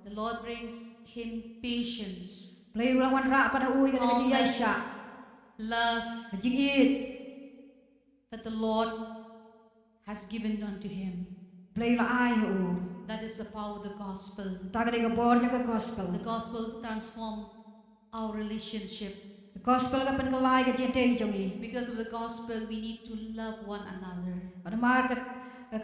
The Lord brings him patience. Blei u la wanrah pat ha u ïa ka jingïaishah. Love. Ka jingïeit. That the Lord has given unto him. Blei u la ai ha u. That is the power of the gospel. Ta ka dei ka bor jong ka gospel. The gospel transform our relationship. Ka gospel ka pynkylla ïa ka jingïadei jong ngi. Because of the gospel, we need to love one another. Bad namar ka,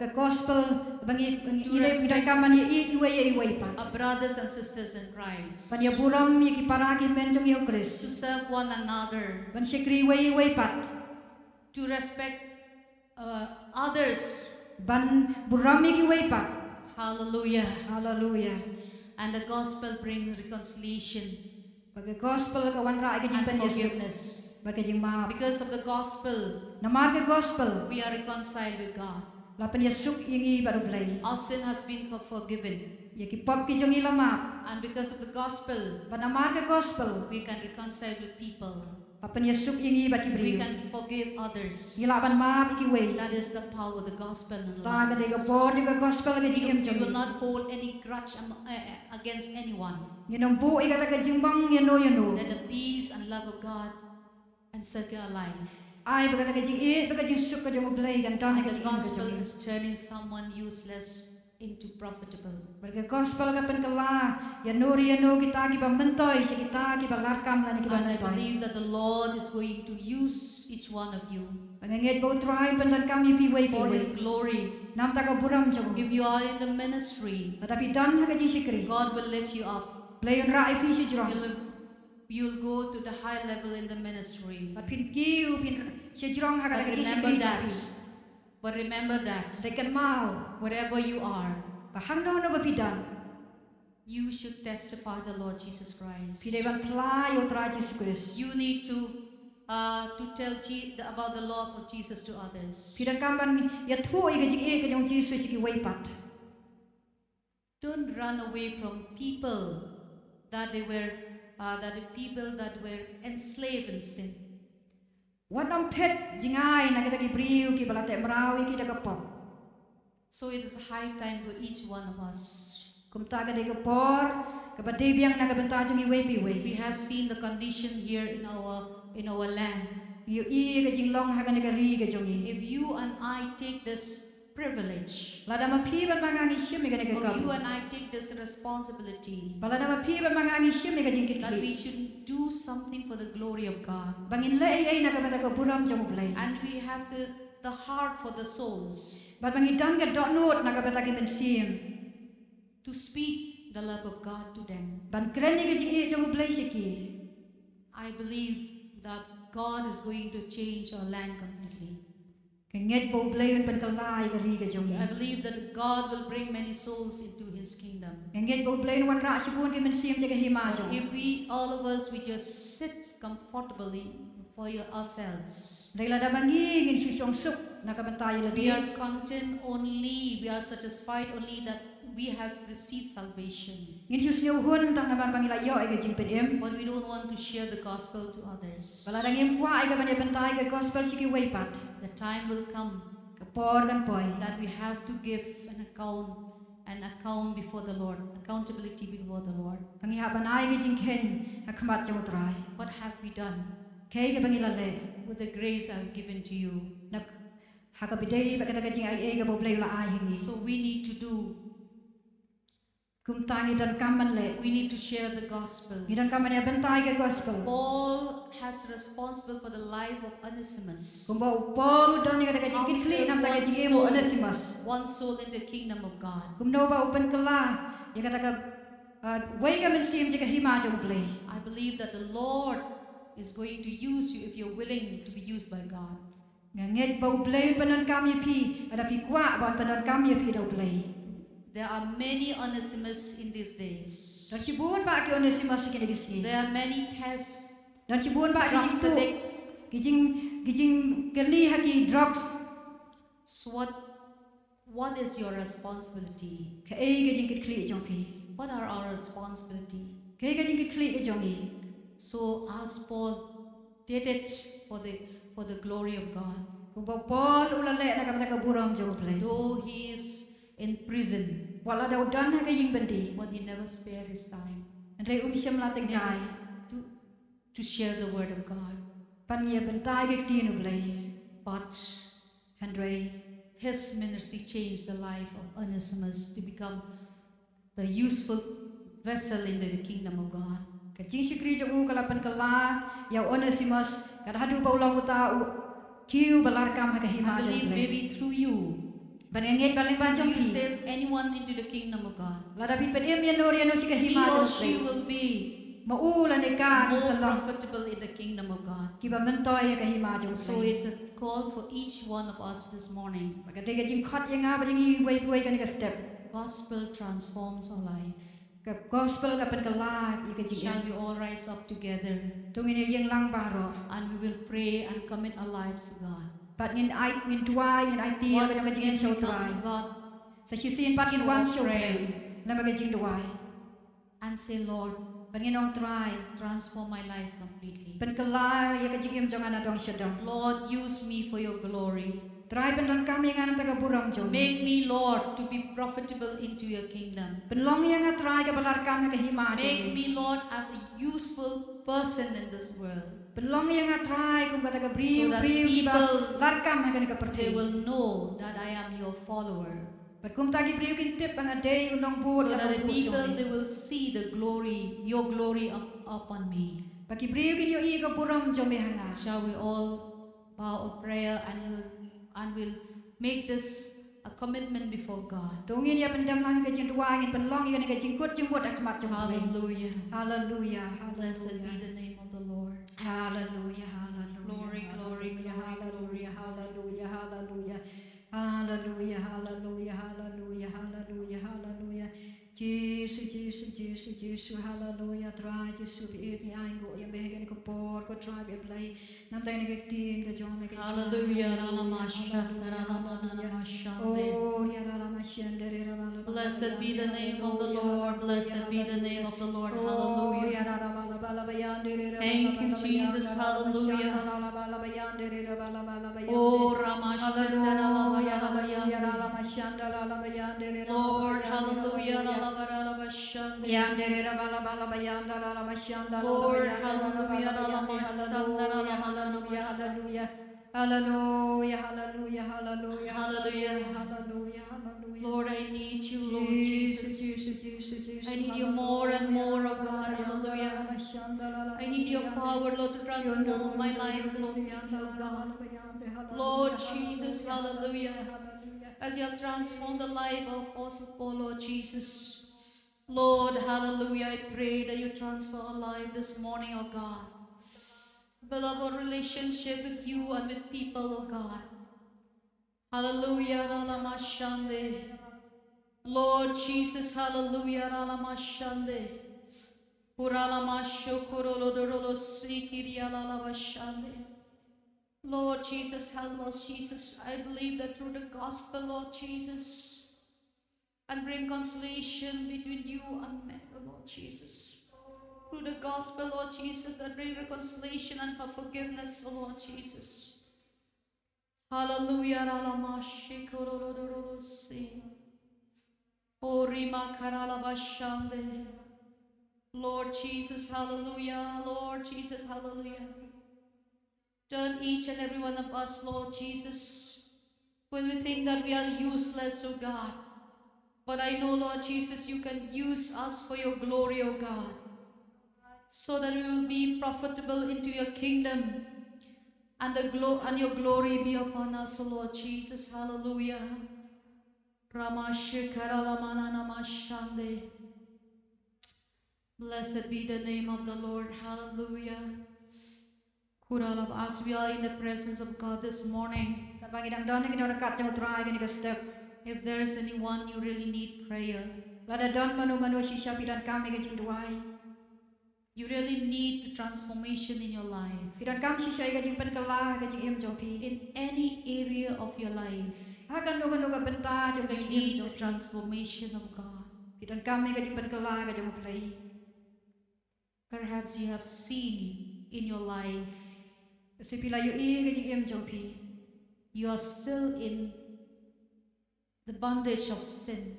ka gospel ba ngi, ngi, ngi dei, ngi donkam ban ïaieit iwei ïa iwei pat. Our brothers and sisters in Christ. Ban ïaburom ïa ki para ki hynmen jong ngi ha u Khrist. To serve one another. Ban shakri iwei ïa iwei pat. To respect, uh, others. Ban burom ïa kiwei pat. Hallelujah. Hallelujah. And the gospel brings reconciliation. Bad ka gospel ka wanrah ïa ka jingpynïasuk. And forgiveness. Bad ka jingmap. Because of the gospel, namar ka gospel, we are reconciled with God. La pynïasuk ïa ngi bad U Blei. Our sin has been for-, forgiven. Ïa ki pop ki jong ngi la map. And because of the gospel, bad namar ka gospel, we can reconcile with people. La pynïasuk ïa ngi bad ki briew. We can forgive others. Ngi lah ban map ïa kiwei. That is the power of the gospel in our lives. Ta ka dei ka bor jong ka gospel ha ka jingim jong ngi. We will not hold any grudge am-, uh, against anyone. Ngin ym buh ïa kata ka jingmong ïano ïano. Let the peace and love of God encircle our life. Ai ba kata ka jingïeit bad ka jingsuk ka jong U Blei kan don ha ka jingim ka jong ngi. And the gospel is turning someone useless into profitable. Bad ka gospel ka pynkylla ïano re ïano kita kiba myntoi sha kita kiba larkam lane kiba myntoi. And I believe that the Lord is going to use each one of you. Bad nga ngeit ba U Trai un pyndonkam ïa phi iwei pa iwei. For His glory. Namar ka burom jong U. If you are in the ministry, lada phi don ha ka jingshakri, God will lift you up. Blei un rah ïa phi shajrong. You'll, you'll go to the high level in the ministry. Bad phin kiew, phin shajrong ha ka jingshakri jong phi. But remember that. But remember that. Dei kynmaw. Wherever you are, ba hangno hangno ba phi don, you should testify the Lord Jesus Christ. Phi dei ban phla ïa U Trai Jisu Khrist. You need to, uh, to tell Je-, the, about the love of Jesus to others. Phi donkam ban ïathuh ïa ka jingïeit ka jong U Jisu sha kiwei pat. Don't run away from people that they were, uh, that the people that were enslaved in sin. Wat nym phet jngai na kita ki briew kiba la teh mraw ïa ki da ka pop. So it is high time for each one of us. Kumta ka dei ka por kaba dei biang na ka bynta jong iwei pa iwei. We have seen the condition here in our, in our land. Ngi ïohi ïa ka jinglong ha kane ka ri ka jong ngi. If you and I take this privilege, lada ma phi bad ma nga ngi shim ïa kane ka kam, or you and I take this responsibility, bad lada ma phi bad ma nga ngi shim ïa ka jingkitkhlieh, that we should do something for the glory of God. Ba ngin leh ei ei na ka bynta ka burom jong U Blei. And we have the, the heart for the souls. Bad ba ngi don ka dohnud na ka bynta ki mynsiem. To speak the love of God to them. Ban kren ïa ka jingïeit jong U Blei sha ki. I believe that God is going to change our land completely. Nga ngeit ba U Blei un pynkylla ïa ka ri ka jong ngi. I believe that God will bring many souls into His kingdom. Nga ngeit ba U Blei un wanrah shibun ki mynsiem sha ka hima jong ngi. But if we, all of us, we just sit comfortably for your, ourselves, hynrei lada ma ngi ngin shu shong suk na ka bynta ïa lade. We are content only, we are satisfied only that we have received salvation. Ngin shu sngewhun tang namar ba ngi la ïoh ïa ka jingpynim. But we don't want to share the gospel to others. Bad lada ngim kwah ïa ka ban ïa bynta ïa ka gospel sha kiwei pat, the time will come, ka por kan poi, that we have to give an account, an account before the Lord, accountability before the Lord. Ba ngi hap ban ai ka jingkheiñ ha khmat jong U Trai. What have we done? Kaei kaba ngi la leh. With the grace I've given to you. Na, ha kaba ïadei bad kata ka jingai ei kaba U Blei u la ai ha ngi. So we need to do. Kumta ngi donkam ban leh. We need to share the gospel. Ngi donkam ban ïa bynta ïa ka gospel. Paul has responsible for the life of Onesimus. Kumba u Paul u don ïa kata ka jingkitkhlieh namar ka jingim u Onesimus. How he turned one soul, one soul in the kingdom of God. Kumno ba u pynkylla ïa kata ka uh, wei ka mynsiem jong ka hima jong U Blei. I believe that the Lord is going to use you if you're willing to be used by God. Nga ngeit ba U Blei un pyndonkam ïa phi lada phi kwah ba un pyndonkam ïa phi da U Blei. There are many Onesimus in these days. Don shibun bah ki Onesimus ha kine ki sngi. There are many theft, Don shibun bah ki drug jingtuh, addicts. Ki jing ki jingkyrni ha ki drugs. So what, what is your responsibility? Kaei ka jingkitkhlieh jong phi? What are our responsibility? Kaei ka jingkitkhlieh ka jong ngi? So as Paul did it for the for the glory of God. Kumba Paul u la leh na ka bynta ka burom jong U Blei. Though he is in prison, Wat la da u don ha ka ïing byndi, but he never spared his time hynrei um shym la tyngkai to, to share the word of God. ban ïa bynta ïa ka ktien U Blei. But Hynrei his ministry changed the life of Onesimus to become the useful vessel in the kingdom of God. Ka jingshakri jong u ka la pynkylla ïa u Onesimus, ka la haduh ba u long uta u kiew ba larkam ha ka hima I jong U believe Blei. Maybe through you, Ban nga ngeit ba lyngba jong you phi, save anyone into the kingdom of God. Lada phi pynim ïa no ïa no sha ka He hima or jong U she Blei, will be ma u lane ka kin more sa long profitable in the kingdom of God. Kiba myntoi ïa ka hima jong U So Blei. It's a call for each one of us this morning. Ka dei ka jingkhot ïa nga bad ïa ngi uwei pa uwei kane ka step. Gospel transforms our life. Ka gospel ka pynkylla ïa ka jingim. Shall we all rise up together? To ngin ïeng lang baroh. And we will pray and commit our lives to God. Bad ngin ai, ngin duwai, ngin aiti ïa ka jingim sha U Trai. Sa shisien pat ngin wan sha U Blei lem bad ka jingduwai. And say, Lord, Bad ngin ong, Trai, transform my life completely. Pynkylla ïa ka jingim jong nga na dong sha dong. Lord, use me for your glory. Trai, pyndonkam ïa nga na ka bynta ka burom jong me. Make me, Lord, to be profitable into your kingdom. Pynlong ïa nga, Trai, kaba larkam ha ka hima jong me. Make me, Lord, as a useful person in this world. Pynlong ïa nga, Trai, kum kata ka briew, So that briew kiba people, larkam ha kane ka they pyrthei. Will know that I am your follower. Bad kumta ki briew kin tip ba nga dei u nongbud, So la that the nongbud jong people, me. They will see the glory, your glory up, upon me. Bad ki briew kin ïohi ka burom jong me ha nga. Shall we all bow a prayer and we'll, and we'll make this a commitment before God? To ngin ïa pyndem lang ka jingduwai, ngin pynlong ïa kane ka jingkut jingmut ha khmat jong U Blei. Hallelujah. Hallelujah. Blessed be Hallelujah. The name of the Lord. Hallelujah, hallelujah. Glory, glory, Hallelujah, glory, hallelujah, hallelujah, hallelujah. Hallelujah, hallelujah, hallelujah, hallelujah, hallelujah. Jisu, Jisu, Jisu, Jisu, hallelujah. Trai Jisu, phi ïeit, ngi ainguh ïa me ha kane ka por, ko Trai ba Blei. Namar kane ka ktien ka jong me ka jong. Hallelujah, rala masha, rala mana masha. Oh, ya rala masha, de rala. Blessed be the name of the Lord. Blessed be the name of the Lord. Hallelujah. Thank you, Jesus. Hallelujah. Oh, Ramashantara. Lord, hallelujah. Lord, hallelujah. Hallelujah, hallelujah, hallelujah, hallelujah, hallelujah, Hallelujah. Hallelujah, hallelujah. Lord, I need you, Lord Jesus. Jesus, Jesus, Jesus. I need you more and more, oh God. Hallelujah. I need your power, Lord, to transform my life, Lord, oh God. Lord Jesus, hallelujah. As you have transformed the life of Apostle Paul, Lord Jesus. Lord, hallelujah, I pray that you transform our life this morning, oh God. Build up our relationship with you and with people, oh God. Hallelujah, rala mashande. Lord Jesus, hallelujah, rala mashande. Urala masho korolo dorolo sikiri alala mashande. Lord Jesus, help us, Jesus. I believe that through the gospel, Lord Jesus, and bring reconciliation between you and me, oh Lord Jesus. Through the gospel, Lord Jesus, that bring reconciliation and for forgiveness, oh Lord Jesus. Hallelujah, rala mashi kororo dororo si. O rima karala bashande. Lord Jesus, hallelujah. Lord Jesus, hallelujah. Turn each and every one of us, Lord Jesus. When we think that we are useless, oh God. But I know, Lord Jesus, you can use us for your glory, oh God. So that we will be profitable into your kingdom. And the glo- and your glory be upon us, O Lord Jesus. Hallelujah. Ramashikara lamanana mashande. Blessed be the name of the Lord. Hallelujah. Kuralab, as we are in the presence of God this morning, Katba ngi dang don ha ki nongryngkat jong U Trai kane ka step. If there is anyone you really need prayer, Lada don mano mano shisha phi donkam ïa ka jingduwai. You really need a transformation in your life. Phi donkam shisha ïa ka jingpynkylla ha ka jingim jong phi. In any area of your life, Ha kano kano ka bynta jong ka you jingim need jong the phi. Transformation of God. Phi donkam ïa ka jingpynkylla ha ka jong U Blei. Perhaps you have seen in your life, Lehse phi la ïohi ha ka jingim jong phi. You are still in the bondage of sin.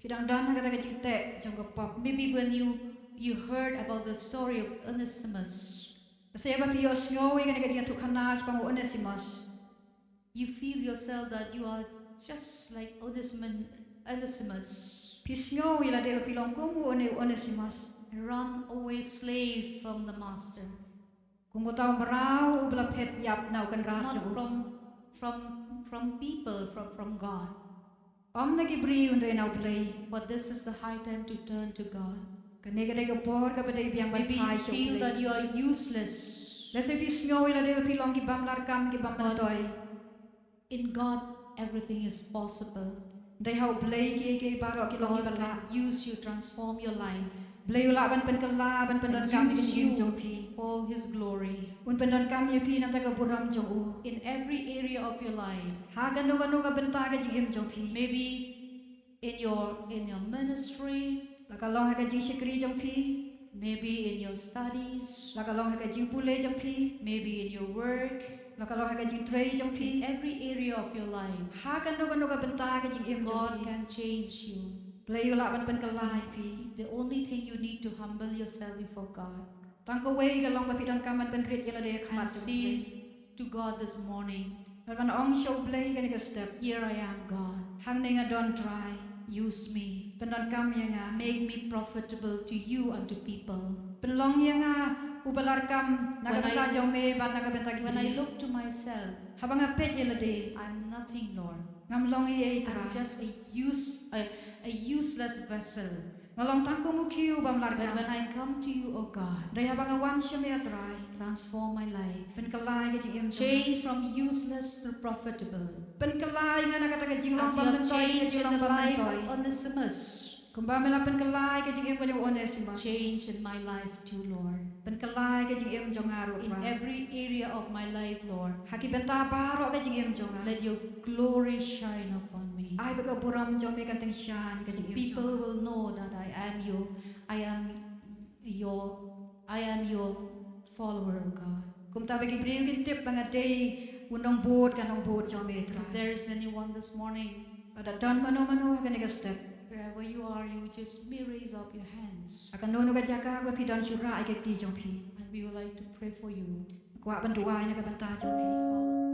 Phi dang don ha kata ka jingteh jong ka pop. Maybe when you, you heard about the story of Onesimus, Lehse haba phi ïohsngew ïa kane ka jingïathuhkhana shaphang u Onesimus. You feel yourself that you are just like Onesimus. Onesimus. Phi sngew ïa lade ba phi long kum u One-, Onesimus. Run away, slave from the master. Kum uta u mraw uba la phet ïap na u kynrad Not jong u. From, from, from people, from, from God. Ym na ki briew hynrei na u Blei. But this is the high time to turn to God. Kane ka dei ka por kaba dei biang ban Maybe phai you sha u feel that Blei. You are useless. Lehse phi sngew ïa lade ba phi long ki bym lah kam ki bym myntoi. In God, everything is possible. Hynrei ha u Blei kiei kiei baroh ki long kiba lah. Use you, transform your life. Blei u lah ban pynkylla, ban pyndonkam ïa ka jingim jong phi. For His glory. Un pyndonkam ïa phi na ka bynta ka burom jong u. In every area of your life. Ha kano kano ka bynta ka jingim jong phi. Maybe in your, in your ministry. La ka long ha ka jingshakri jong phi. Maybe in your studies. La ka long ha ka jingpule jong phi. Maybe in your work. La ka long ha ka jingtrei jong phi. In every area of your life. Ha kano kano ka bynta ka jingim jong phi. God can change you. Blei u lah ban pynkylla ïa phi. The only thing you need to humble yourself before God. Tang kawei ka long ba phi donkam ban pynrit ïa lade ha khmat jong u Blei. To God this morning. Bad ban ong sha u Blei kane ka step. Here I am, God. Hangne nga don Trai. Use me. Pyndonkam ïa nga. Make me profitable to you and to people. Pynlong ïa nga uba lah kam na ka bynta jong me bad na ka bynta ki briew. When I look to myself, haba nga peit ïa lade. I'm nothing, Lord. Ngam long ei ei Trai. I'm just a use, a, a useless vessel. Nga long tang kum u khiew bym lah kam. But when I come to you, oh God, hynrei haba nga wan sha me ah Trai. Transform my life. Pynkylla ïa ka jingim jong nga. Change from useless to profitable. Pynkylla ïa nga na kata ka jinglong bym myntoi sha ka jinglong bym myntoi. Onesimus. Kumba me la pynkylla ïa ka jingim ka jong u Onesimus. Change in my life too, Lord. Pynkylla ïa ka jingim jong nga ruh Trai. In every area of my life, Lord. Ha ki bynta baroh ka jingim jong nga. Let your glory shine upon me. Ai ba ka burom jong me kan tyngshaiñ ha ka jingim jong nga. So people will know that I am your, I am your, I am your follower, oh God. Kumta ba ki briew kin tip ba nga dei u nongbud ka nongbud jong me Trai. If there is anyone this morning, lada don mano mano ha kane ka step. Wherever you are, you just may raise up your hands. Ha kano kano ka jaka ba phi don, shu rah ïa ki kti jong phi. And we would like to pray for you. Kwah ban duwai na ka bynta jong phi.